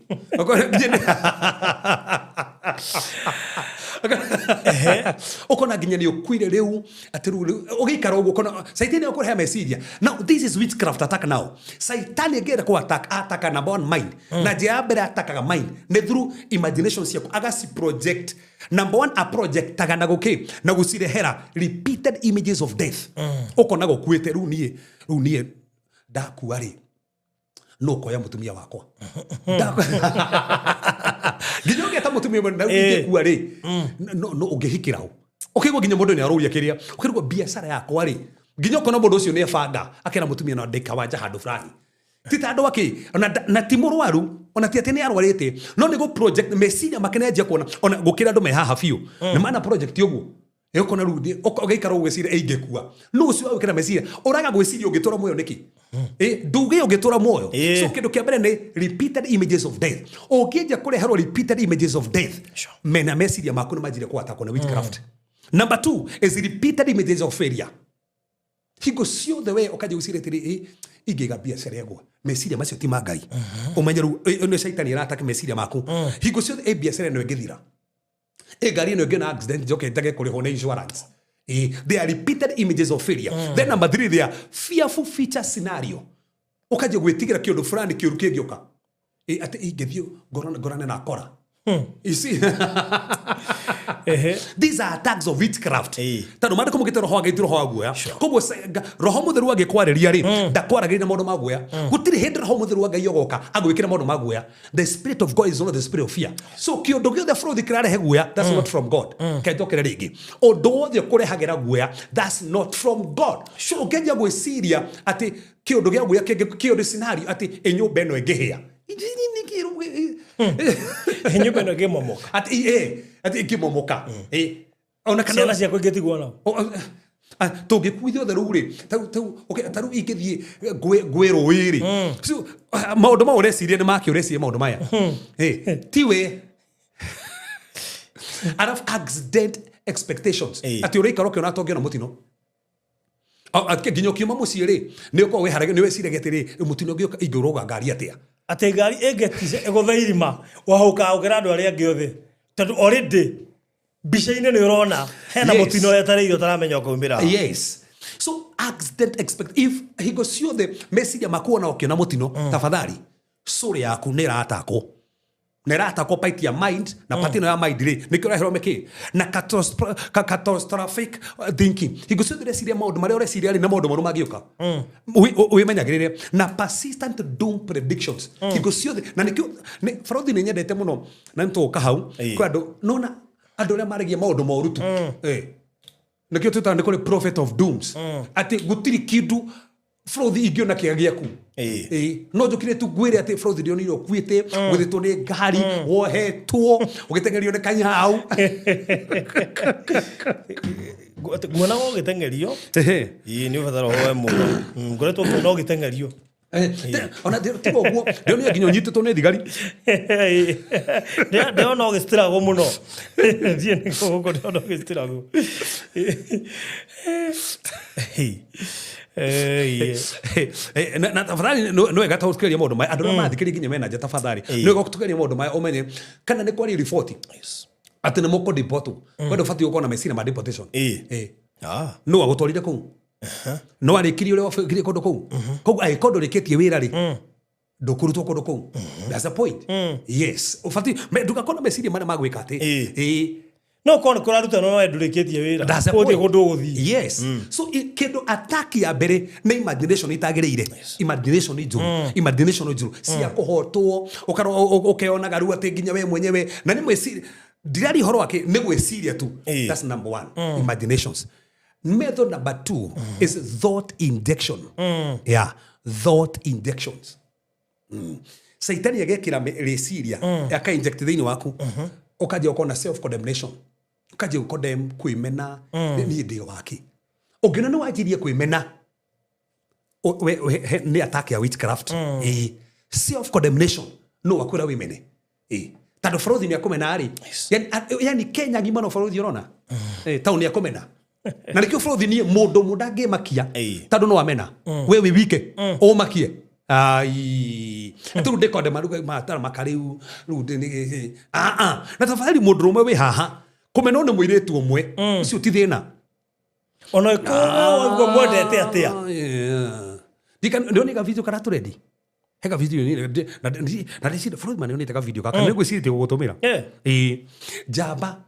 Ũkona nginya nĩ ũkuire rĩu atĩ rĩu ũgĩikara ũguo ũkona Saitani nĩekũrehe meciria. Now this is witchcraft attack now. Saitani angĩenda kũ attack ataka number 1 mind. Na njĩra ya mbere atakaga mind nĩ through imagination ciaku agaci project. Number 1 a projectaga na gũkĩ na gũcirehera repeated images of death. Ũkona gũkuĩte rĩu niĩ ndakua rĩ no koya mũtumia wakwa. Nginya ũngĩeta mũtumia ũmwe na ũngĩkua rĩ no ũngĩhikĩra ũ. Ũkaigua nginya mũndũ nĩarũria kĩrĩa ũkaigua biacara yakwa rĩ nginya ũkona mũndũ ũcio nĩebanga akera mũtumia no ndĩ kawanja handũ fulani. Ti ta andũ akĩ ona ti mũrwaru ona ti atĩ nĩarwarĩte no nĩ gũ project meciria make nĩanjia kuona ona gũkĩra andũ me haha biũ. Nĩ mana project ũguo ũkona rĩu ũgaikara ũgwĩciria ingĩkua nũ ũcio wagwĩkĩra meciria ũraga gwĩciria ũngĩtũra muoyo nĩkĩ? Nduge ũngĩtũra muoyo. So kĩndũ kĩa mbere nĩ repeated images of death. Ũngĩanjia kũreherwo repeated images of death mena meciria maku nĩ manjirie kũatakwo na witchcraft. Number 2 is repeated images of failure. Hingo ciothe we ũkanjia gwĩciria atĩrĩ ingĩiga biacara ĩgwa meciria macio ti ma Ngai. Ũmenye rĩu nĩ caitani ĩrataka meciria maku. Hingo ciothe biacara ĩno ĩngĩthira ngari ĩno ĩngĩona accident njoke njage kũrĩhwo nĩ insurance. They are repeated images of failure. Then number 3, they are fearful future scenario. Ũkanjia gwĩtigĩra kĩũndũ fulani kĩũru kĩngĩũka. Atĩ ingĩthiĩ ngorane na akora. You see? These are attacks of witchcraft. Tondũ maandĩko maugĩte roho wa Ngai ti roho wa guoya. Koguo roho mũtheru angĩkwarĩria rĩ, ndakwaragĩria na maũndũ ma guoya. Gũtirĩ hĩndĩ roho mũtheru wa Ngai ũgoka agwĩkĩre maũndũ ma guoya. The spirit of God is not the spirit of fear. So kĩũndũ gĩothe bũrũri kĩrarehe guoya, that's not from God. Ke njokere rĩngĩ. Ũndũ wothe ũkũrehagĩra guoya, that's not from God. So ũngĩanjia gwĩciria atĩ kĩũndũ gĩa guoya kĩũndũ scenario atĩ ĩ nyũmba ĩno ĩngĩhĩa. Nyũmba ĩno ĩngĩmomoka. Atĩ atĩ ĩngĩmomoka. Ona kana ciana ciakwa ingĩtigwo nao. Tũngĩkua ithuothe rĩu rĩ, ta rĩu ingĩthiĩ ngwĩ rũĩ rĩ. So maũndũ mau ũreciria nĩ makĩ ũreciria maũndũ maya. Ti we. Arafu accident expectations. Atĩ ũraikara ũkĩona atongĩona mũtino. Nginya ũkiuma mũciĩ rĩ, nĩ ũkoragwo wĩharagĩria, nĩ wĩciragia atĩrĩ, mũtino ũngĩũka ingĩũrũga ngari atĩa? Atĩ ngari ĩngĩtica ĩgũthe irima, wahũkaga gũkĩra andũ arĩa angĩ othe. Tondũ already mbica-inĩ nĩ ũrona hena mũtino wetereire ũtaramenya ũkaumĩra. Yes. So accident expect if hingo ciothe meciria maku ona ũkĩona mũtino, tafadhali soul yaku nĩ ĩratakwo. Na ĩratakwo part ya mind na part ĩno ya mind rĩ nĩkĩo ũraherwo mĩkĩ na catastrophic thinking. Hingo ciothe ũreciria maũndũ marĩa ũreciria rĩ na maũndũ moru mangĩũka. Wĩmenyagĩrĩre na persistent doom predictions. Hingo ciothe na nĩkĩo bũrũri nĩ nyendete mũno na nĩ tũgũka hau kwĩ andũ nona andũ arĩa maragia maũndũ moru tu. Nĩkĩo twĩtaga nĩ kũrĩ prophet of dooms. Atĩ gũtirĩ kĩndũ Frothi ingĩona kĩga gĩaku. Ĩĩ. No njũkire tu ngwĩre atĩ Frothi ndĩonire ũkuĩte, ũgĩthĩtwo nĩ ngari, wohetwo, ũgĩteng'erio nĩ kanyau. Nguonaga ũgĩteng'erio. Ĩĩ, nĩ ũbatara ũhoe mũno. Ngoretwo ngĩona ũgĩteng'erio. Ona tiga ũguo, ndĩonire nginya ũnyitĩtwo nĩ thigari. Ndĩrona ũgĩcitiragwo mũno. Thiĩ nĩ gũkũ ndĩrona ũgĩcitiragwo. Na tafadhali nĩ wega tũgerie maũndũ maya andũ arĩa marathikĩrĩria nginya mena nja, tafadhali nĩ wega tũgerie maũndũ maya ũmenye kana nĩ kwaria riboti atĩ nĩ mũkũdipotwo, we ndũbatiĩ gũkorwo na meciria ma deportation. No agũtwarire kũu, no arĩkirie ũrĩa wabangire kũndũ kũu, koguo angĩkorwo ndũrĩkĩtie wĩra rĩ, ndũkũrutwo kũndũ kũu. That's the point. Yes, ũbatiĩ ndũgakorwo na meciria marĩa ma gwĩka atĩ. Ĩĩ. No korwo nĩ kũrarutanwo no we ndũrĩkĩtie wĩra. That's the Ũgũthiĩ point. kũndũ ũgũthiĩ. Yes. So kĩndũ attack ya mbere nĩ imagination itagĩrĩire, imagination njũru, imagination njũru cia kũhotwo, ũkeonaga rĩu atĩ nginya we mwenyewe na nĩ mwĩciria, ndiraria ũhoro wake, nĩ gwĩciria tu. That's number one, imaginations. Method number two is thought injection. Yeah, thought injections. Saitani agekĩra rĩciria, aka-inject thĩinĩ waku, ũkanjia gũkorwo na self condemnation, ũkanjia gũkondem, kwĩmena, niĩ ndĩ wake. Ũngĩona nĩ wanjirie kwĩmena, nĩ attack ya witchcraft. Ĩĩ, self condemnation, no wakwĩra wĩmene. Ĩĩ, tondũ bũrũthi nĩ akũmena rĩ, yani Kenya ng'ima no bũrũthi ũrona taũni akũmena, na nĩkĩo bũrũthi niĩ mũndũ mũndũ angĩmakia, tondũ no amena we wĩ wike ũmakie. Ai, atĩ rĩu ndĩkondema rĩu matara maka rĩu rĩu na tafadhali, mũndũ ũmwe wĩ haha kũmenwo nĩ mũirĩtu ũmwe, ũcio ti thĩna. Ona ĩkorwo waigua mwendete atĩa. Ndionĩ ka video karatũrendi, he ka video na ndĩcire bũrũri manionĩte ka video gaka, nĩ ngwĩcirĩtie gũgũtũmĩra. Ĩĩ, njamba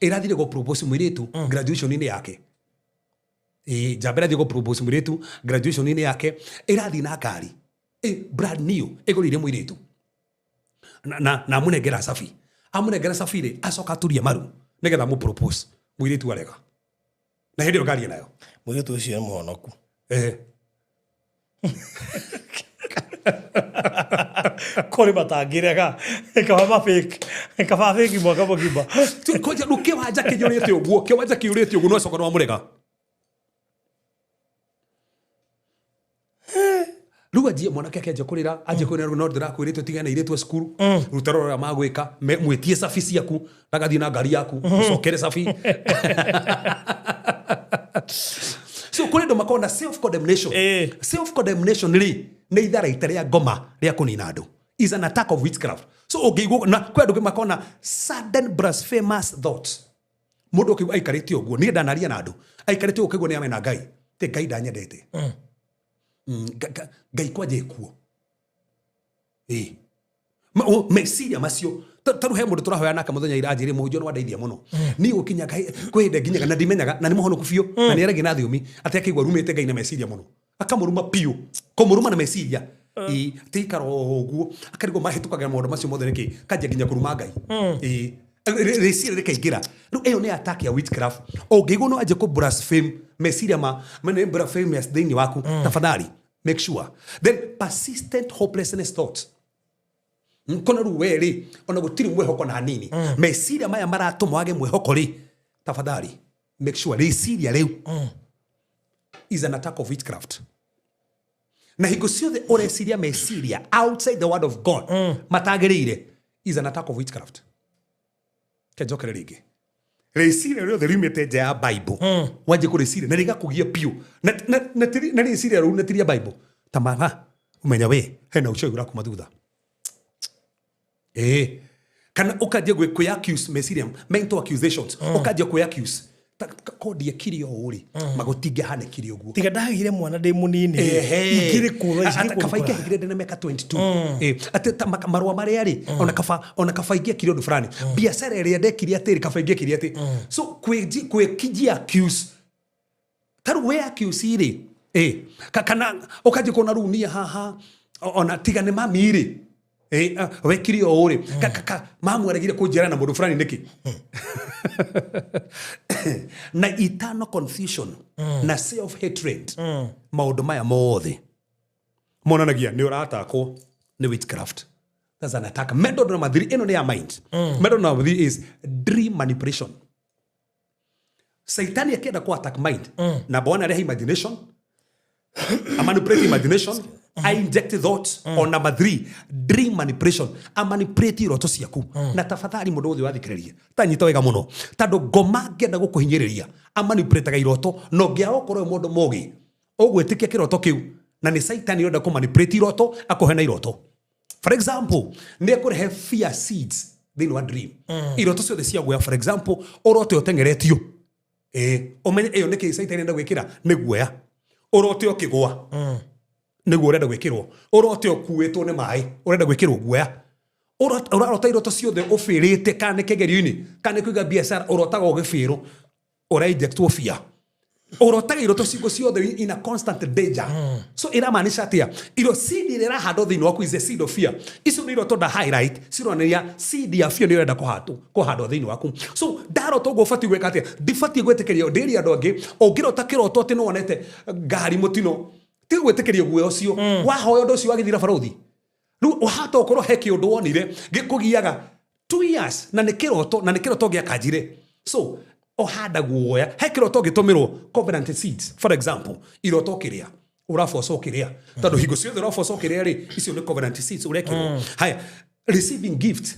ĩrathire gũ propose mũirĩtu graduation-inĩ yake. Ĩĩ, njamba ĩrathiĩ gũ propose mũirĩtu graduation-inĩ yake, ĩrathiĩ na ngari brand new ĩgũrĩire mũirĩtu, na amũnengera cabi. Amũnengera cabi rĩ, acoka aturie maru nĩgetha amũ propose, mũirĩtu arega, na hĩndĩ ĩyo ngari nayo. Mũirĩtu ũcio nĩ mũhonoku. Kũrĩ matangĩrega, kaba mafake, kaba fake mwaka mũgima. Kwanja rĩu kĩwanja kĩiyũrĩte ũguo, kĩwanja kĩiyũrĩte ũguo, no acoka no amũrega. Rĩu anjie mwanake akĩanjia kũrĩra, anjia kũrĩra, rĩu no ndĩrakwĩrĩte ũtigane na airĩtu a cukuru, ruta rora ũrĩa magwĩka, mwĩtie cabi ciaku, ndagathiĩ na ngari yaku, ũcokere cabi. So kũrĩ andũ makoragwo na self condemnation. Self condemnation rĩ, nĩ itharaita rĩa ngoma rĩa kũnina andũ, is an attack of witchcraft. So ũngĩigua na kwĩ andũ makoragwo na sudden blasphemous thoughts, mũndũ ũkĩigua aikarĩte ũguo, niĩ ndanaria na andũ aikarĩte ũguo, ũkaigua nĩ amena Ngai, te Ngai ndanyendete. Ngai kwanja ĩkuo. Ĩĩ. Meciria macio, ta rĩu he mũndũ tũrahoya nake mũthenya ira, anjĩrire, "Mũhunjia, nĩ wandeithia mũno niĩ gũkinya kwĩ hĩndĩ nginyaga na ndimenyaga, na nĩ mũhonoku biũ, na nĩ aragia na thiomi, atĩ akĩigua rumĩte Ngai na meciria mũno, akamũruma biũ, kũmũruma na meciria." Ĩĩ, atĩ ikara o ũguo akarigwo mahĩtũkagĩra maũndũ macio mothe nĩkĩ, kanjia nginya kũruma Ngai. Ĩĩ, rĩciria rĩkaingĩra. Rĩu ĩyo nĩ attack ya witchcraft. Ũngĩigua no anjie kũ blaspheme, meciria ma nĩ blasphemous thĩinĩ waku, tafadhali make sure. Then persistent hopelessness thoughts. Kona rĩu we rĩ, ona gũtirĩ mwĩhoko na hanini, meciria maya maratũma wage mwĩhoko rĩ, tafadhali make sure rĩciria rĩu is an attack of witchcraft. Na hingo ciothe ũreciria meciria outside the word of God matagĩrĩire is an attack of witchcraft. Kenjokere rĩngĩ, rĩciria rĩothe riumĩte nja ya Bible, wanjie kũrĩciria na rĩgakũgia biũ, na rĩciria rĩu na ti rĩa Bible, ta mara ũmenya we hena ũcoi ũrakuma thutha. Ĩĩ, kana ũkanjia kwĩ accuse, meciria mental accusations, ũkanjia kwĩ accuse ko ndiekire ũũ rĩ, magũtingĩhanĩkire ũguo. Tiga ndagĩire mwana ndĩ mũnini. Ehe. Ingĩrĩ kũ thaa ici? Kaba ingĩahingire ndĩ na mĩaka 22. Atĩ ta marũa marĩa rĩ, ona kaba ingĩekire ũndũ fulani, biacara ĩrĩa ndekire atĩrĩ, kaba ingĩekire atĩ. So kwĩkinjia accuse, ta rĩu we accuse rĩ, kana ũkanjia kuona rĩu niĩ haha, ona tiga nĩ mami rĩ, wekire ũũ rĩ, mamu aregire kũnjĩra na mũndũ fulani nĩkĩ. Na eternal confusion na self hatred. Maũndũ maya mothe monanagia nĩ ũratakwo nĩ witchcraft. That's an attack. Method number 3, ĩno nĩ ya mind. Method number 3 is dream manipulation. Saitani akienda ku attack mind, number 1 arehe imagination, a manipulate imagination, I inject thoughts. On number 3, dream manipulation, a manipulate iroto ciaku. Na tafadhali mundu wothe wathikiriria, tanyita wega muno, tondu ngoma ngenda gukuhinyiriria a manipulataga iroto, no ngiaga ukorwo wi mundu mugi ugwitikia kiroto kiu na ni saitani urenda ku manipulate iroto akuhe na iroto. For example, ni akurehe fear seeds thiini wa dream. Iroto ciothe cia guoya, for example, urote utengeretio, umenye iyo niki saitani enda gwikira ni guoya. Urote ukigwa niguo urenda gwikirwo, urote ukuitwo ni mai urenda gwikirwo guoya. Urarota iroto ciothe ubirite, kana nĩ kĩgerio-inĩ, kana nĩ kũiga biacara, ũrotaga ũgĩbĩrwo, ũrainjectwo fear. Ũrotaga iroto ciaku ciothe in a constant danger. So ĩramaanisha atĩa? Iro seed ĩrĩa ĩrahandwo thĩinĩ waku is a seed of fear. Icio nĩ iroto nda highlight, cironania seed ya fear nĩ ũrenda kũhandwo thĩinĩ waku. So ndarota ũguo ũbatiĩ gwĩka atĩa? Ndibatiĩ gwĩtĩkĩria ndĩrie andũ angĩ, ũngĩrota kĩroto atĩ nĩ wonete ngari mũtino, ti gwĩtĩkĩria guoya ũcio. Wahoya ũndũ ũcio wagĩthira barũthi. Rĩu ũhata ũkorwo he kĩũndũ wonire gĩkũgiaga 2 years na nĩ kĩroto, na nĩ kĩroto gĩakanjire. So ũhanda guoya, he kĩroto gĩtũmĩrwo covenant seeds. For example, iroto ũkĩrĩa, ũraboca ũkĩrĩa, tondũ hingo ciothe ũraboca ũkĩrĩa rĩ, icio nĩ covenant seeds ũrekĩrwo. Haya, receiving gift,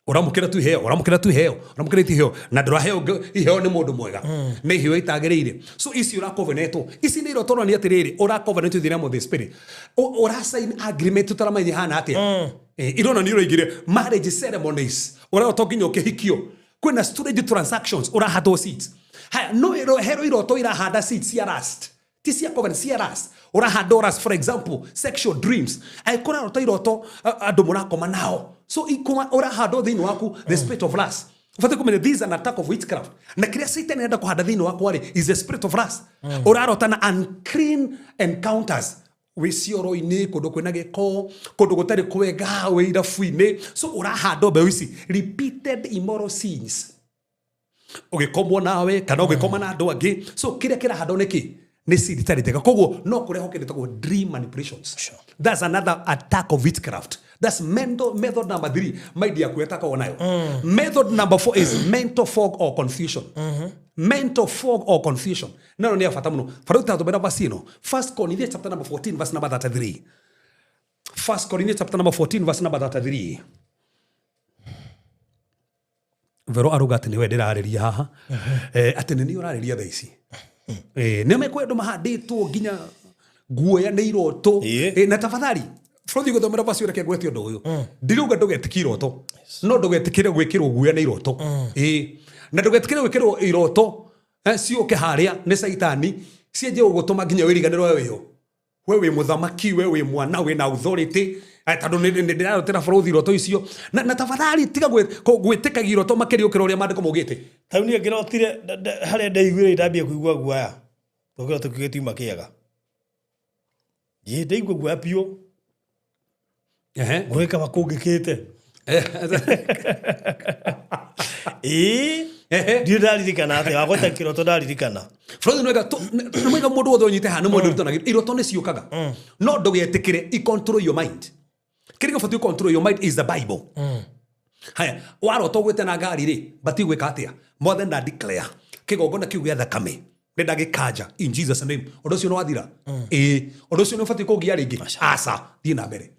ũramũkĩra tu iheo, ũramũkĩra tu iheo, ũramũkĩra tu iheo, na ndũraheo iheo nĩ mũndũ mwega, nĩ iheo itagĩrĩire. So ici ũracovenantwo, ici nĩ iroto ũronania atĩrĩrĩ, ũracovenantwo in the realm of the spirit. Ũra sign agreement ũtaramenya ihana atĩa. Ironania ũraingĩre marriage ceremonies, ũrarota nginya ũkĩhikio, kwĩna storage transactions, ũrahandwo seeds. Haya, no hero iroto irahanda seeds cia lust, ti cia covenant, cia lust. Ũrahandwo lust, for example, sexual dreams. Angĩkorwo ũrarota iroto andũ mũrakoma nao, so ũrahandwo thĩinĩ waku the spirit of lust. Ũbatiĩ kũmenya this is an attack of witchcraft. Na kĩrĩa Satan arenda kũhanda thĩinĩ wakwa rĩ, is the spirit of lust. Ũrarota na unclean encounters, wĩ cioro-inĩ, kũndũ kwĩna gĩko, kũndũ gũtarĩ kwega, wĩ irabu-inĩ. So ũrahandwo mbeũ ici, repeated immoral sins, ũgĩkomwo nawe kana ũgĩkoma na andũ angĩ. So kĩrĩa kĩrahandwo nĩ kĩ? Nĩ seed itarĩ njega. Koguo no kũrehwo kĩndũ gĩtagwo dream manipulations. That's another attack of witchcraft. That's method number 3. Mind yaku ĩtakagwo nayo. Method number 4 is mental fog or confusion. Mental fog or confusion. No nĩ ya bata mũno. Farau ta tũmera verse ĩno. 1 Corinthians chapter number 14 verse number 33. 1 Corinthians chapter number 14 verse number 33. Vero aruga atĩ nĩwe ndĩrarĩria haha. Atĩ nĩ niĩ ũrarĩria thaa ici. Nĩ mekwenda mahandĩtwo nginya guoya nĩ iroto. Na tafadhali bũrũri gũthomera verse ũreke ngwete ũndũ ũyũ. Ndirauga ndũgetĩkie iroto, no ndũgetĩkĩre gwĩkĩrwo guoya nĩ iroto. Na ndũgetĩkĩre gwĩkĩrwo iroto, ciũke harĩa nĩ saitani, cianjie gũgũtũma nginya wĩriganĩrwo we wĩho. We wĩ mũthamaki, we wĩ mwana, wĩ na authority. Tondũ nĩ ndĩrarotera bũrũri iroto icio. Na tafadhali tiga gwĩtĩkagia iroto makĩria gũkĩra ũrĩa maandĩko maugĩte. Tau niĩ ngĩrotire, harĩa ndaiguire ndambia kũigua guoya. Tondũ kĩroto kĩu gĩtiuma kĩega. Ĩ, ndaigua guoya biũ. Gwĩka makũngĩkĩte. Ĩ, ndirĩ ndaririkana atĩa, wagweta kĩroto ndaririkana. Bũrũri nĩ wega, nĩ mwega mũndũ wothe ũnyite haha, nĩ mũndũ ũrutanagia. Iroto nĩ ciũkaga. No ndũgetĩkĩre, i control your mind. Kĩrĩa gĩbatiĩ control your mind is the Bible. Haya, warota ũgwĩte na ngari rĩ, batiĩ gwĩka atĩa? Mothe na declare kĩgongona kĩu gĩa thakame nĩ ndagĩkanja in Jesus name. Ũndũ ũcio nĩ wathira? Ĩĩ. Ũndũ ũcio nĩ ũbatiĩ kũngia rĩngĩ? Aca, thiĩ na mbere.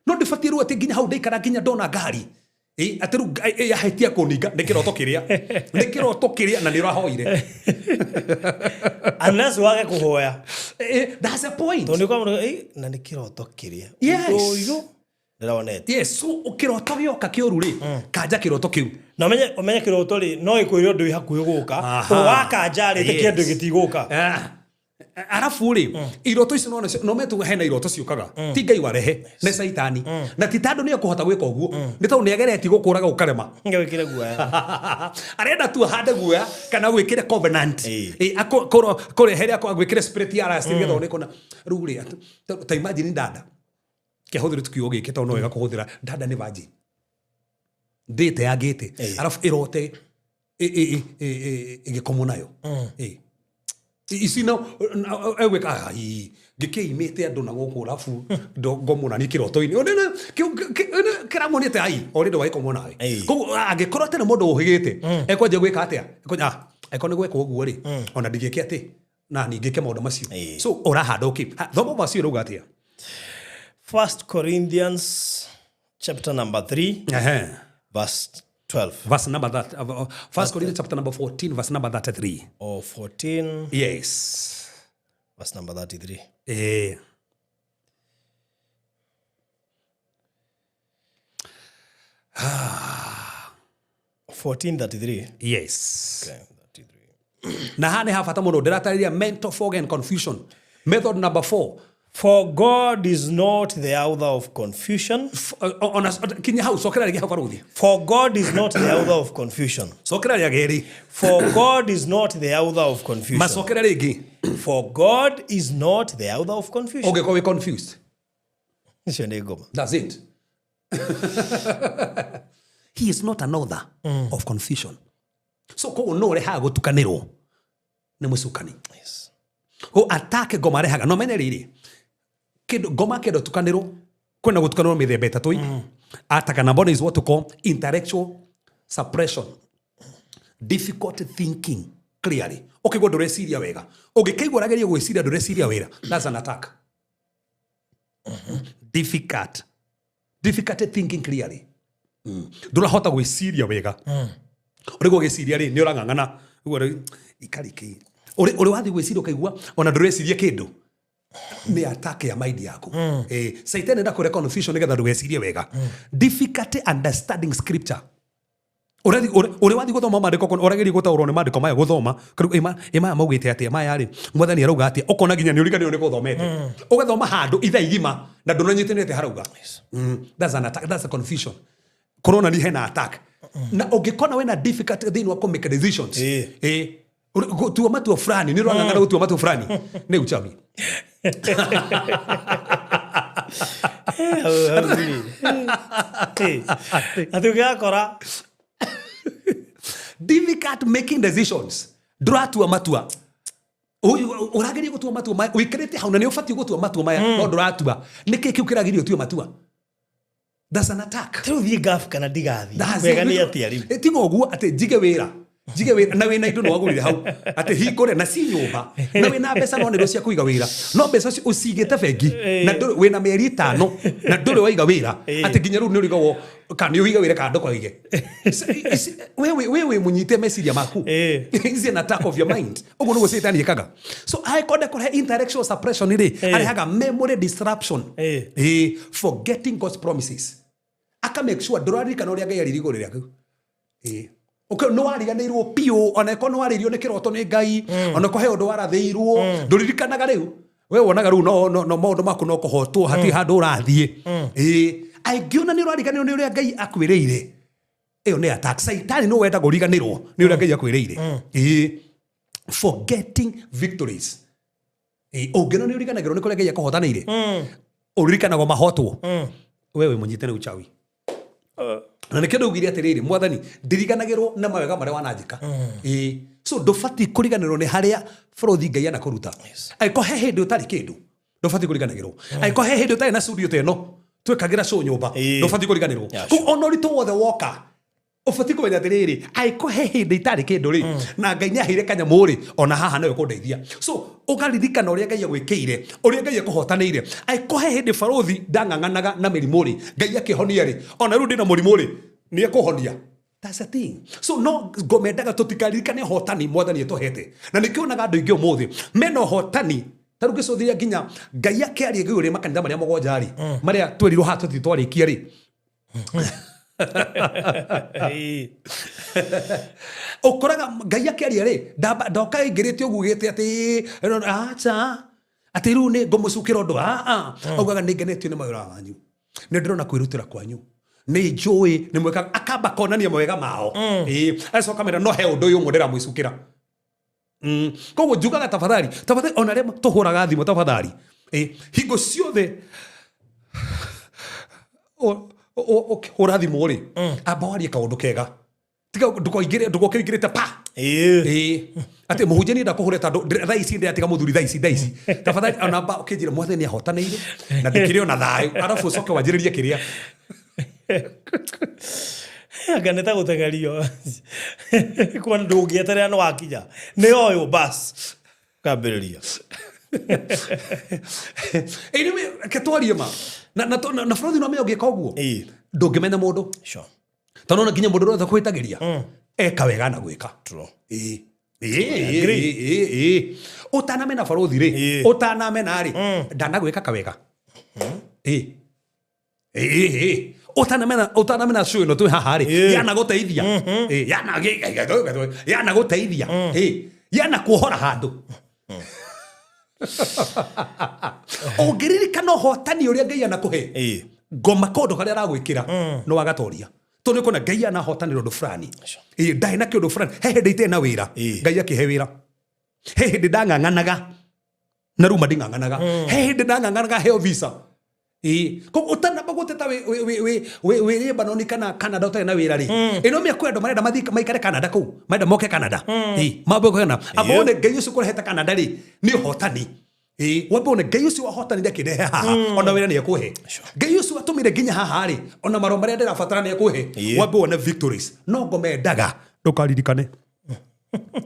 No ndĩbatiĩ rĩu atĩ nginya hau ndaikara nginya ndona ngari. Atĩ rĩu yahetia kũninga, nĩ kĩroto kĩrĩa. Nĩ kĩroto kĩrĩa na nĩ ũrahoire. Unless wage kũhoya. That's the point. Tondũ nĩ ũkamũra, na nĩ kĩroto kĩrĩa. Yes. Ũndũ ũyũ ndĩronete. Yes, so kĩroto gĩoka kĩũru rĩ, kanja kĩroto kĩu. Na ũmenye kĩroto rĩ, no ĩkwĩre ũndũ wĩ hakuhĩ gũka. Wakanja rĩ, ĩtĩkia ũndũ gĩtigũka. Arabu rĩ, iroto icio no metuga hena iroto ciũkaga. Ti Ngai warehe, nĩ Caitani. Na ti tondũ nĩ ekũhota gwĩka ũguo, nĩ tondũ nĩ ageretie gũkũraga ũkarema. Ngawĩkĩre guoya. Arenda tu ahande guoya kana gwĩkĩre covenant. Kũrehere agwĩkĩre spirit ya lust nĩgetha one kũna. Rĩu rĩ, ta imagine dada. Kĩahũthĩre tu kiugo gĩkĩ tondũ no wega kũhũthĩra. Dada nĩ virgin. Ndĩte yangĩte. Arabu ĩrote Ĩgĩkomwo nayo. Ĩ. Ici no egwĩka ai ngĩkĩimĩte andũ na gũkũ rabu ngomwo nani kĩroto-inĩ. Kĩramuonete ai already wagĩkomwo nawe. Koguo angĩkorwo atĩ nĩ mũndũ ũhĩgĩte ekwanjia gwĩka atĩa? Ekwanjia angĩkorwo nĩ gwĩka ũguo rĩ, ona ndingĩke atĩ na ningĩke maũndũ macio. So ũrahanda ũkĩ. Thoma verse ĩyo ĩrauga atĩa? First Corinthians chapter number 3 verse 12. Verse number that, First Corinthians chapter number 14 verse number 33. Or 14. Yes. Verse number 33. 14:33. Yes. Okay, 33. Na haha nĩ ha bata mũno ndĩratarĩria mental fog and confusion. Method number 4. For God is not the author of confusion. Ona kinya hau cokera rĩngĩ hau baruthi. For God is not the author of confusion. Cokera rĩa kerĩ. For God is not the author of confusion. Macokera rĩngĩ. For God is not the author of confusion. Ũngĩkorwo wĩ confused. Icio nĩ ngoma. That's it. He is not an author of confusion. So koguo no ũrehaga gũtukanĩrwo nĩ mũcukani. Yes. Ko attack ngoma rehaga no mene rĩrĩ. Kĩndũ ngoma kĩndũ tukanĩrwo kwĩna gũtukanĩrwo mĩthemba ĩtatũ. Attack number one is what to call intellectual suppression. Difficult thinking clearly. Ũkĩigua ndũreciria wega. Ũngĩkĩigua ũrageria gwĩciria ndũreciria wega. That's an attack. Difficult. Difficult thinking clearly. Ndũrahota gwĩciria wega. Ũrĩguo ũgĩciria rĩ nĩ ũrang'ang'ana. Ũguo rĩ ikari kĩ. Ũrĩ wathiĩ gwĩciria ũkaigua ona ndũreciria kĩndũ. Nĩ attack ya mind yaku. Satan enda kũrehe confusion nĩgetha ndũgecirie wega. Difficult understanding scripture. Ũrĩ wathiĩ gũthoma maandĩko ũrageria gũtaũrwo nĩ maandĩko maya gũthoma kariu ĩ maya maugĩte atĩa maya rĩ mwathani arauga atĩa ũkona nginya nĩ ũriganĩirwo nĩ gũthomete ũgathoma handũ ithaa igima na ndũnanyitĩrĩte harauga. That's an attack, that's a confusion. Corona ni hena attack. Na ũngĩkona wĩna difficult thĩinĩ wa kũ make decisions. Gũtua matua fulani nĩ ũrang'ang'ana gũtua matua fulani nĩ uchawi. Atĩ ũngĩgakora difficult making decisions. Ndũratua matua. Ũrageria gũtua matua maya ũikarĩte hau na nĩ ũbatiĩ gũtua matua maya no ndũratua. Nĩkĩ kĩu kĩragiria ũtue matua? That's an attack. Rĩu thiĩ ngabu kana ndigathiĩ. Wega nĩ atĩa rĩu? Tiga ũguo atĩ njige wĩra. Njige wĩra na wĩna indo nĩ wagũrire hau. Atĩ hingũre na ci nyũmba. Na wĩna mbeca no nĩrĩo cia kũiga wĩra. No mbeca ũcio ũcigĩte bengi na ndũrĩ wĩna mĩeri 5 na ndũrĩ waiga wĩra. Atĩ nginya rĩu nĩ ũrigagwo kana nĩ ũiga wĩra kana ndũkaige. We wĩ mũnyite meciria maku. Is an attack of your mind. Ũguo nĩguo Satan ekaga. So angĩkorwo ndekũrehe intellectual suppression rĩ, arehaga memory disruption. Forgetting God's promises. Aka make sure ndũraririkana ũrĩa Ngai arĩirie igũrũ rĩaku. Okay, no wariganĩirwo biũ ona ĩkorwo nĩ warĩirio nĩ kĩroto nĩ Ngai ona ĩkorwo he ũndũ warathĩirwo ndũririkanaga rĩu we wonaga rĩu no maũndũ maku no kũhotwo hatirĩ handũ ũrathiĩ. Angĩona nĩ ũrariganĩrwo nĩ ũrĩa Ngai akwĩrĩire ĩyo nĩ attack. Saitani no wendaga ũriganĩrwo nĩ ũrĩa Ngai akwĩrĩire. Forgetting victories. Ũngĩona nĩ ũriganagĩrwo nĩ kũrĩa Ngai akũhotanĩire ũririkanagwo mahotwo we wĩ mũnyite nĩ uchawi. Na nĩkĩo ndaugire atĩrĩrĩ mwathani ndiriganagĩrwo na mawega marĩa wananjĩka. So ndũbatiĩ kũriganĩrwo nĩ harĩa bũrũthi Ngai anakũruta. Angĩkorwo he hĩndĩ ũtarĩ kĩndũ ndũbatiĩ kũriganagĩrwo. Angĩkorwo he hĩndĩ ũtarĩ na studio ta ĩno twĩkagĩra show nyũmba ndũbatiĩ kũriganĩrwo. Koguo ona ũritũ wothe woka ũbatiĩ kũmenya atĩrĩrĩ angĩkorwo he hĩndĩ itarĩ kĩndũ rĩ na Ngai nĩaheire kanyamũ rĩ ona haha nowe ũkũndeithia. So ũkaririkana ũrĩa Ngai agwĩkĩire ũrĩa Ngai akũhotanĩire. Angĩkorwo he hĩndĩ barũthi ndang'ang'anaga na mĩrimũ rĩ Ngai akĩhonia rĩ ona rĩu ndĩna mũrimũ rĩ nĩ ekũhonia. That's the thing. So no ngomendaga tũtikaririkane ũhotani mwathani atũhete. Na nĩkĩo onaga andũ aingĩ ũmũthĩ mena ũhotani ta rĩu ngĩcũthĩrĩria nginya Ngai akĩaria igũrũ rĩa makanitha marĩa mũgwanja rĩ marĩa twerirwo haha tũthiĩ twarĩkia rĩ. Ũkoraga Ngai akĩaria rĩ ndoka aingĩrĩte ũguo ugĩte atĩ acha atĩ rĩu nĩ ngũmũcukĩra ũndũ augaga nĩ ngenetio nĩ mawĩra wanyu nĩ ndĩrona kwĩrutĩra kwanyu nĩ njũĩ nĩ mwĩkaga akamba konania mawega mao. Acoka mera no he ũndũ ũyũ ũmwe ndĩramwĩcukĩra. Koguo njugaga tafadhali tafadhali ona arĩa tũhũraga thimũ tafadhali hingo ciothe ũkĩhũra thimũ rĩ amba warie kaũndũ kega. Tiga ndukoingire ndugoke ingirite pa. Ĩĩ. Atĩ mũhunjia niĩ ndakũhũre tondũ thaa ici ndĩratiga mũthuri thaa ici tafadhali ona ba ũkĩnjĩra mwathani ahotanĩire na ndĩkĩrĩ ona thayũ arabu ũcoke wanjĩrĩrie kĩrĩa. Anga nĩ ta gũteng'erio. Kuona ndũngĩeterera nĩ wakinya. Nĩ ũyũ bas. Kambĩrĩria. Anyway, reke twarie ma. Na na na bũrũri no ũngĩka ũguo. Ndũngĩmenya mũndũ. Sure. Tondũ ona nginya mũndũ ũrĩa ũkũhĩtagĩria eka wega na gwĩka. True. Ĩĩ. Ĩĩ. Ũtanamena barũthi rĩ, ũtanamena rĩ, ndanagwĩka kawega. Ĩĩ. Ĩĩ. Ũtanamena show ĩno twĩ haha rĩ, yanagũteithia. Ĩĩ, yanagũteithia. Ĩĩ, yanakuohora handũ. Ũngĩririkana ũhotani ũrĩa Ngai anakũhe, ngoma kaũndũ karĩa aragwĩkĩra no agatoria. Tondũ nĩũkuona Ngai anahotanĩra ũndũ fulani. Ĩĩ, ndarĩ na kĩũndũ fulani. He hĩndĩ itarĩ na wĩra, Ngai akĩhe wĩra. He hĩndĩ ndang'ang'anaga na rĩu nding'ang'anaga. He hĩndĩ ndang'ang'anaga heo visa. Ĩĩ, koguo ũtanamba gũteta wĩ Lebanon kana Canada ũtarĩ na wĩra rĩ, ĩno mĩa kwĩ andũ marenda mathiĩ maikare Canada kũu, marenda moke Canada. Ĩĩ, mambe gũke Canada. Amba wone Ngai ũcio ũkũrehete Canada rĩ, nĩ ũhotani. Ĩĩ, wambe wone Ngai ũcio wahotanire akĩrehe haha, ona wĩra nĩ ekũhe. Ngai ũcio watũmire nginya haha rĩ, ona marũa marĩa ndĩrabatara nĩ ekũhe. Wambe wone victories. No ngoma endaga ndũkaririkane.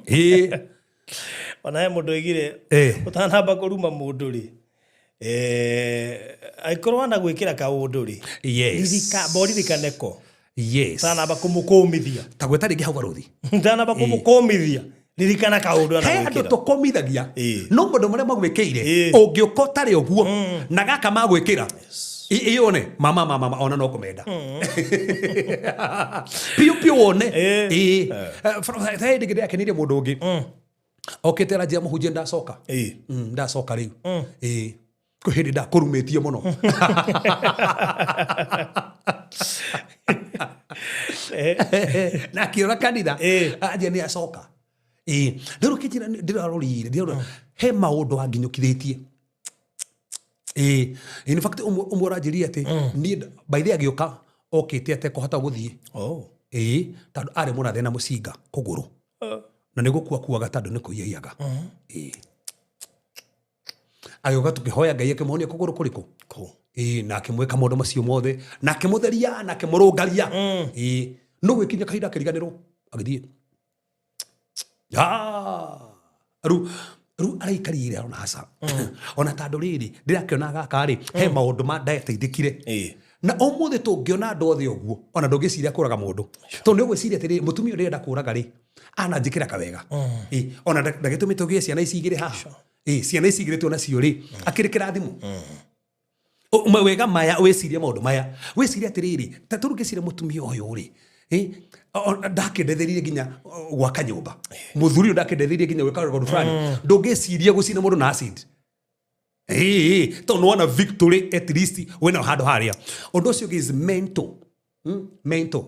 Ĩĩ. Ona he mũndũ oigire ũtanamba kũruma mũndũ rĩ, angĩkorwo anagwĩkĩra kaũndũ rĩ, ririkane ko. Yes. Ũtanamba kũmũkũmithia. Ta gweta rĩngĩ hau barũthi. Ũtanamba kũmũkũmithia, ririkana kaũndũ He andũ anagwĩkĩra. tũkũmithagia no maũndũ marĩa magwĩkĩire ũngĩũka ũtarĩ ũguo na gaka magwĩkĩra ĩyone mama mama ona no kũmenda. Piũ piũ wone. Ĩĩ. He hĩndĩ ĩngĩ ndĩrakenirie mũndũ ũngĩ. Okĩte aranjĩra mũhunjia ndacoka. Ndacoka rĩu. Ĩĩ. Kwĩ hĩndĩ ndakũrumĩtie mũno. Na akĩũra kanitha anjia nĩ acoka. Ĩĩ. Rĩu kĩnjĩra ndĩrarorire ndĩrarora he maũndũ anginyũkithĩtie. Ĩĩ. In fact ũmwe ũranjĩrire atĩ niĩ by the way agĩũka okĩte atekũhota gũthiĩ. Ĩĩ, tondũ arĩ mũrathe na mũcinga kũgũrũ. Na nĩ gũkua kuaga tondũ nĩ kũiyaiyaga. Ĩĩ. Agĩũka tũkĩhoya Ngai akĩmuonia kũgũrũ kũrĩkũ. Ĩĩ, na akĩmwĩka maũndũ macio mothe, na akĩmũtheria, na akĩmũrũngaria. Ĩĩ, no gwĩkinya kahinda akĩriganĩrwo, agĩthiĩ. Rĩu araikarire arona aca. Ona tondũ rĩrĩ, ndĩrakĩona gaka rĩ, he maũndũ ma ndateithĩkire. Na ũmũthĩ tũngĩona andũ othe ũguo, ona ndũngĩciria kũraga mũndũ. Tondũ nĩ ũgwĩciria atĩrĩrĩ, mũtumia ũyũ ndĩrenda kũraga rĩ, ananjĩkĩra kawega. Ĩĩ, ona ndagĩtũmĩte ũgĩe ciana ici igĩrĩ haha. Ĩĩ, ciana ici igĩrĩ twĩnacio rĩ, akĩrĩ kĩrathimo. Mawega maya, wĩcirie maũndũ maya. Wĩcirie atĩrĩrĩ, ta tũrũ ngĩciria mũtumia ũyũ rĩ, ndakĩndeithĩrĩirie nginya gwaka nyũmba. Mũthuri ũyũ ndakĩndeithĩrĩirie nginya gwĩka ũndũ fulani. Ndũngĩciria gũcina mũndũ na acid. Ĩĩ, tondũ nĩwona victory at least wĩna handũ harĩa. Ũndũ ũcio ũngĩ is mental. Mental.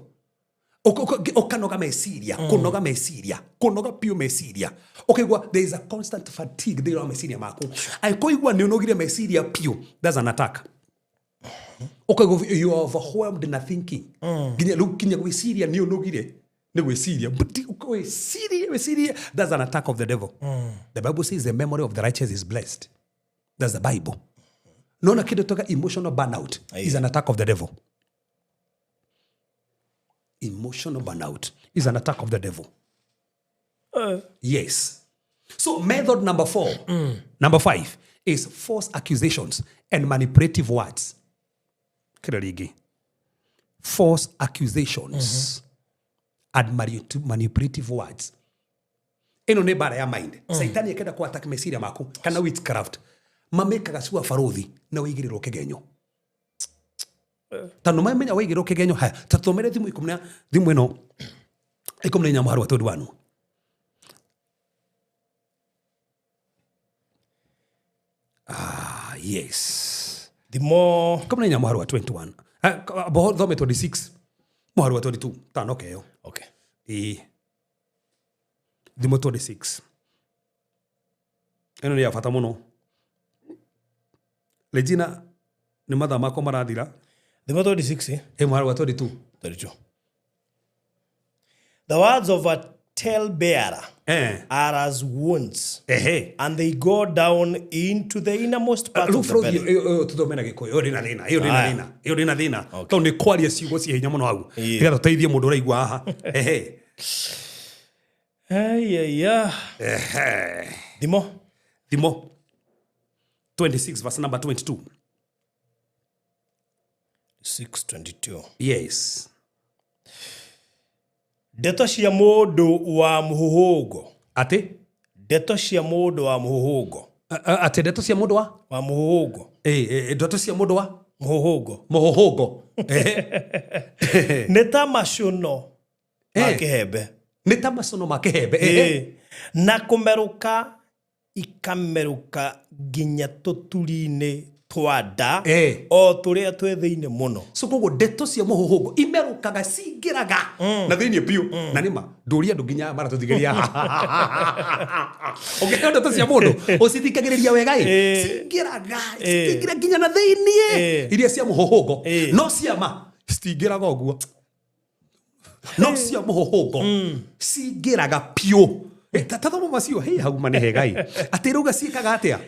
Ũkanoga meciria, kũnoga meciria, kũnoga piũ meciria. Ũkaigua there is a constant fatigue thĩinĩ wa meciria maku. Angĩkũigua nĩ ũnogire meciria piũ, that's an attack. Ũkaigua you are overwhelmed na thinking. Nginya rĩu nginya gwĩciria nĩ ũnogire nĩ gwĩciria. But wĩcirie, wĩcirie, that's an attack of the devil. The Bible says the memory of the righteous is blessed. That's the Bible. Nona kĩndũ toka emotional burnout is an attack of the devil. Emotional burnout is an attack of the devil. Yes. So method number 4, number 5 is false accusations and manipulative words. Kira False accusations and manipulative words. Ĩno nĩ mbara ya mind. Saitani akenda ku attack meciria maku kana witchcraft. Mamekaga cua baruthi na wĩigĩrĩrwo kĩgenyo. Tondũ mamenya wĩigĩrĩrwo kĩgenyo, haya, ta tũthomere thimũ ikũmi na thimũ ĩno 14 mũhari wa 21. Yes. Thimo 14 mũhari wa 21. Thome 26 mũhari wa 22. Tano keyo. Okay. Ĩĩ. Thimo 26. Ĩno nĩ ya bata mũno. Regina, nĩ mathaa makwa marathira. Thimo 26, Ĩ mũhari wa 22. 22. The words of a talebearer are as wounds, Ehe. and they go down into the innermost part Rĩu of the bũrũri belly. ũyũ tũthome na gĩkũyũ, ĩyo ndĩna thĩna, ĩyo ndĩna Aya. thĩna, ĩyo ndĩna thĩna. Tondũ nĩ kwaria ciugo cia hinya mũno hau. Ĩĩ. Nĩgetha tũteithie mũndũ ũraigua haha. Ehe. Ai, ai, ah. Ehe. Thimo. Thimo 26 verse number 22. 622. Yes. Ndeto cia mũndũ wa mũhũhũngo. Atĩ? Ndeto cia mũndũ wa mũhũhũngo. Atĩ ndeto cia mũndũ wa? Wa mũhũhũngo. Ĩ, ndeto cia mũndũ wa? Mũhũhũngo. Mũhũhũngo. Ehe. Nĩ ta macuno ma kĩhembe. Nĩ ta macuno ma kĩhembe. Ehe. Ĩ. Na kũmerũka ikamerũka nginya tũturi-inĩ twa nda o tũrĩa twĩ thĩinĩ mũno. So koguo ndeto cia mũhũhũngo imerũkaga cingĩraga na thĩinĩ biũ. Na nĩma ndũria andũ nginya maratũthikĩrĩria. Ũngĩheo ndeto cia mũndũ ũcithikagĩrĩria wega ĩ, cingĩraga cingĩra nginya na thĩinĩ iria cia mũhũhũngo. No ciama citingĩraga ũguo. No cia mũhũhũngo cingĩraga biũ. Ta thoma macio, hei hau ma nĩ hega ĩ. Atĩ rauga ciĩkaga atĩa?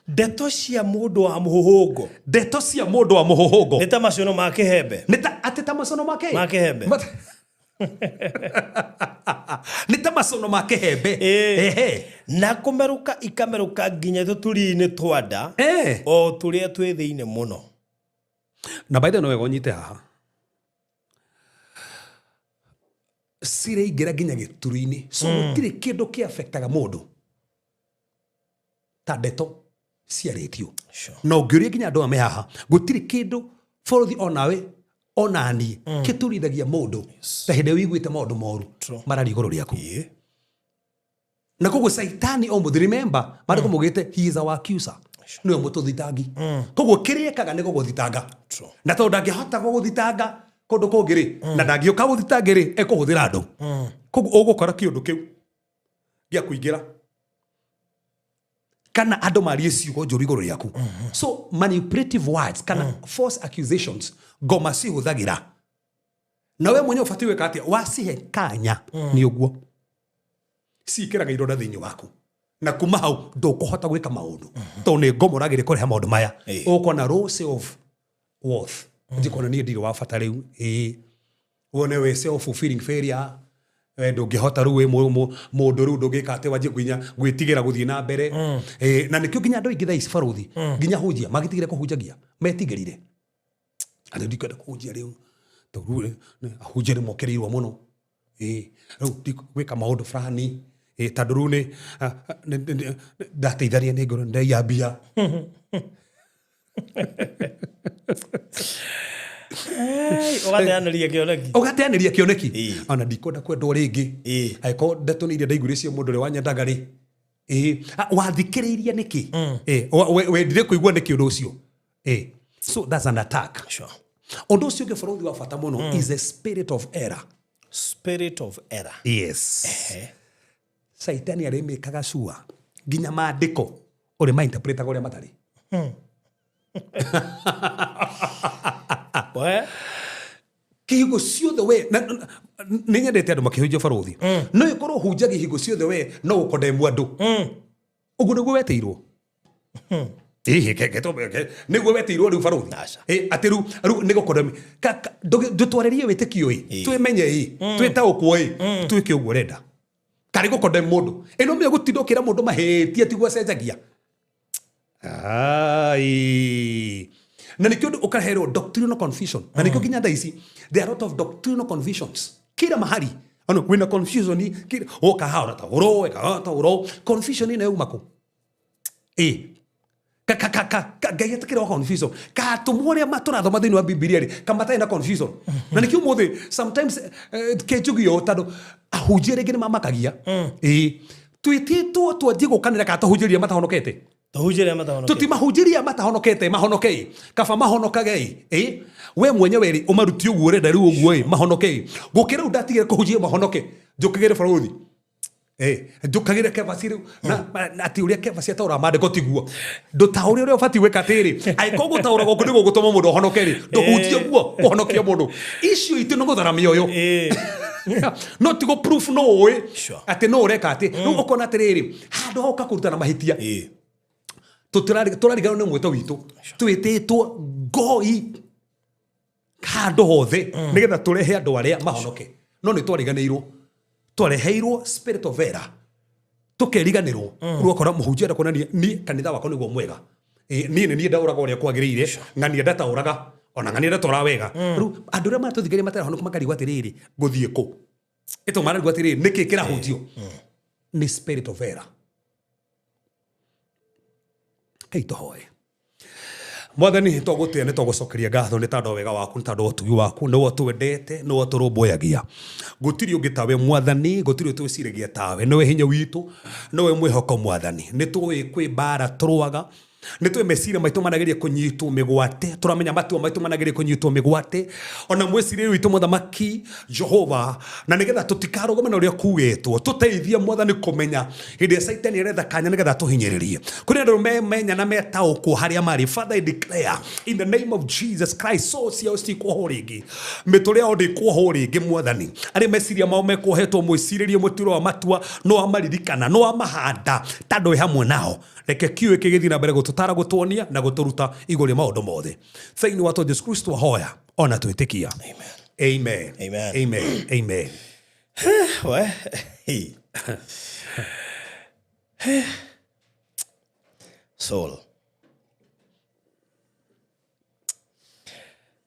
Ndeto cia mũndũ wa mũhũhũngo. Ndeto cia mũndũ wa mũhũhũngo. Nĩ ta macuno ma kĩhembe. Nĩ ta atĩ ta macuno ma kĩ? Ma kĩhembe. Nĩ ta macuno ma kĩhembe. Ehe. Na kũmerũka ikamerũka nginya tũturi-inĩ twa nda o tũrĩa twĩ thĩinĩ mũno. Na by the way, no wega ũnyite haha. Ciraingĩra nginya gĩturi-inĩ. So gũtirĩ kĩndũ kĩafectaga mũndũ ta ndeto ciarĩtio. Na ũngĩũria nginya andũ aya me haha, gũtirĩ kĩndũ bũrũri onawe onaniĩ kĩturithagia mũndũ ta hĩndĩ ĩrĩa ũiguĩte maũndũ moru mararia igũrũ rĩaku. Na koguo Saitani o mũthĩ, remember, maandĩko maugĩte he is our accuser. Nĩwe mũtũthitangi. Koguo kĩrĩa ekaga nĩ gũgũthitanga. Na tondũ ndangĩhota gũgũthitanga kũndũ kũngĩ rĩ, na ndangĩũka gũthitanga rĩ, ekũhũthĩra andũ. Koguo ũgũkora kĩũndũ kĩu gĩa kũingĩra kana andũ marie ciugo njũru igũrũ rĩaku. So manipulative words kana false accusations ngoma cihũthagĩra. Na we mwenyewe ũbatiĩ gwĩka atĩa? Wacihe kanya nĩ ũguo ciĩkĩraga ironda thĩinĩ waku. Na kuma hau ndũkũhota gwĩka maũndũ. Tondũ nĩ ngoma ũrageria kũrehe maũndũ maya. Ũkona low self worth. Njikona niĩ ndirĩ wa bata rĩu. Ĩĩ. Wone wĩ self fulfilling failure. We ndũngĩhota rĩu wĩ mũndũ rĩu ndũngĩka atĩ wanjie nginya gwĩtigĩra gũthiĩ na mbere. Na nĩkĩo nginya andũ aingĩ thaa ici barũthi, nginya hunjia, magĩtigĩre kũhunjagia, metigĩrire. Andũ ndikwenda kũhunjia rĩu. Tondũ rĩu ahunjia nĩ mokĩrĩirwo mũno. Rĩu ndigwĩka maũndũ fulani. Tondũ rĩu nĩ ndateithania nĩ ngoro ndaiya mbia. Ũgateanĩria kĩoneki. Ũgateanĩria kĩoneki. Ona ndikwenda kwendwo rĩngĩ. Angĩkorwo ndeto nĩ iria ndaiguire cia mũndũ ũrĩa wanyendaga rĩ. Wathikĩrĩirie nĩkĩ? Wendire kũigua nĩkĩ ũndũ ũcio? So that's an attack. Sure. Ũndũ ũcio ũngĩ bũrũri wa bata mũno is the spirit of error. Spirit of error. Yes. Saitani arĩmĩkaga cua nginya maandĩko ũrĩa mainterpretaga ũrĩa matarĩ. Kĩhingo ciothe we nĩ nyendete andũ makĩhunjia barũthi. No ĩkorwo hunjagia hingo ciothe we no ũkondemwo andũ. Ũguo nĩguo wetĩirwo. Nĩguo wetĩirwo rĩu barũthi. Atĩ rĩu nĩ gũkondemwo. Ndũtwarĩrie wĩtĩkio ĩ, twĩmenye ĩ, twĩtaũkwo ĩ, twĩke ũguo ũrenda. Karĩ gũkondemwo mũndũ. Ĩno mĩo gũtinda ũkĩra mũndũ mahĩtie tiguo acenjagia. Ai. Na nĩkĩo ũndũ ũkaherwo doctrinal confusion. Na nĩkĩo nginya thaa ici there are a lot of doctrinal confusions. Kila mahali. Ano wĩna confusion kila woka haha ũrataũrwo, weka haha ũrataũrwo. Confusion ĩno yauma kũ? Ngai etĩkĩra wa confusion. Katũmwo arĩa matũrathoma thĩinĩ wa Bibilia rĩ, kamatarĩ na confusion. Na nĩkĩo ũmũthĩ sometimes kĩnjugio ũũ tondũ ahunjia rĩngĩ nĩ mamakagia. Twĩtĩtwo twanjie gũkanĩra kana tũhunjĩrie matahonokete. Tũhunjĩrie matahonokete. Tũtimahunjĩria matahonokete, mahonokei. Kaba mahonokagei. We mwenyewe rĩ, ũmarutie ũguo ũrenda rĩu ũguo ĩ, mahonokei. Gũkĩra rĩu ndatigire kũhunjia mahonoke, njũkagĩre barũthi. Njũkagĩre Kebasi rĩu, na atĩ ũrĩa Kebasi ataũraga maandĩko tiguo. Ndũtaũre ũrĩa ũbatiĩ gwĩka atĩrĩ, angĩkorwo gũtaũra gwaku nĩguo gũtũma mũndũ ahonoke rĩ, ndũhunjie guo kũhonokia mũndũ. Icio itũ nĩ gũthara mĩoyo. No tigo proof no ũĩ atĩ no ũreka atĩ rĩu ũkona atĩrĩrĩ, handũ ha ũka kũrutana mahĩtia, tũrariganwo nĩ mwĩto witũ. Twĩtĩtwo ngoi handũ hothe nĩgetha tũrehe andũ arĩa mahonoke, no nĩ twariganĩirwo, twareheirwo spirit of error, tũkeriganĩrwo. Rĩu ũkora mũhunjia enda kuonania niĩ kanitha wakwa nĩguo mwega. Niĩ nĩ niĩ ndaũraga ũrĩa kwagĩrĩire, ng'ania ndataũraga, ona ng'ania ndatwaraga wega. Rĩu andũ arĩa maratũthikĩrĩria matarahonoka makarigwo atĩrĩrĩ, ngũthiĩ kũ? Ĩtũ mararigwo atĩrĩrĩ, nĩkĩ kĩrahunjio? Nĩ spirit of error. Kei tũhoe. Mwathani, twagũtĩa, nĩ twagũcokeria ngatho nĩ tondũ wa wega waku, nĩ tondũ wa ũtugi waku, nĩwe ũtwendete, nĩwe ũtũrũmbũyagia. Gũtirĩ ũngĩ tawe Mwathani, gũtirĩ ũtwĩciragia tawe. Nĩwe hinya witũ, nĩwe mwĩhoko Mwathani. Nĩ tũĩ kwĩ mbara tũrũaga, nĩ tũĩ meciria maitũ manageria kũnyitwo mĩgwate, tũramenya matua maitũ manageria kũnyitwo mĩgwate, ona mwĩcirĩrie witũ Mũthamaki Jehova, na nĩgetha tũtikarũgame na ũrĩa kuugĩtwo, tũteithie Mwathani kũmenya hĩndĩ ĩrĩa Caitani aretha kanya nĩgetha atũhinyĩrĩrie. Kũrĩ andũ menya na metaũkwo harĩa marĩ. Father, I declare in the name of Jesus Christ, soul ciao cikuohwo rĩngĩ, mĩtũrĩre yao ndĩkuohwo rĩngĩ Mwathani. Arĩa meciria mao mekuohetwo mwĩcirĩrie, mũtuĩre wa matua, no amaririkana, no amahanda tondũ wĩ hamwe nao. Reke kiugo gĩkĩ gĩthiĩ na mbere gũtũtara, gũtuonia na gũtũruta igũrũ rĩa maũndũ mothe. Thĩinĩ wa Jesu Kristo ahoya ona twĩtĩkia. Amen. Amen. Amen. Amen. We. Hey. Soul.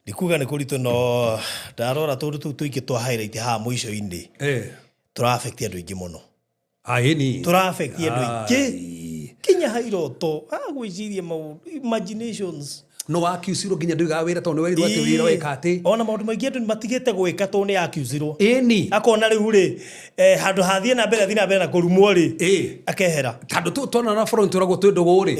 Ndikuga nĩ kũritũ, no ndarora tũndũ tũu tũingĩ twa highlight haha mũico-inĩ, tũra affect andũ aingĩ mũno. Aĩni. Tũra affect andũ aingĩ kinya hairoto agwĩciria maũndũ, imaginations. No wakiucirwo nginya nduigaga wĩra tondũ nĩ werirwo atĩ wĩra wĩka atĩ. Ona maũndũ maingĩ andũ nĩ matigĩte gwĩka tondũ nĩ accusirwo. Ĩni. Akona rĩu rĩ, handũ hathiĩ na mbere, athiĩ na mbere na kũrumwo rĩ, akehera. Tondũ tuona na bũrũri tũragwo twĩ ndũgũ rĩ,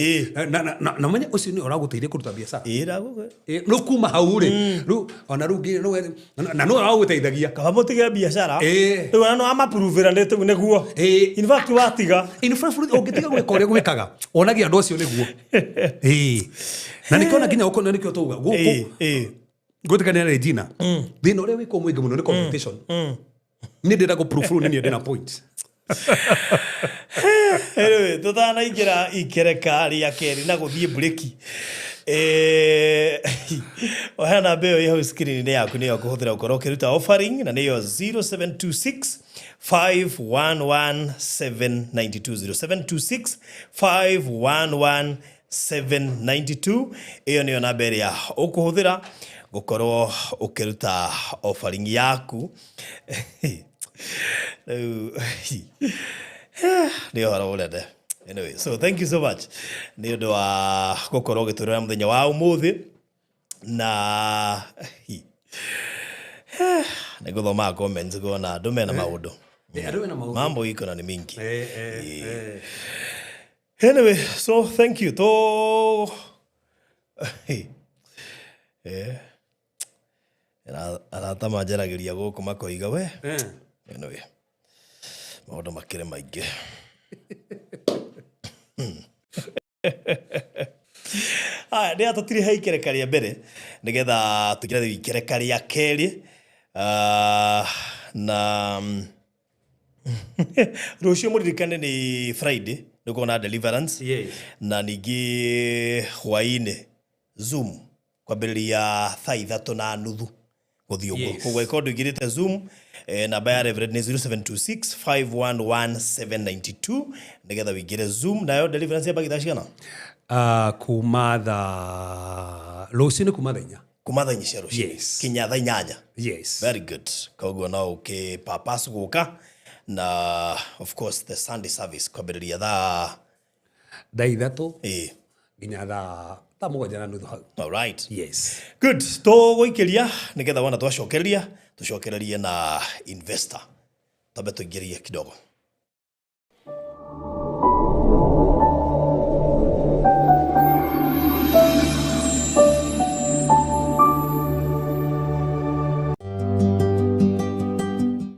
na menye ũcio nĩ ũragũteithia kũruta biacara. Ndagũkwĩra. Rĩu kuma hau rĩ, rĩu ona rĩu na nĩ ũragũteithagia. Kaba mũtige biacara. Rĩu ona no amapuruvĩra nĩ nĩguo. In fact watiga. In fact ũngĩtiga gwĩka ũrĩa gwĩkaga, wonagia andũ acio nĩguo. Na nĩkĩo ona nginya ũkona nĩkĩo tauga gũkũ ngwĩtĩkania na Regina, thĩna ũrĩa wĩkwo mũingĩ mũno nĩ confrontation. Niĩ ndĩrenda gũ proof rĩu nĩ niĩ ndĩna point. Anyway, tũtanaingĩra ikereka rĩa kerĩ na gũthiĩ breki, oya namba ĩyo ĩ hau screen-inĩ yaku, nĩyo kũhũthĩra gũkorwo ũkĩruta offering, na nĩyo 0726 511 792, 0726 511 792. Ĩyo nĩyo namba ĩrĩa ũkũhũthĩra gũkorwo ũkĩruta offering yaku. Rĩu nĩ ũhoro mũnene. Anyway, so thank you so much nĩ ũndũ wa gũkorwo ũgĩtũrĩra mũthenya wa ũmũthĩ, na nĩ ngũthomaga comments ngona andũ mena maũndũ. Andũ mena maũndũ. Mambo iko na nĩ mingi. Anyway, so thank you to arata manjaragĩria gũkũ makoiga we. Anyway, maũndũ makĩrĩ maingĩ. Aya nĩ atũtirihe ikereka rĩa mbere nĩgetha tũingĩre rĩu ikereka rĩa kerĩ. Ah, na rũciũ mũririkane nĩ Friday, nĩ ũkorwo na deliverance. Na ningĩ hwaĩ-inĩ Zoom kwambĩrĩria thaa 3:30 gũthiĩ ũguo. Koguo ĩkorwo ndũingĩrĩte Zoom, namba ya Reverend nĩ 0726 511 792 nĩgetha ũingĩre Zoom. Nayo deliverance yambagia thaa cigana? Ah, kuma thaa rũciũ nĩ kuma thaa 4. Kuma thaa 4 cia rũciũ? Yes. Kinya thaa 8? Yes. Very good. Koguo no ũkĩpapas gũka, na of course the Sunday service kwambĩrĩria thaa Thaa 3 nginya thaa 7:30 hau. All right. Yes. Good. Tũgũikĩria nĩgetha wona twacokereria tũcokererie na investor, twambe tũingĩrie kidogo.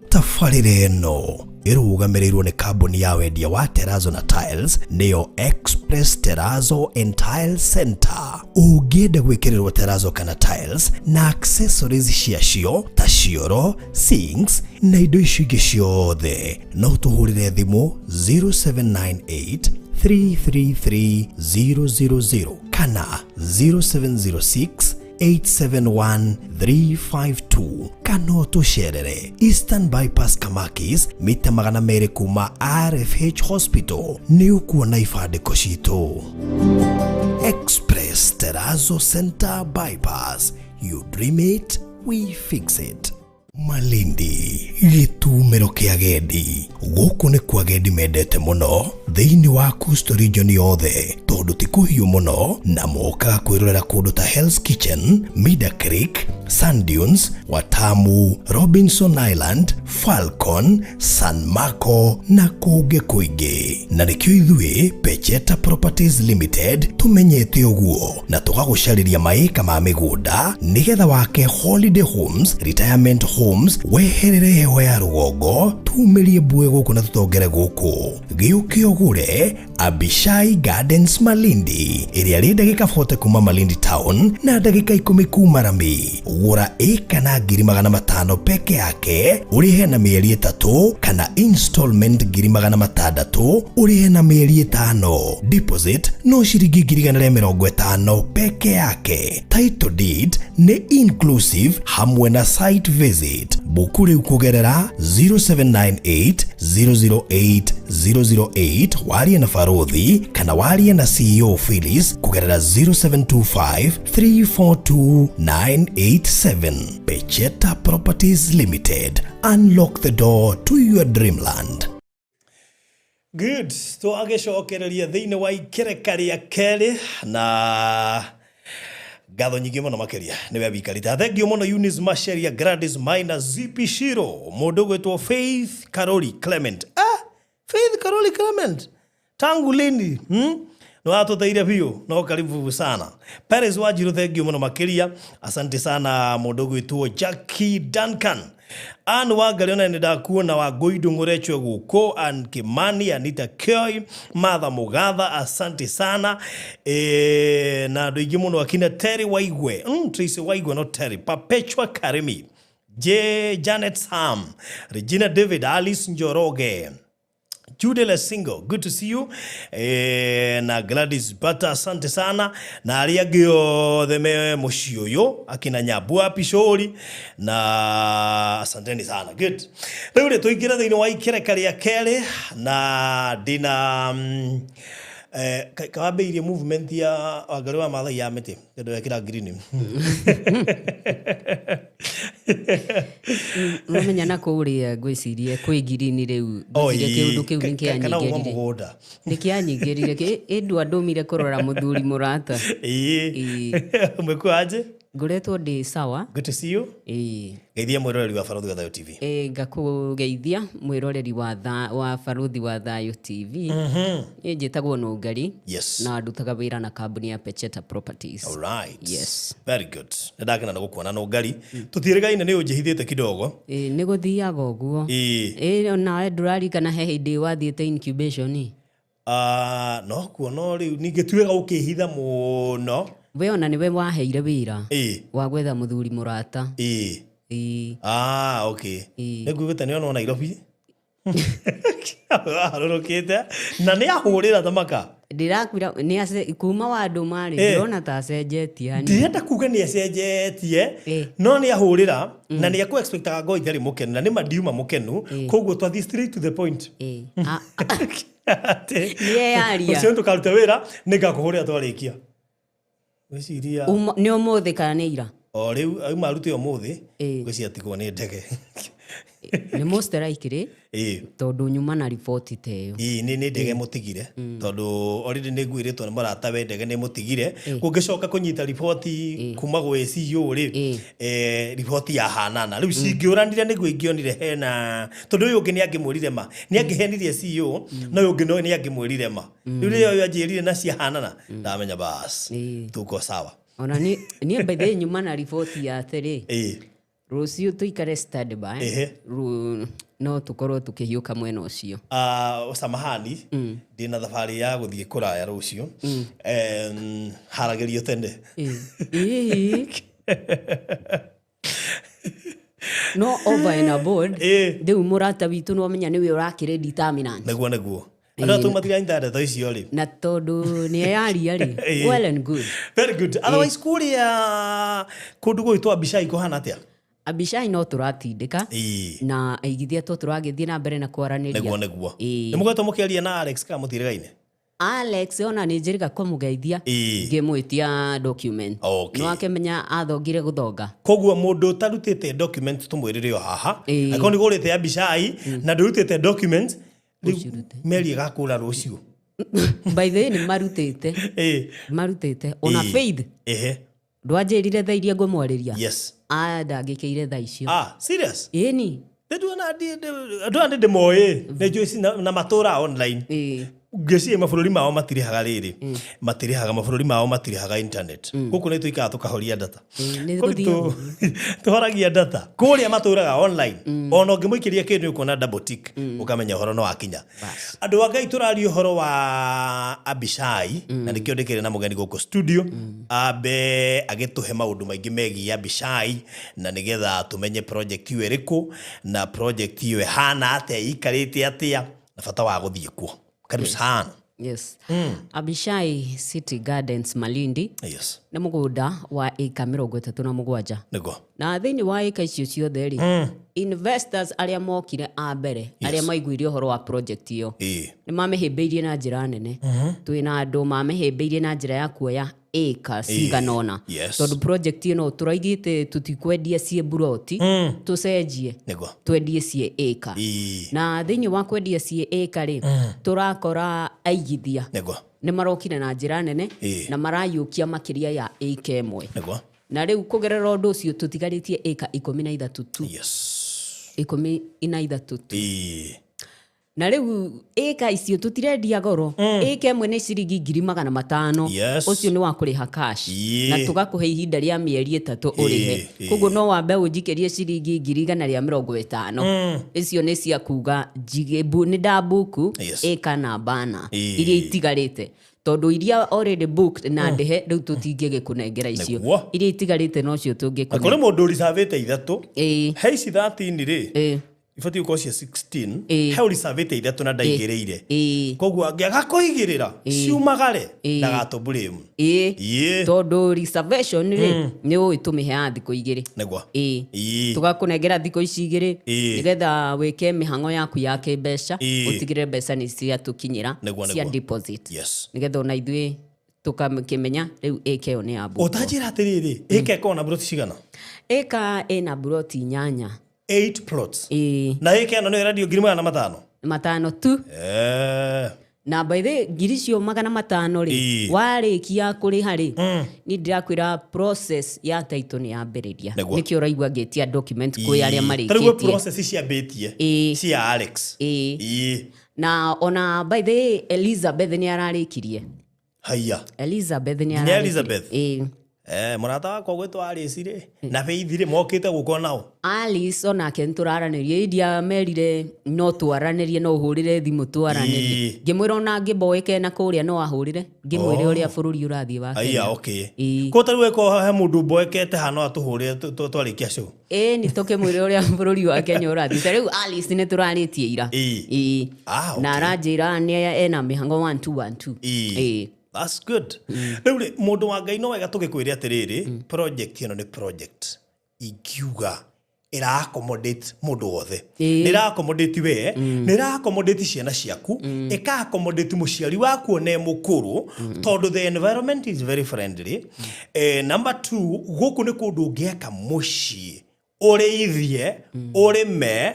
Tabarĩra ĩno. Ĩrũgamĩrĩirwo nĩ kambuni ya wendia wa terazo na tiles, nĩyo Express Terazo and Tile Center. Ũngĩenda gwĩkĩrĩrwo terazo kana tiles na accessories ciacio ta cioro, sinks na indo icio ingĩ ciothe, no tũhũrĩre thimũ 0798 333 000 kana 0706 871 352, kana ũtũcerere Eastern Bypass, Kamakis, mita 200 kuma RFH Hospital. Nĩ ũkuona ibandĩko citũ. Express Terazo Center, Bypass. You dream it, we fix it. Malindi, gĩtumĩro kĩa agendi. Gũkũ nĩ kwa agendi mendete mũno thĩinĩ wa Coastal region yothe, tondũ ti kũhiũ mũno na mokaga kwĩrorera kũndũ ta Hell's Kitchen, Mida Creek, Sand Dunes, Watamu, Robinson Island, Falcon, San Marco na kũngĩ kũingĩ. Na nĩkĩo ithuĩ Pecheta Properties Limited tũmenyete ũguo na tũgagũcarĩria maĩka ma mĩgũnda nĩgetha wake holiday homes, retirement homes, weherere heho ya rũgongo, tumĩrie mbue gũkũ na tũtongere gũkũ. Gĩũke ũgũre Abishai Gardens Malindi, ĩrĩa rĩ ndagĩka 40 kuma Malindi town na ndagĩka 10 kuma Rami. Gũra ĩka na 500,000 peke yake, ũrĩhe na mĩeri 3, kana installment 600,000 ũrĩhe na mĩeri 5. Deposit no ciringi 150,000 peke yake. Title deed nĩ inclusive hamwe na site visit. Buku rĩu kũgerera 0798 008 008, warie na Barothi kana warie na CEO Phyllis kũgerera 0725 342 987. Pecheta Properties Limited. Unlock the door to your dreamland. Good. Twagĩcokereria thĩinĩ wa ikereka rĩa kerĩ na ngatho nyingĩ mũno makĩria nĩwe wikarĩte. Thank you mũno Eunice Macharia, Gladys Maina, Zipi Shiro, mũndũ ũgwĩtwo Faith Karoli Clement. Ah, Faith Karoli Clement, tangu lini? Nĩ watũteire biũ, no karibu sana. Perez Wanjiru, thank you mũno makĩria, asante sana. Mũndũ ũgwĩtwo Jackie Duncan, Ann Wangari, ona nĩ ndakuona. Wa Ngũindũ Ng'ũrechwe gũkũ, Ann Kimani, Anita Kioi, Martha Mugatha, asante sana. Na andũ aingĩ mũno, akina Terry Waigwe, Tracy Waigwe, no Terry, Perpetua Karimi, J Janet Sam, Regina David, Alice Njoroge, Jude Lesingo, good to see you. Na Gladys Bata, asante sana. Na arĩa angĩ othe me mũciĩ ũyũ, akina Nyambua Pishori, na asanteni sana. Good. Rĩu rĩ, tũingĩre thĩinĩ wa ikereka rĩa kerĩ na ndĩna kawambĩirie movement ya Wangari wa Maathai ya mĩtĩ tondũ wekĩra green. Mamenya na kũrĩa ngwĩciria kwĩ ngirini rĩu, ngwĩciria kĩũndũ kĩu nĩ Kana uma kĩanyingĩrire. Mũgũnda. Nĩ kĩanyingĩrire ĩndũ andũmire kũrora mũthuri mũrata. Ĩĩ. Ĩĩ. Umekuwa aje? Ngoretwo ndĩ sawa. Good to see you. Ĩĩ. Geithia mwĩroreri wa Barũthi wa Thayũ TV. Ĩ, ngakũgeithia mwĩroreri wa Barũthi wa Thayũ TV. Niĩ njĩtagwo Nũngari na ndutaga wĩra na kambuni ya Pecheta Properties. All right. Yes. Very good. Nĩ ndakena nĩ gũkuona Nũngari. Tũtiĩrĩgaine, nĩ ũnjĩhithĩte kidogo. Ĩ, nĩ gũthiaga ũguo. Ĩĩ. Ĩ, nawe ndũrarikana he hĩndĩ wathiĩte incubation? Ah, no kuona rĩu ningĩ tuĩga ũkĩhitha mũno. We ona nĩwe waheire wĩra wa gwetha mũthuri mũrata. Ĩĩ. Ah, okay. Ĩĩ. Nĩ nguĩte nĩ onwo Nairobi. Aharũrũkĩte na nĩ ahũrĩra thamaka. Ndĩrakwĩra nĩ kuma wandũma rĩ, ndĩrona ta acenjetie hanini. Ndirenda kuga nĩ acenjetie, no nĩ ahũrĩra na nĩ ekũ expectaga ngo itarĩ mũkenu na nĩ ma ndiuma mũkenu, koguo twathiĩ straight to the point. Ĩĩ. Atĩ Nĩeyaria. ũcio tũkaruta wĩra, nĩ ngakũhũrĩra twarĩkia, ngwĩciria. Nĩ ũmũthĩ kana nĩ ira? O rĩu auma arute ũmũthĩ. Ngwĩciria atigwo nĩ ndege. Nĩ most likely, tondũ nyuma na riboti ta ĩyo. Ĩĩ, nĩ ndege mũtigire, tondũ already nĩ nguĩrĩtwo nĩ mũrata we ndege nĩ mũtigire. Kũngĩcoka kũnyita riboti kuma gwĩ CEO rĩ, riboti yahanana rĩu cingĩũranire nĩguo ingĩonire hena, tondũ ũyũ ũngĩ nĩ angĩmwĩrire ma nĩ angĩhenirie CEO, na ũyũ ũngĩ no nĩ angĩmwĩrire ma. Rĩu rĩrĩa ũyũ anjĩrire na ciahanana, ndamenya bas, tuko sawa. Ona niĩ by the way nyuma na riboti ya atĩrĩ, Rũciũ tũikare standby. No tũkorwo tũkĩhiũka mwena ũcio. Samahani, ndĩna thabarĩ ya gũthiĩ kũraya rũciũ. Haragĩrio tene. Ĩĩ. No over and above, rĩu mũrata witũ no amenya nĩwe ũrakĩrĩ determinant. Nĩguo nĩguo. Andũ atũ matiranyita ndeto icio rĩ. Na tondũ nĩ yaria rĩ, well and good. Very good. Otherwise kũrĩa kũndũ gwĩtwo Abishai kũhana atĩa? Abishai no tũratindĩka na aigithia to tũragĩthiĩ na mbere na kwaranĩria. Nĩguo nĩguo. Nĩ mũkoretwo mũkĩaria na Alex kana mũtirĩgaine? Alex ona nĩ njĩrĩga kũmũgeithia ngĩmwĩtia document. Okay. No akĩmenya athongire gũthonga. Koguo mũndũ ũtarutĩte document tũmwĩrĩre o haha. Angĩkorwo nĩ gũrĩte Abishai na ndũrutĩte document, rĩu meri ĩgakũra rũciũ. By the way nĩ marutĩte. Marutĩte ona Faith. Ndwanjĩrire thaa iria ngũmwarĩria. Yes. Andangĩkĩire thaa icio. Ah, serious? Ĩni. Andũ aya nĩndĩmoĩ. Nĩ njũĩ na matũra online. Ngĩciria mabũrũri mao matirĩhaga rĩrĩ. Matirĩhaga mabũrũri mao matirĩhaga internet. Gũkũ nĩ tũikaraga tũkahoria data. Tũhoragia data. Kũrĩa matũraga online. Ona ũngĩmũikĩria kĩndũ nĩ ũkuona double tick. Ũkamenya ũhoro no wakinya. Andũ a Ngai tũraria ũhoro wa Abishai na nĩkĩo ndĩkĩrĩ na mũgeni gũkũ studio. Ambe agĩtũhe maũndũ maingĩ megiĩ Abishai na nĩgetha tũmenye project ĩyo ĩrĩkũ na project ĩyo ĩhana atĩa, ĩikarĩte atĩa na bata wa gũthiĩ kuo. Karibu sana. Yes. Abishai City Gardens Malindi. Yes. Nĩ mũgũnda wa ĩka 37. Nĩguo. Na thĩinĩ wa ĩka icio ciothe rĩ, investors arĩa mokire a mbere, arĩa maiguire ũhoro wa project ĩyo, nĩ mamĩhĩmbĩirie na njĩra nene. Twĩna andũ mamĩhĩmbĩirie na njĩra ya kuoya ĩka cigana ũna. Tondũ project ĩno tũraigĩte tũtikwendia ciĩ buroti, tũcenjie. Twendie ciĩ ĩka. Na thĩinĩ wa kwendia ciĩ ĩka rĩ, tũrakora aigithia. Nĩ marokire na njĩra nene na marayũkia makĩria ya ĩka ĩmwe. Na rĩu kũgerera ũndũ ũcio tũtigarĩtie ĩka 13 tu. Yes. 13 tu. Na rĩu ĩka icio tũtirendia goro. Ĩka ĩmwe nĩ ciringi 500,000. Yes. Ũcio nĩ wa kũrĩha cash. Na tũgakũhe ihinda rĩa mĩeri 3 ũrĩhe. Koguo no wambe ũnjikĩrie ciringi 150,000. Icio nĩ cia kuga nĩ ndabuku ĩka namba na iria itigarĩte. Tondũ iria already booked na ndĩhe rĩu tũtingĩgĩkũnengera icio. Iria itigarĩte nocio tũngĩkũnengera. Kũrĩ mũndũ ũricavĩte 3. He ici 13 rĩ. Ibatiĩ gũkorwo cia 16. He ũricavĩte 3 na ndaigĩrĩire. Koguo angĩaga kũigĩrĩra ciumagare ndagatũmburĩmu. Tondũ reservation rĩ nĩ ũĩ tũmĩheaga thikũ 2. Nĩguo. Tũgakũnengera thikũ ici 2 nĩgetha wĩke mĩhang'o yaku ya kĩmbeca, ũtigĩrĩre mbeca nĩ ciatũkinyĩra cia deposit. Yes. Nĩgetha ona ithuĩ tũkamĩkĩmenya rĩu ĩka ĩyo nĩ ya book. Ũtanjĩra atĩrĩrĩ, ĩka ĩkoragwo na buroti cigana? Ĩka ĩna buroti 8. 8 plots. Na ĩka ĩno nĩ ĩrendio 500,000. 500 tu. Na by the way, ngiri icio 500 rĩ, warĩkia kũrĩha rĩ, niĩ ndĩrakwĩra process ya title nĩ yambĩrĩria. Nĩkĩo ũraigua ngĩtia document kwĩ arĩa marĩkĩtie. Tarĩu process ciambĩtie cia Alex. Na ona by the way, Elizabeth nĩ ararĩkirie. Haiya. Elizabeth nĩ ararĩkirie. Elizabeth. Mũrata wakwa gwĩtwo Alice rĩ, na Faith rĩ, mokĩte gũka nao. Alice onake nĩtũraranĩria, india merire no twaranĩrie, no ũhũrĩre thimũ twaranĩrie. Ngĩmwĩra ona ngĩmboeke na kũrĩa no ahũrĩre, ngĩmwĩre ũrĩa bũrũri ũrathiĩ wa Kenya. Aya, okay. Koguo tarĩu eko he mũndũ mboekete haha no atũhũrĩre twarĩkia show. Nĩ tũkĩmwĩre ũrĩa bũrũri wa Kenya ũrathiĩ. Ta rĩu Alice nĩ tũrarĩtie ira. Na aranjĩra nĩ ena mĩhang'o 1 2 1 2. That's good. Rĩu rĩ, mũndũ wa Ngai no wega tũgĩkwĩre atĩrĩrĩ, project ĩno nĩ project ingiuga ĩra accommodate mũndũ wothe. Nĩ ĩra accommodate we, nĩ ĩra accommodate ciana ciaku, ĩka accommodate mũciari waku one mũkũrũ, tondũ the environment is very friendly. Number 2, gũkũ nĩ kũndũ ũngĩaka mũciĩ, ũrĩithie, ũrĩme,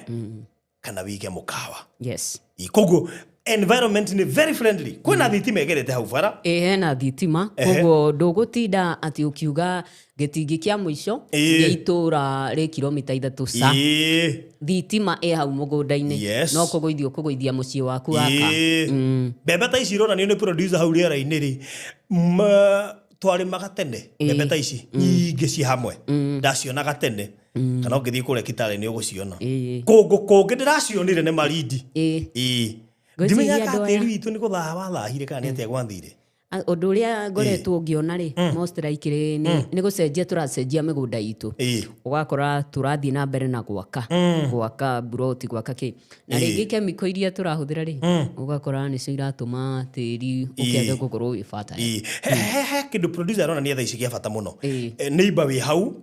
kana wĩige mũkawa. Yes. Koguo environment ni very friendly. Kwĩna thitima ĩgerete hau bara. Hena thitima. Koguo ndũgũtinda atĩ ũkiuga gĩtingĩ kĩa mũico gĩa itũra rĩ kilomita 3 ca. Thitima ĩ hau mũgũnda-inĩ. No kũgũithia ũkũgũithia mũciĩ waku waka. Mbembe ta ici ironanio nĩ producer hau rĩera-inĩ rĩ, twarĩmaga tene mbembe ta ici nyingĩ ci hamwe. Ndacionaga tene. Kana ũngĩthiĩ kũrĩa Kitale nĩ ũgũciona. Ĩĩ. Kũngũ kũngĩ ndĩracionire nĩ Malindi. Ĩĩ. Ĩĩ. Ngwĩciria Ndimenyaga andũ aya- tĩri witũ nĩ gũthaha wathahire kana nĩ atĩa gwathire. Ũndũ ũrĩa ngoretwo ngĩona rĩ, most likely nĩ gũcenjia tũracenjia mĩgũnda itũ. Ũgakora tũrathiĩ na mbere na gwaka buroti, gwaka kĩ, na rĩngĩ kemiko iria tũrahũthĩra rĩ, ũgakora nĩcio iratũma tĩri ũkĩage gũkorwo wĩ fertile. Ĩĩ. He kĩndũ producer aronania thaa ici gĩa bata mũno. Ĩĩ. Neighbor wĩ hau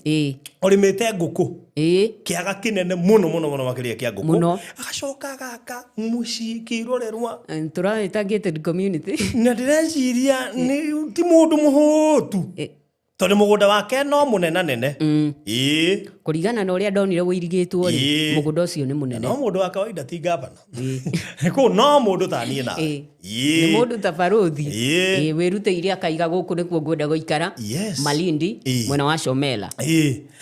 ũrĩmĩte ngũkũ kĩaga kĩnene mũno mũno mũno makĩria kĩa ngũkũ. Mũno. Agacoka agaka mũciĩ kĩrorerwa. Tũrawĩta gated community. Na ndĩreciria nĩ ti mũndũ mũhũtu, tondũ mũgũnda wake no mũnenanene. Ĩĩ. Kũringana na ũrĩa ndonire wũirigĩtwo rĩ, mũgũnda ũcio nĩ mũnene. No mũndũ wa kawaida, ti gavana kũu, no mũndũ ta niĩ nawe. Nĩ mũndũ ta barothi. Ĩĩ. Wĩrutĩire akaiga gũkũ nĩkuo ngwenda gũikara. Malindi, mwena wa Shomela.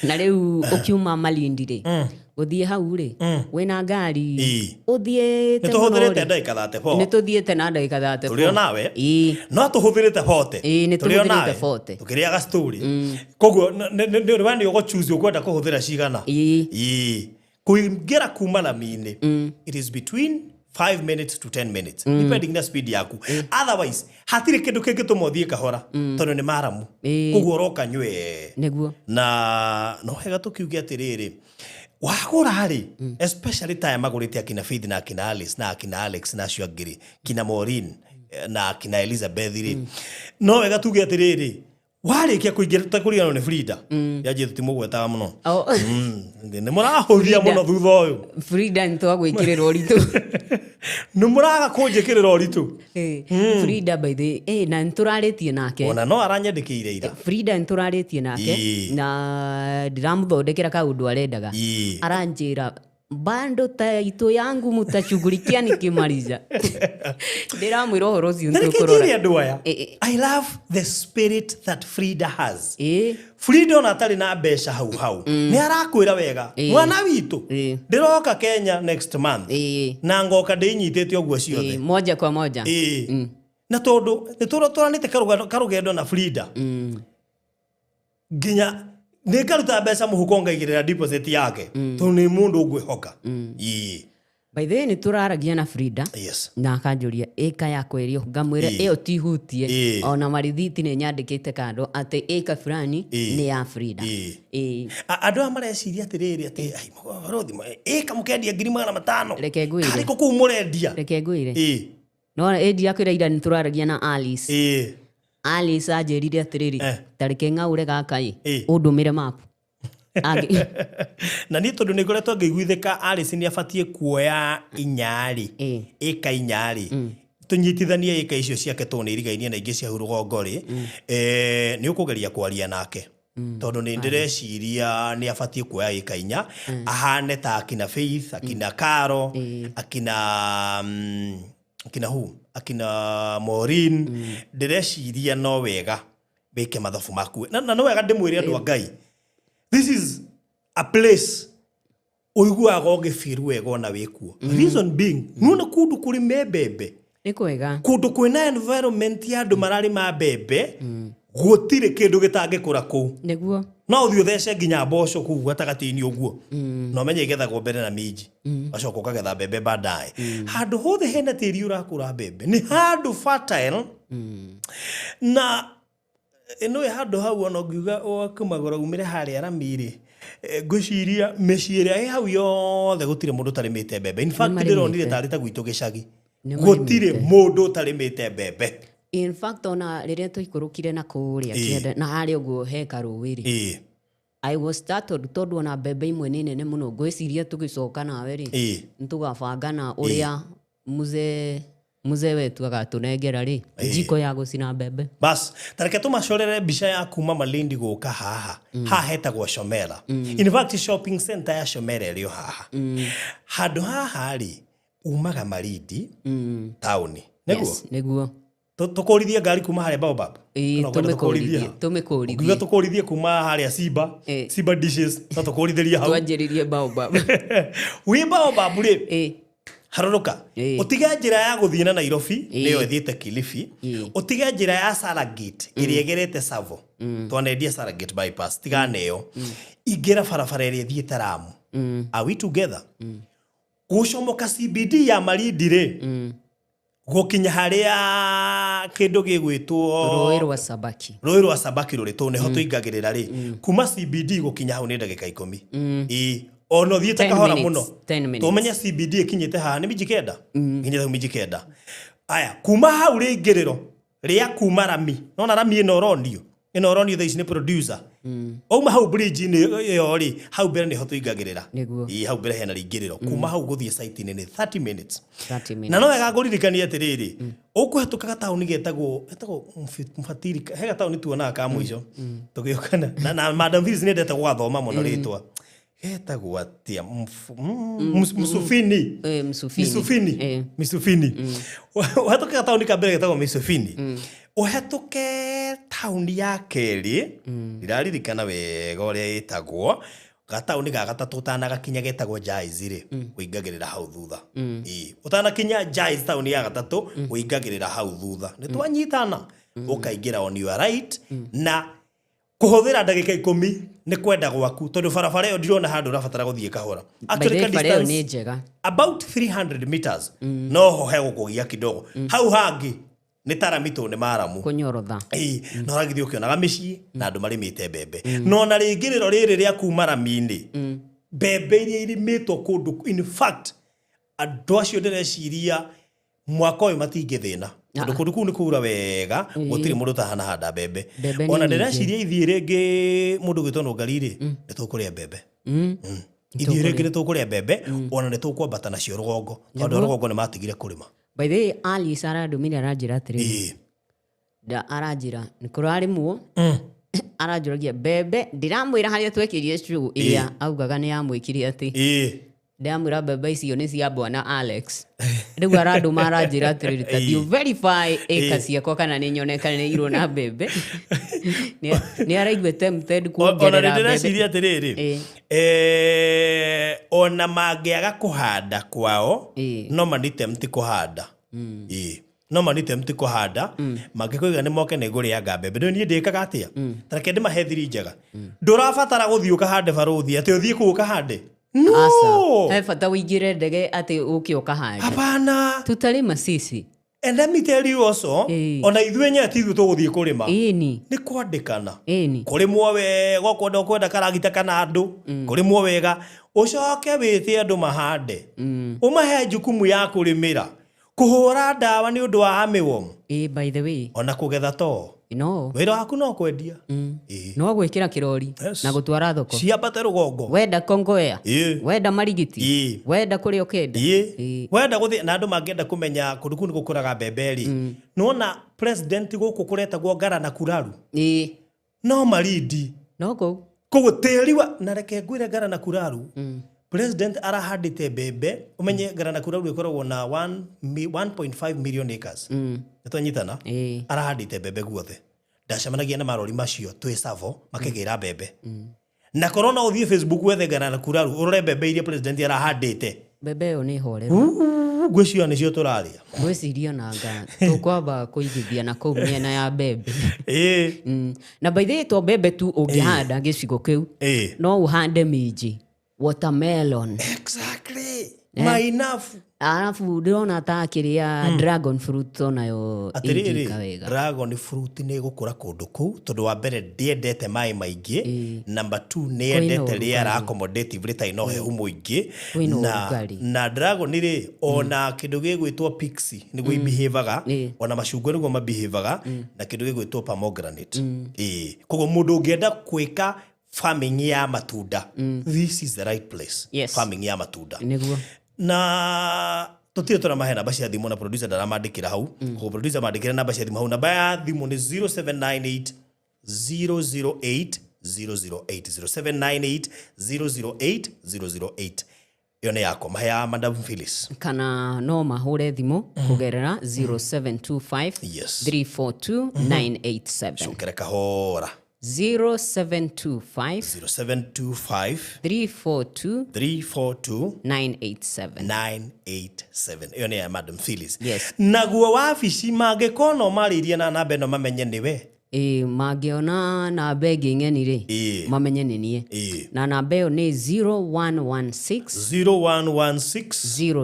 Na rĩu ũkiuma Malindi rĩ, gũthiĩ hau rĩ, wĩna ngari ũthiĩte Nĩ mũno tũhũthĩrĩte rĩ. ndagĩka 34. Nĩ tũthiĩte na ndagĩka 34. Tũrĩ o nawe. No tũhũthĩrĩte 40. Ĩĩ, nĩ Tũrĩ o tũhũthĩrĩte nawe. 40. Tũkĩrĩaga story. Koguo nĩ we nĩ ũgũchoose ũkwenda kũhũthĩra cigana. Ĩĩ. Kũingĩra kuma rami-inĩ, it is between 5 minutes to 10 minutes, depending na speed yaku. Otherwise hatirĩ kĩndũ kĩngĩtũma ũthiĩ kahora, tondũ nĩ maramu. Koguo ũroka nywee. Nĩguo. Na no wega tũkiuge atĩrĩrĩ, wagũra rĩ, especially taya magũrĩte akina Faith na akina Alice na akina Alex na acio angĩ rĩ, kina Maureen na akina Elizabeth rĩ, no wega tuge atĩrĩrĩ, warĩkia kũingĩra tũtekũriganĩrwo nĩ Frida yanjie, tũtimũgwetaga mũno. Oh. Nĩ mũrahũthia mũno thutha ũyũ. Frida, nĩ twagwĩkĩrĩra ũritũ. Nĩ mũraga kũnjĩkĩrĩra ũritũ. Frida, by the way, na nĩ tũrarĩtie nake. Ona no aranyandĩkĩire ira. Frida, nĩ tũrarĩtie nake na ndĩramũthondekera kaũndũ arendaga. Aranjĩra, "Bando ta itu yangu mutashughulikia nikimaliza." Ndĩramwĩra ũhoro ũcio Na reke nĩtũkũrora. njĩre andũ aya, I love the spirit that Frida has. Frida ona atarĩ na mbeca hau hau, nĩ arakwĩra wega, "Mwana witũ, ndĩroka Kenya next month na ngoka ndĩinyitĩte ũguo ciothe." Moja kwa moja. Ĩĩ. Na tondũ nĩ tũranĩte karũgendo na Frida, nginya nĩ ngaruta mbeca mũhuko ngaigĩrĩra deposit yake, tondũ nĩ mũndũ ngwĩhoka. Ĩĩ. By the way, nĩ tũraragia na Frida na akanjũria ĩka yakwa ĩrĩ o, ngamwĩra ĩyo tihutie. Ona marithiti nĩ nyandĩkĩte kando atĩ ĩka fulani nĩ ya Frida. Ĩĩ. Andũ aya mareciria atĩrĩrĩ atĩ, "Ai, barothi, ĩka mũkendia 500,000." Reke ngwĩre. Karĩkũ kũu mũrendia? Reke ngwĩre. No ĩndi yakwĩra ira nĩ tũraragia na Alice. Alice anjĩrire atĩrĩrĩ, "Tareke ng'aũre gaka ĩ, ũndũmĩre map." Na niĩ tondũ nĩ ngoretwo ngĩiguithĩka Alice nĩ abatiĩ kuoya inyarĩ, ĩka inyarĩ, tũnyitithanie ĩka icio ciake, tondũ nĩ irigainie na ingĩ cia hau rũgongo rĩ, nĩ ũkũgeria kwaria nake, tondũ nĩ ndĩreciria nĩ abatiĩ kuoya ĩka 4, ahane ta akina Faith, akina Caro, akina hu akina Maureen. Ndĩreciria no wega wĩke mathabu maku, na no wega ndĩmwĩre andũ a Ngai, this is a place ũiguaga ũgĩbiru wega ona wĩkuo. Reason being, nĩwona kũndũ kũrĩ me mbembe, Nĩ kwega. Kũndũ kwĩna environment ya andũ mararĩma mbembe, gũtirĩ kĩndũ gĩtangĩkũra kũu. No ũthiĩ ũthece nginya mboco kũu gatagatĩ-inĩ ũguo, na ũmenye igethagwo mbere na minji, ũgacoka ũkagetha mbembe baadaye. Handũ hothe hena tĩri ũrakũra mbembe nĩ handũ fertile. Na ĩno ĩ handũ hau, ona ũngiuga wakumagũra umĩre harĩa rami-rĩ, ngwĩciria mĩciĩ ĩrĩa ĩ hau yothe gũtirĩ mũndũ ũtarĩmĩte mbembe. In fact, Nĩmarĩmĩte. ndĩronire tarĩ ta gwitũ gĩcagi, Nĩmarĩmĩte. gũtirĩ mũndũ ũtarĩmĩte mbembe. In fact, ona rĩrĩa tũikũrũkire na kũrĩa kĩanda na harĩa ũguo he karũĩ rĩ, I was startled, tondũ ona mbembe imwe nĩ nene mũno. Ngwĩciria tũgĩcoka nawe rĩ, nĩtũgabanga na ũrĩa mzee wetu agatũnengera rĩ njiko ya gũcina mbembe. Bas, tareke tũmacorere mbica ya kuma Malindi gũka haha. Haha hetagwo Shomera. In fact, shopping center ya Shomera ĩrĩ o haha. Handũ haha rĩ, umaga Malindi taũni nĩguo? Yes, nĩguo. Tũkũrithie ngari kuma harĩa Baobab? Ĩĩ, Kana ũkwenda tũmĩkũrithie, tũkũrithie? tũmĩkũrithie. Ũngiuga tũkũrithie kuma harĩa Simba, Simba Dishes, no tũkũrithĩrie hau. Twanjĩrĩrie Baobab. Wĩ Baobab rĩ, Harũrũka. Ũtige njĩra ya gũthiĩ na Nairobi, nĩyo ĩthiĩte Kilifi. Ũtige njĩra ya Saragate ĩrĩa ĩgerete Savo. Twanendia Saragate bypass, tigana ĩyo. Ingĩra barabara ĩrĩa ĩthiĩte Lamu. Are we together? Gũcomoka CBD ya Malindi rĩ, gũkinya harĩa kĩndũ gĩgwĩtwo Rũĩ rwa Sabaki. Rũĩ rwa Sabaki rũrĩ tũ nĩho tũingagĩrĩra rĩ, kuma CBD gũkinya hau nĩ ndagĩka 10. Ĩĩ, ona ũthiĩte kahora mũno. 10 minutes. Tũmenye CBD ĩkinyĩte haha nĩ minji 9. Nginyĩte hau minji 9. Aya, kuma hau rĩingĩrĩro rĩa kuma rami. Nona rami ĩno ũronio. Ĩno ũronio thaa ici nĩ producer. Wauma hau bridge-inĩ ĩyo rĩ, hau mbere nĩho tũingagĩrĩra. Nĩguo. Ĩĩ, hau mbere hena rĩingĩrĩro. Kuma hau gũthiĩ site-inĩ nĩ 30 minutes. 30 minutes. Na no wega ngũririkanie atĩrĩrĩ, ũkũhetũka gataũni getagwo Mfatiri, he gataũni tuonaga ka mũico tũgĩũka na Madam Phyllis nĩendete gũgathoma mũno rĩtwa. Getagwo atĩa? Msufini. Msufini. Msufini. Ũhetũke gataũni ka mbere getagwo Msufini. Ũhetũke taũni ya kerĩ, ndiraririkana wega ũrĩa ĩtagwo, gataũni ga gatatũ ũtanagakinya getagwo Jais rĩ, ũingagĩrĩra hau thutha. Ĩĩ, ũtanakinya Jais taũni ya gatatũ, ũingagĩrĩra hau thutha. Nĩ twanyitana, ũkaingĩra on your right, na kũhũthĩra ndagĩka 10 nĩ kwenda gwaku, tondũ barabara ĩyo ndirona handũ ũrabatara gũthiĩ kahora. Actually, barabara ĩyo nĩ njega. About 300 meters, no ho hegũkũgia kidogo. Hau hangĩ nĩ taramitũ nĩ maramu. Kũnyorotha. Ĩĩ, na ũragĩthiĩ ũkĩonaga mĩciĩ na andũ marĩmĩte mbembe. No na rĩingĩrĩro rĩrĩ rĩa kuma rami-inĩ, mbembe iria irĩmĩtwo kũndũ, in fact, andũ acio ndĩreciria mwaka ũyũ matingĩthĩna. Tondũ kũndũ kũu nĩ kũura wega, gũtirĩ mũndũ ũtahanahanda mbembe. Ona ndĩreciria ithiĩ rĩngĩ mũndũ gwĩtwo Nũngari rĩ, nĩ tũkũrĩa mbembe. Ithiĩ rĩngĩ nĩ tũkũrĩa mbembe, ona nĩ tũkwambata nacio rũgongo, tondũ rũgongo nĩ matigire kũrĩma. By the way, Alice arandũmire aranjĩra atĩrĩrĩ. Da aranjĩra nĩ kũrarĩmwo. Aranjũragia mbembe, ndĩramwĩra harĩa twekĩrie show ĩrĩa augaga nĩ yamwĩkire atĩ. Ndĩramwĩra mbembe icio nĩ cia bwana Alex. Rĩu arandũma aranjĩra atĩrĩrĩ, ta thiĩ verify ĩka ciakwa kana nĩ nyone kana nĩ irwo na mbembe. Nĩ araigua tempted kuongerera mbembe. Ona ndĩreciria atĩrĩrĩ, ona mangĩaga kũhanda kwao, no mani tempt kũhanda. No mani tempt kũhanda, mangĩkoiga nĩ moke nĩ ngũrĩanga mbembe. Rĩu niĩ ndĩkaga atĩa? Ta reke ndĩmahe thiri njega. Ndũrabatara gũthiĩ ũkahande barũthi, atĩ ũthiĩ kũu ũkahande. No. He bata ũingĩre ndege atĩ ũke ũkahande. Hapana. Tutarĩma sisi. And let me tell you also, ona ithuĩ enyewe ti ithuĩ tũgũthiĩ kũrĩma. Nĩ kwandĩkana. Kũrĩmwo wega, ũkwenda ũkwenda karagita kana andũ, kũrĩmwo wega, ũcoke wĩte andũ mahande. Ũmahe jukumu ya kũrĩmĩra. Kũhũra ndawa nĩ ũndũ wa armyworm. By the way. Ona kũgetha to. No. Wĩra waku no kwendia. No gwĩkĩra kĩrori na gũtwara thoko. Ciambate rũgongo. Wenda Kongowea. Wenda Marigiti. Wenda kũrĩa ũkenda. Wenda gũthiĩ na andũ mangĩenda kũmenya kũndũ kũu nĩ gũkũraga mbembe rĩ. Nĩwona president gũkũ kũretagwo Ngara na Kuraru. No Malindi. No kũu. Koguo tĩri wa na reke ngwĩre Ngara na Kuraru. President arahandĩte mbembe, ũmenye Ngara na Kuraru ĩkoragwo na 1.5 million acres. Nĩtwanyitana? Arahandĩte mbembe guothe. Ndacemanagia na marori macio twĩ Savo makĩgĩra mbembe. Na korwo no ũthiĩ Facebook wethe Ngara na Kuraru ũrore mbembe iria president arahandĩte. Mbembe ĩyo nĩ horeru. Ngwĩciria nĩcio tũrarĩa. Ngwĩciria nanga tũkwamba kũigithia na kũu mĩena ya mbembe. Na by the way to mbembe tu ũngĩhanda gĩcigo kĩu, no ũhande minji. Watermelon. Exactly. Mainafu. Alafu ndĩrona ta kĩrĩa dragon fruit onayo ĩngĩka wega. Dragon fruit nĩ ĩgũkũra kũndũ kũu tondũ wa mbere ndĩendete maĩ maingĩ, number 2 nĩ yendete rĩera accommodative rĩtarĩ na ũhehu mũingĩ, na dragon rĩ ona kĩndũ gĩgwĩtwo pixie nĩguo ibehavaga, ona macungwa nĩguo mabehavaga, na kĩndũ gĩgwĩtwo pomegranate. Koguo mũndũ ũngĩenda gwĩka farming ya matunda, this is the right place. Yes. Farming ya matunda. Nĩguo. Na tũtirĩ tũramahe namba cia thimũ na producer ndaramandĩkĩra hau. Koguo producer mandĩkĩre namba cia thimũ hau. Namba ya thimũ nĩ 0798 008 008 0798 008 008. Ĩyo nĩ yakwa, mahe ya Madam Phyllis. Kana no mahũre thimũ kũgerera 0725 Yes. 342 987. Cokere kahora. 0725 0725 342 342 987. 987. Ĩyo nĩ ya Madam Phyllis. Yes. Naguo wabici mangĩkorwo no marĩirie na namba ĩno mamenye nĩwe. Ĩ, mangĩona namba ĩngĩ ng'eni rĩ, mamenye nĩ niĩ. Na namba ĩyo nĩ 0116 0116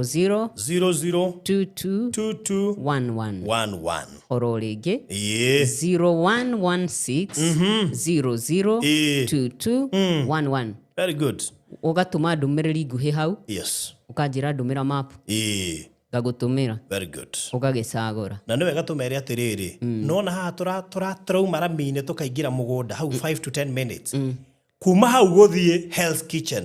00 00 22 22 11. 11. Oro rĩngĩ, 0116 00 22 11. Very good. Ũgatũma ndũmĩrĩri nguhĩ hau. Yes. Ũkanjĩra ndũmĩra map. Ngagũtũmĩra. Very good. Ũgagĩcagũra. Na nĩ wega tũmere atĩrĩrĩ, nona haha tũrauma rami-inĩ tũkaingĩra mũgũnda hau 5 to 10 minutes. Kuma hau gũthiĩ Hell's Kitchen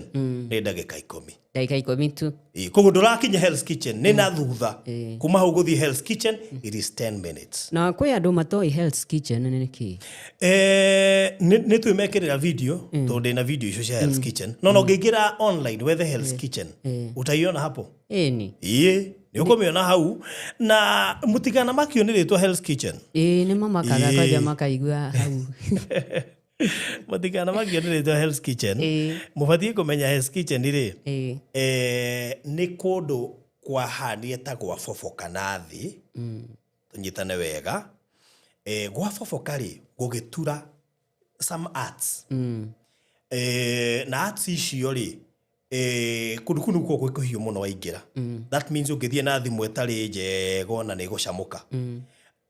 nĩ ndagĩka 10. Ndagĩka 10 tu. Koguo ndũrakinya Hell's Kitchen nĩ na thutha. Kuma hau gũthiĩ Hell's Kitchen it is 10 minutes. Na kwĩ andũ matoĩ Hell's Kitchen nĩ kĩĩ? Nĩ twĩmekĩrĩra video, tondũ ndĩna video icio cia Hell's Kitchen. No no ũngĩingĩra online wethe Hell's Kitchen, utaiona hapo. Ĩni. Ĩĩ, nĩ ũkũmĩona hau. Na mũtigana makio nĩ rĩtwa Hell's Kitchen. Ĩĩ, nĩ mamakaga kwanja makaigua hau. Mũtigana makio nĩ rĩtwa Hell's Kitchen. Mũbatiĩ kũmenya Hell's Kitchen rĩ, nĩ kũndũ kwahanire ta gwaboboka na thĩ. Tũnyitane wega. Gwaboboka rĩ, gũgĩtura some arts. Na arts icio rĩ, kũndũ kũu nĩkuo gwĩ kũhiũ mũno waingĩra. That means ũngĩthiĩ na thimũ ĩtarĩ njega ona nĩ ĩgũcamũka.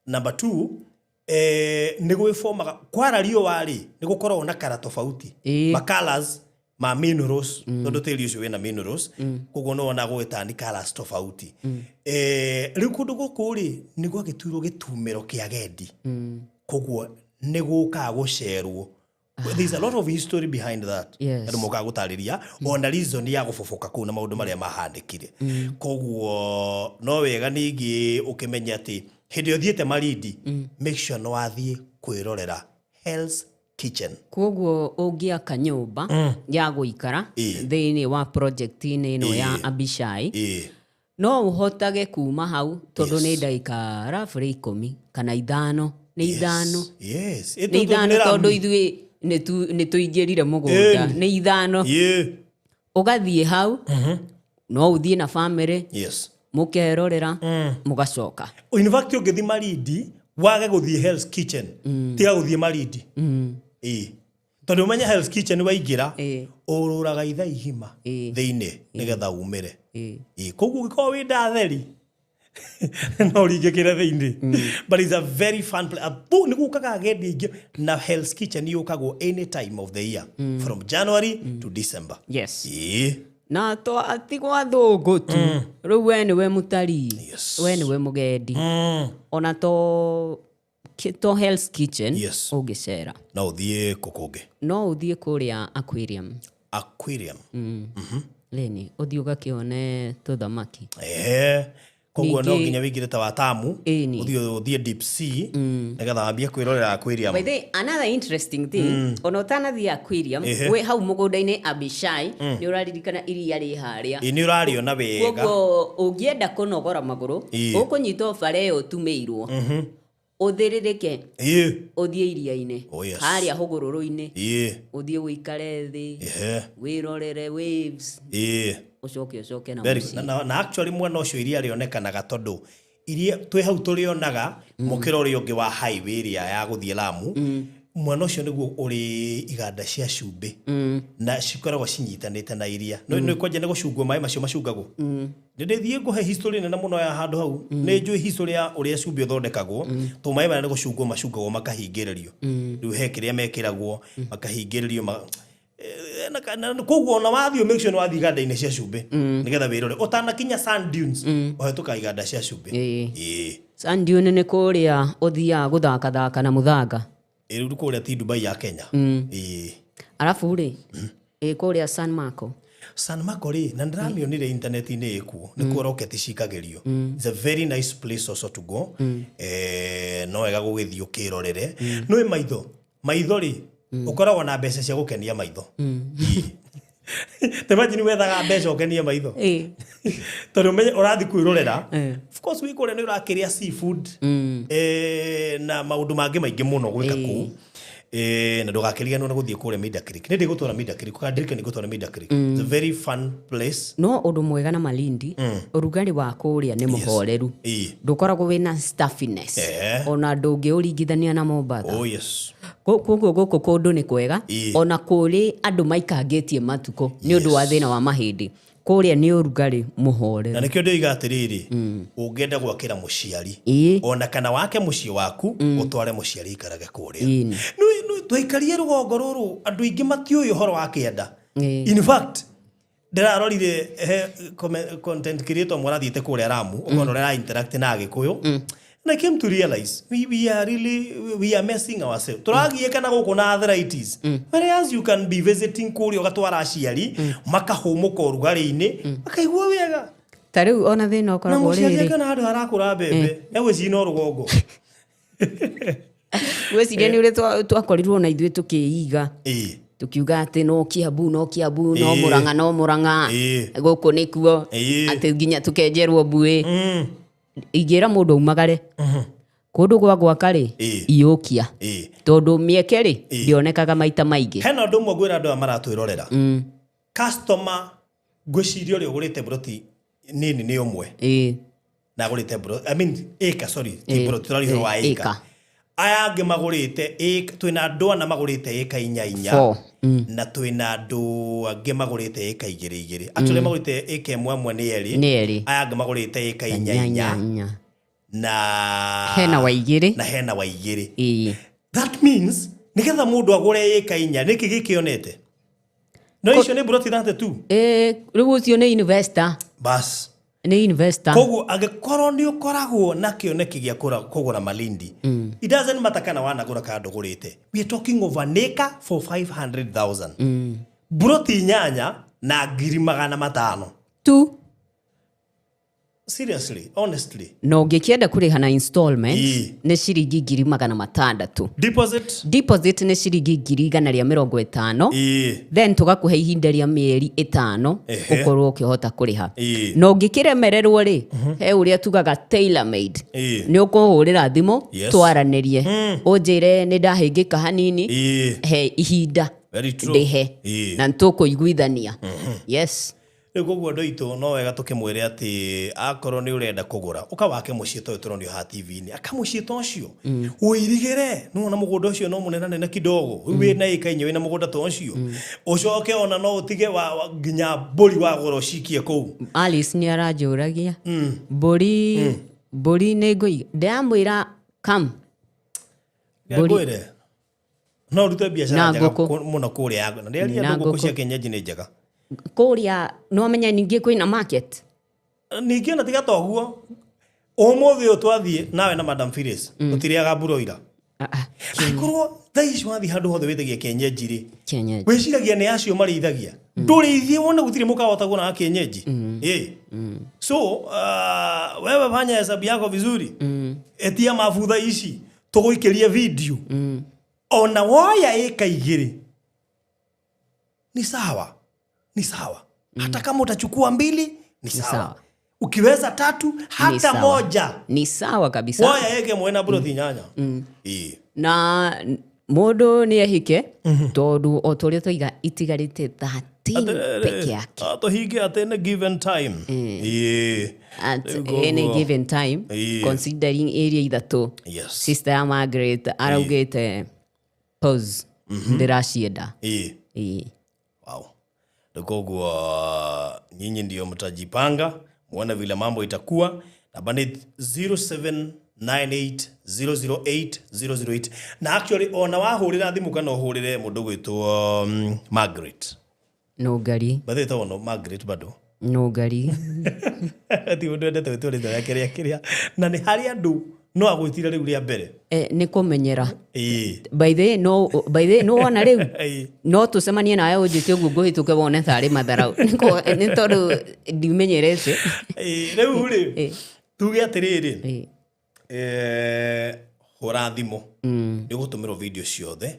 Number 2, nĩ gwĩbomaga kwara riũa rĩ, nĩ gũkoragwo na kara tofauti. Ma colors ma minerals, tondũ tĩri ũcio wĩna minerals, koguo nĩ wona gũgĩtani colors tofauti. Rĩu kũndũ gũkũ rĩ, nĩ gwagĩtuirwo gĩtumĩro kĩa agendi. Koguo nĩ gũkaga gũcerwo. There's a lot of history behind that. Yes. Andũ mokaga gũtarĩria ona reason ya gũboboka kũu na maũndũ marĩa mahandĩkire. Koguo no wega ningĩ ũkĩmenye atĩ hĩndĩ ĩrĩa ũthiĩte Malindi, make sure nĩ wathiĩ kwĩrorera Hell's Kitchen. Koguo ũngĩaka nyũmba ya gũikara thĩinĩ wa project-inĩ ĩno ya Abishai, no ũhotage kuma hau tondũ nĩ ndagĩka roughly 10 kana 5. Nĩ 5. Yes. Nĩ 5 tondũ ithuĩ nĩ tũingĩrire mũgũnda. Nĩ 5. Ũgathiĩ hau, no ũthiĩ na family. Yes. Mũkerorera, mũgacoka. In fact, ũngĩthiĩ Malindi, wage gũthiĩ Hell's Kitchen, tiga gũthiĩ Malindi. Tondũ ũmenye Hell's Kitchen waingĩra, ũrũraga ithaa igima thĩinĩ nĩgetha umĩre. Koguo ũngĩkorwo wĩ ndatheri, no ũringĩkĩre thĩinĩ. But it's a very fun place. Nĩ gũkaga agendi aingĩ, na Hell's Kitchen yũkagwo any time of the year, from January to December. Yes. Na ti gwa thũngũ tu. Rĩu we nĩwe mũtarii. Yes. We nĩwe mũgendi. Ona to Hell's Kitchen ũngĩcera. No ũthiĩ kũ kũngĩ? No ũthiĩ kũrĩa aquarium. Aquarium. Leni, ũthiĩ ũgakĩone tũthamaki. Koguo no nginya wĩingĩre ta wa tamu, ũthiĩ deep sea, nĩgetha wambie kwĩrorera aquarium. By the way, another interesting thing, ona ũtanathiĩ aquarium, wĩ hau mũgũnda-inĩ Abishai, nĩ ũraririkana iria rĩ harĩa. Nĩ ũrarĩona wega. Koguo ũngĩenda kũnogora magũrũ, ũkũnyita bara ĩyo ũtumĩirwo. Ũthĩrĩrĩke. Ũthiĩ iria-inĩ. Harĩa hũgũrũrũ-inĩ. Ũthiĩ ũikare thĩ. Wĩrorere waves. Ũcoke ũcoke na mũciĩ. Na actually mwena ũcio iria rĩonekanaga tondũ iria twĩ hau tũrĩonaga mũkĩra ũrĩa ũngĩ wa highway ĩrĩa ya gũthiĩ Lamu. Mwena ũcio nĩguo ũrĩ iganda cia cumbĩ. Na cikoragwo cinyitanĩte na iria. No nĩ kwanja nĩ gũcungwo maĩ macio macungagwo. Nĩ ndĩthiĩ ngũhe history nene mũno ya handũ hau. Nĩ njũĩ history ya ũrĩa cumbĩ ũthondekagwo. Tondũ maĩ maya nĩ gũcungwo macungagwo makahingĩrĩrio. Rĩu he kĩrĩa mekĩragwo makahingĩrĩrio koguo ona wathiĩ make sure nĩ wathiĩ iganda-inĩ cia cumbĩ. Nĩgetha wĩrore. Ũtanakinya sand dunes, ũhetũka iganda cia cumbĩ. Sand dune nĩ kũrĩa ũthiaga gũthakathaka na mũthanga. Rĩu kũrĩa ti Dubai ya Kenya. Arabu rĩ, kũrĩa San Marco. San Marco rĩ, na ndĩramĩonire internet-inĩ ĩkuo, nĩkuo rocket cikagĩrio. It's a very nice place also to go. No wega gũgĩthiĩ ũkĩrorere. Nĩũĩ maitho, maitho rĩ, ũkoragwo na mbeca cia gũkenia maitho. Ta imagine wethaga mbeca ũkenie maitho. Tondũ ũmenye ũrathiĩ kwĩrorera. Of course wĩ kũrĩa nĩ ũrakĩrĩa seafood, na maũndũ mangĩ maingĩ mũno gwĩka kũu. Na ndũgakĩriganĩrwo nĩ gũthiĩ kũrĩa Mida Creek. Nĩ ndĩgũtwara Mida Creek, ũkandirikania ngũtwara Mida Creek. It's a very fun place. No ũndũ mwega na Malindi, ũrugarĩ wa kũrĩa nĩ mũhoreru. Ndũkoragwo wĩna stuffiness. Ona ndũngĩũringithania na Mombatha. Oh yes. Koguo gũkũ kũndũ nĩ kwega. Ona kũrĩ andũ maikangĩtie matukũ nĩ ũndũ wa thĩna wa mahĩndĩ. Kũrĩa nĩ ũrugarĩ mũhoreru. Na nĩkĩo ndĩoiga atĩrĩrĩ, ũngĩenda gwakĩra mũciari ona kana wake mũciĩ waku, ũtware mũciari aikarage kũrĩa. Twaikarie rũgongo rũrũ, andũ aingĩ matiũĩ ũhoro wa kĩanda. In fact, ndĩrarorire he content creator ũmwe arathiĩte kũrĩa Lamu, ũkona ũrĩa ara interact na Agĩkũyũ. And I came to realize we are really we are messing ourselves. Tũragiĩka na gũkũ na arthritis. Whereas you can be visiting kũrĩa ũgatwara aciari, makahũmũka ũrugarĩ-inĩ, makaigua wega. Ta rĩu ona thĩna Na ũkoragwo mũciari rĩrĩ. akĩona handũ harakũra mbembe, egwĩciria no rũgongo. Ngwĩciria nĩ ũrĩa twakorirwo na ithuĩ tũkĩiga. Tukiuga atĩ no Kiambu, no Kiambu, no Murang'a, no Murang'a. Gũkũ nĩkuo. Atĩ nginya tũkenjerwo mbuĩ. Ingĩra mũndũ aumagare. Kũndũ gwa gwaka rĩ, iyũkia. Tondũ mĩeke rĩ, ndĩonekaga maita maingĩ. Hena ũndũ ũmwe ngwĩra andũ aya maratwĩrorera. Customer ngwĩciria ũrĩa ũgũrĩte mburoti nini nĩ ũmwe. Na agũrĩte mburoti, I mean, acre, sorry, ti mburoti, tũraria ũhoro wa acre. Aya angĩ magũrĩte acre, twĩna andũ ana magũrĩte acre inya inya. Four. Na twĩna andũ angĩ magũrĩte acre igĩrĩ igĩrĩ. Actually, magũrĩte acre ĩmwe ĩmwe nĩ erĩ. Nĩ erĩ. Aya angĩ magũrĩte acre inya Inya inya. inya. Na hena wa igĩrĩ. Na hena wa igĩrĩ. That means nĩgetha mũndũ agũre acre inya, nĩkĩ gĩkĩonete? No icio nĩ mburoti 32. Rĩu ũcio nĩ investor. Bas. Nĩ investor. Koguo angĩkorwo nĩ ũkoragwo na kĩoneki gĩa kũgũra Malindi, it doesn't matter kana wanagũra kana ndũgũrĩte. We are talking of an acre for 500,000. Mburoti inyanya na ngiri magana matano. Tu. Seriously, honestly. Na ũngĩkĩenda kũrĩha na installment, nĩ ciringi ngiri magana matandatũ. Deposit? Deposit nĩ ciringi ngiri igana rĩa mĩrongo ĩtano. Then tũgakũhe ihinda rĩa mĩeri ĩtano, ũkorwo ũkĩhota kũrĩha. Na ũngĩkĩremererwo rĩ, he ũrĩa tugaga tailor made. Nĩ ũkũhũrĩra thimũ, twaranĩrie. Ũnjĩre nĩ ndahĩngĩka hanini, he ihinda Very true. ndĩhe. Na nĩtũkũiguithania. Yes. Rĩu koguo andũ aitũ no wega tũkĩmwĩre atĩ akorwo nĩ ũrenda kũgũra, ũka wake mũciĩ ta ũyũ tũronio haha T V-inĩ. Aka mũciĩ ta ũcio. Ũirigĩre, nĩwona mũgũnda ũcio no mũnenanene kidogo. Rĩu wĩna ĩka inya wĩna mũgũnda ta ũcio. Ũcoke ona no ũtige nginya mbũri wagũra ũcikie kũu. Alice nĩ aranjũragia. Mbũri nĩ ngũiga. Ndĩramwĩra come. Mbũri. Ngwĩre. No ũrute biacara Na njega ngũkũ. mũno kũrĩa yaku. Na ndĩaria Na andũ ngũkũ ngũkũ. cia kienyeji nĩ njega. Kũrĩa no menya ningĩ kwĩna market. Ningĩ ona tiga toguo. Ũmũthĩ ũyũ twathiĩ nawe na Madam Phyllis, tũtirĩaga mburoira. Angĩkorwo thaa ici wathiĩ handũ hothe wĩtagia kienyeji rĩ, Kienyeji. wĩciragia nĩ acio marĩithagia. Ndũrĩithie wone gũtirĩ mũkawa ũtagũraga kienyeji. So, wewe fanya hesabu yako vizuri. Etia mabutha ici, tũgũikĩrie video. Ona woya ĩka igĩrĩ. Ni sawa. Ni sawa. Hata kama utachukua mbili, ni Ni sawa. sawa. Ukiweza tatu, Ni hata sawa. moja. Ni sawa kabisa. Woya eke mwena broti nyanya. Na mũndũ nĩ ehike, tondũ o ta ũrĩa twoiga itigarĩte 13 peke yake. Tũhinge at any given time. At Rĩu koguo. any given time, considering area ithatũ. Sister ya Margaret araugĩte pause. Ndĩracienda. Wow. Rĩu koguo nyinyi ndio mtajipanga muone vile mambo itakuwa. Namba ni zero seven nine eight zero zero eight zero zero eight. Na actually ona wahũrĩra thimũ kana ũhũrĩre mũndũ gwĩtwo Margaret. No ngari. By the way, tondũ Margaret bado. No ngari. Ti ũndũ endete gwĩtwo rĩtwa rĩake rĩa kĩrĩa. Na nĩ harĩ andũ no agwĩtire rĩu rĩa mbere. Nĩ kũmenyera. By the way, no, by the way, no wona rĩu. No tũcemanie nawe ũnjĩte ũguo ngũhĩtũke wone tarĩ matharau. Nĩ tondũ ndimenyerete. Rĩu rĩ, tuge atĩrĩrĩ. Hũra thimũ. Nĩ ũgũtũmĩrwo video ciothe.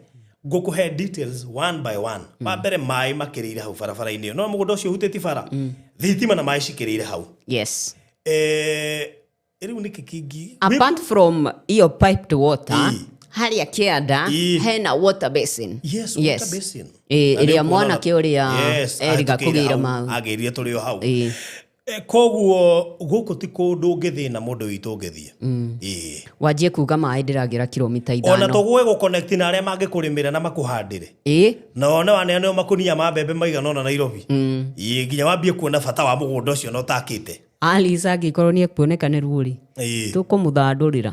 Ngũkũhe details one by one. Wa mbere maĩ makĩrĩire hau barabara-inĩ ĩyo. No mũgũnda ũcio ũhutĩtie bara. Thitima na maĩ cikĩrĩire hau. Rĩu nĩkĩ kĩngĩ? Apart from iyo piped water, Harĩa kĩanda hena water basin. Yes, water basin. Ĩĩ, Na nĩ ĩrĩa ũkuona mwanake ũrĩa Yes, eriga ahĩtũkĩire kũgĩra hau, mau. agĩrire tũrĩ o hau. Ĩĩ. Koguo gũkũ ti kũndũ ũngĩthĩna mũndũ witũ ũngĩthiĩ. Ĩĩ. Wanjie kuga maĩ ndĩragĩra kilomita Ona 5. tũgwe gũconnect na arĩa mangĩkũrĩmĩra na makũhandĩre. Ĩĩ. Na one waneanĩrwo makunia ma mbembe maigana ũna Nairobi. Ĩĩ, nginya wambie kuona bata wa mũgũnda ũcio na ũtakĩte. Alice angĩkorwo nĩ ekuoneka nĩ ruo rĩ, tũkũmũthandũrĩra.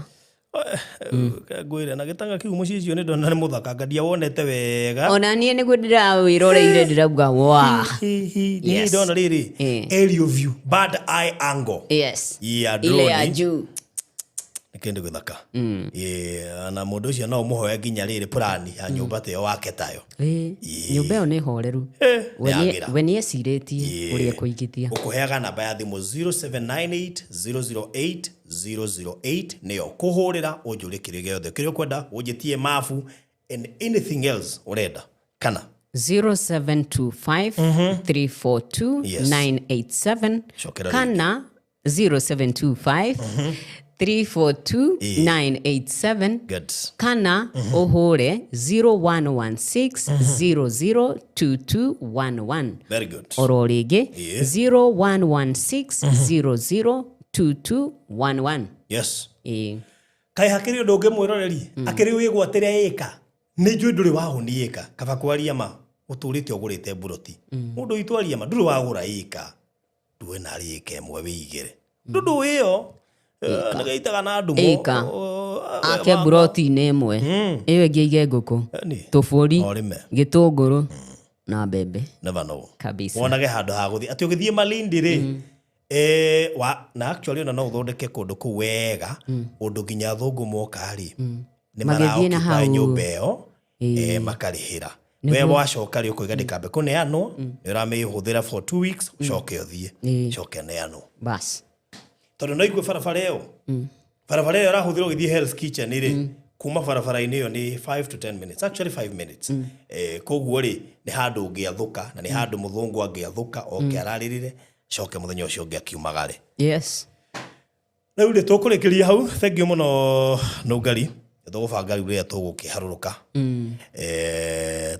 Ngwĩre na gĩtanga kĩu mũciĩ ũcio nĩ ndona nĩ mũthaka ngadia wonete wega. Ona niĩ nĩguo ndĩrawĩroreire ndĩrauga wa. Hihi, niĩ Yes. ndona rĩrĩ aerial view, bird eye angle. Yes. Ya Ile ya drone. juu. Nĩ kĩndũ gĩthaka. Ĩĩ, na mũndũ ũcio no ũmũhoe nginya rĩrĩ plan ya nyũmba ta ĩyo wake tayo. Ĩĩ. Nyũmba ĩyo nĩ horeru. Nĩ yagĩra. We nĩ ecirĩtie ũrĩa ekũigithia. Ũkũheaga namba ya thimũ 0798 008 008 nĩyo kũhũrĩra ũnjũrie kĩrĩa gĩothe kĩrĩa ũkwenda, ũnjĩtie mabu and anything else ũrenda. Kana 0725 342 Yes. 987 Cokera rĩngĩ. kana 0725 342 987 Good. kana ũhũre 0116 002211. Very good. Oro rĩngĩ 0116 002211. Yes. Ĩĩ. Kaĩ hakĩrĩ ũndũ ũngĩ mwĩroreri akĩrĩ wĩgwatĩre ĩka nĩ njũĩ ndũrĩ wahũni ĩka kaba kwaria ma ũtũrĩte ũgũrĩte mburoti mũndũ witũ aria ma ndũrĩ wagũra ĩka ndue narĩ ĩka ĩmwe wĩigĩre ndũndũ ĩyo nĩgeitaga na ndumo. Ĩka. Ake mburoti-inĩ ĩmwe ĩyo ĩngĩ aige ngũkũ, tũbũri, Ũrĩme. gĩtũngũrũ na mbembe. Never know. Kabisa. Wonage handũ ha gũthiĩ atĩ ũgĩthiĩ Malindi rĩ, na actually ona no ũthondeke kũndũ kũu wega ũndũ nginya athũngũ moka rĩ nĩ Magĩthiĩ na maraoccupy hau. nyũmba ĩyo, makarĩhĩra. We wacoka rĩ ũkoiga ndĩkambe kũneanwo, nĩ ũramĩhũthĩra for 2 weeks ũcoke ũthiĩ coke neanwo. Bas. Tondũ no igue barabara ĩyo, barabara ĩyo ĩrahũthĩrwo ũgĩthiĩ Hell's Kitchen rĩ, kuma barabara-inĩ ĩyo nĩ 5 to 10 minutes, actually 5 minutes. Koguo rĩ nĩ handũ ũngĩathũka na nĩ handũ mũthũngũ angĩathũka oke ararĩrĩre coke mũthenya ũcio ũngĩ akiumagare. Yes. Rĩu rĩ tũkũrĩkĩria hau. Thank you mũno Nũngari, tũgũbanga rĩu rĩrĩa tũgũkĩharũrũka,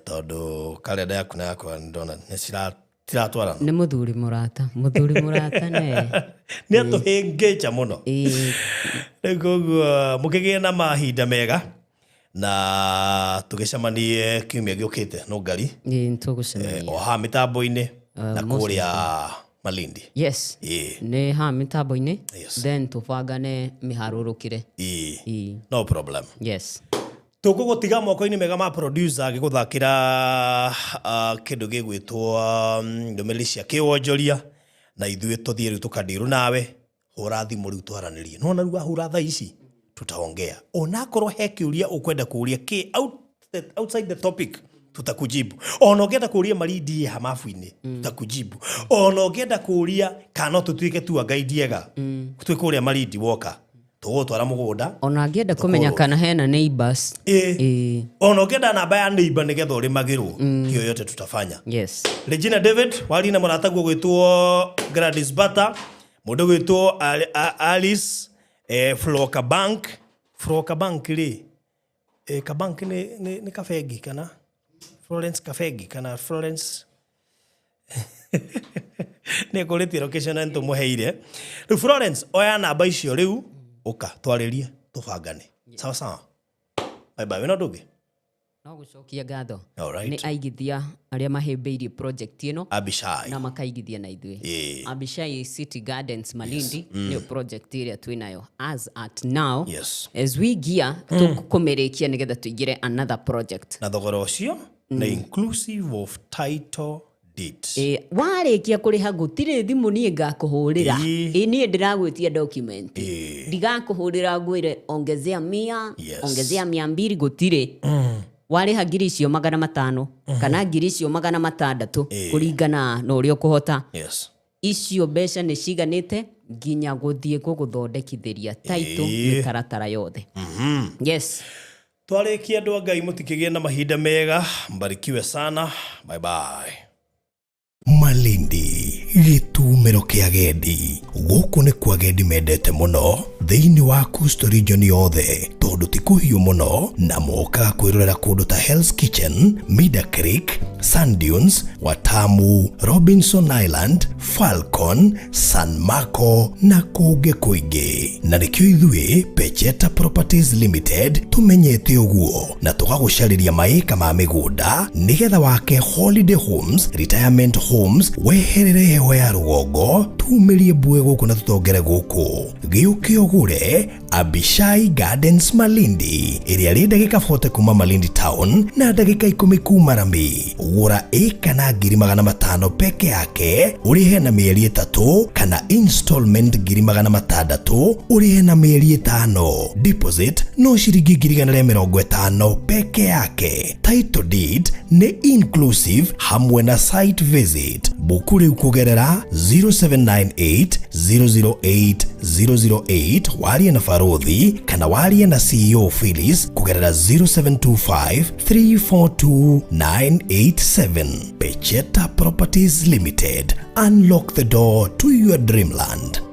tondũ karenda yaku na yakwa nĩndona nĩ tiratwarana. Nĩ mũthuri mũrata, mũthuri mũrata ne. Nĩ atũhĩngĩca mũno. Ĩĩ. Rĩu koguo mũkĩgĩe na mahinda mega na tũgĩcemanie kiumia gĩũkĩte Nũngari. Ĩĩ, nĩtũgũcemania. O haha mĩtambo-inĩ na Most kũrĩa Malindi. Yes. Ĩĩ. Nĩ haha mĩtambo-inĩ. Yes. Then tũbangane mĩharũrũkĩre. Ĩĩ. Ĩĩ. No problem. Yes. Tũgũgũtiga moko-inĩ mega ma producer agĩgũthakĩra kĩndũ gĩgwĩtwo ndũmĩrĩri cia kĩwonjoria na ithuĩ tũthiĩ rĩu tũkandirũ nawe hũra thimũ rĩu twaranĩrie nona rĩu wahũra thaa ici tutaongea onakorwo he kĩũria ũkwenda kũũria kĩ outside the topic tutakujibu ona ũngĩenda kũũria Malindi ĩ hamabu-inĩ tutakujibu ona ũngĩenda kũũria kana no tũtuĩke tua guide ega twĩ kũrĩa Malindi woka tũgũgũtwara mũgũnda. Ona angĩenda kũmenya kana hena neighbors. Ĩĩ. Ĩĩ. Ona ũngĩenda namba ya neighbor nĩgetha ũrĩmagĩrwo hiyo yote tutafanya. Yes. Regina David wari na mũrataguo gwĩtwo Gladys Bata mũndũ gwĩtwo Alice Floka Bank. Floka Bank rĩ, Kabank nĩ kabengi kana Florence kabengi kana Florence nĩ kũrĩtie location na nĩtũmũheire rĩu. Florence oya namba icio rĩu ũka twarĩrie tũbangane sawa sawa. Bye bye, wĩna ũndũ ũngĩ? No gũcokia ngatho Alright. nĩ aigithia arĩa mahĩmbĩirie project ĩno Abishai na makaigithia na ithuĩ. Ĩĩ. Abishai City Gardens Malindi nĩyo project ĩrĩa twĩnayo as at now. Yes. As we gear tũkũmĩrĩkia nĩgetha tũingĩre another project. Na thogora ũcio nĩ inclusive of title deed. Ĩ, warĩkia kũrĩha gũtirĩ thimũ niĩ ngakũhũrĩra. Ĩĩ. Ĩ, niĩ ndĩragwĩtia document. Ĩĩ. Ndigakũhũrĩra ngwĩre ongezea 100, Yes. ongezea 200, gũtirĩ. Warĩha ngiri icio 500 kana ngiri icio 600 kũringana na ũrĩa ũkũhota. Yes. Icio mbeca nĩ ciganĩte nginya gũthiĩ gũgũthondekithĩria title, Ĩĩ. mĩtaratara yothe. Yes. Twarĩkia andũ a Ngai mũtikĩgĩe na mahinda mega, mbarikiwe sana, bye bye. Malindi gĩtumĩro kĩa agendi. Gũkũ nĩkuo agendi mendete mũno thĩinĩ wa Coastal Region yothe, tondũ ti kũhiũ mũno na mokaga kwĩrorera kũndũ ta Hell's Kitchen, Mida Creek, Sand Dunes, Watamu, Robinson Island, Falcon, San Marco na kũngĩ kũingĩ. Na nĩkĩo ithuĩ Pecheta Properties Limited tũmenyete ũguo na tũgagũcarĩria maĩka ma mĩgũnda nĩgetha wake holiday homes, retirement homes, weherere heho ya rũgongo, tumĩrie mbue gũkũ na tũtongere gũkũ. Gĩũke ũgũre Abishai Gardens Malindi ĩrĩa rĩ ndagĩka 40 kuma Malindi Town na ndagĩka 10 kuma Rami. Gũra ĩka na 500,000 peke yake ũrĩhe na mĩeri 3 kana installment 600,000 ũrĩhe na mĩeri 5. Deposit no ciringi 150,000 peke yake. Title deed nĩ inclusive hamwe na site visit. Buku rĩu kũgerera 0798 008 008 warie na Barothi kana warie na CEO Phyllis kũgerera 0725 342 987. Pecheta Properties Limited. Unlock the door to your dreamland.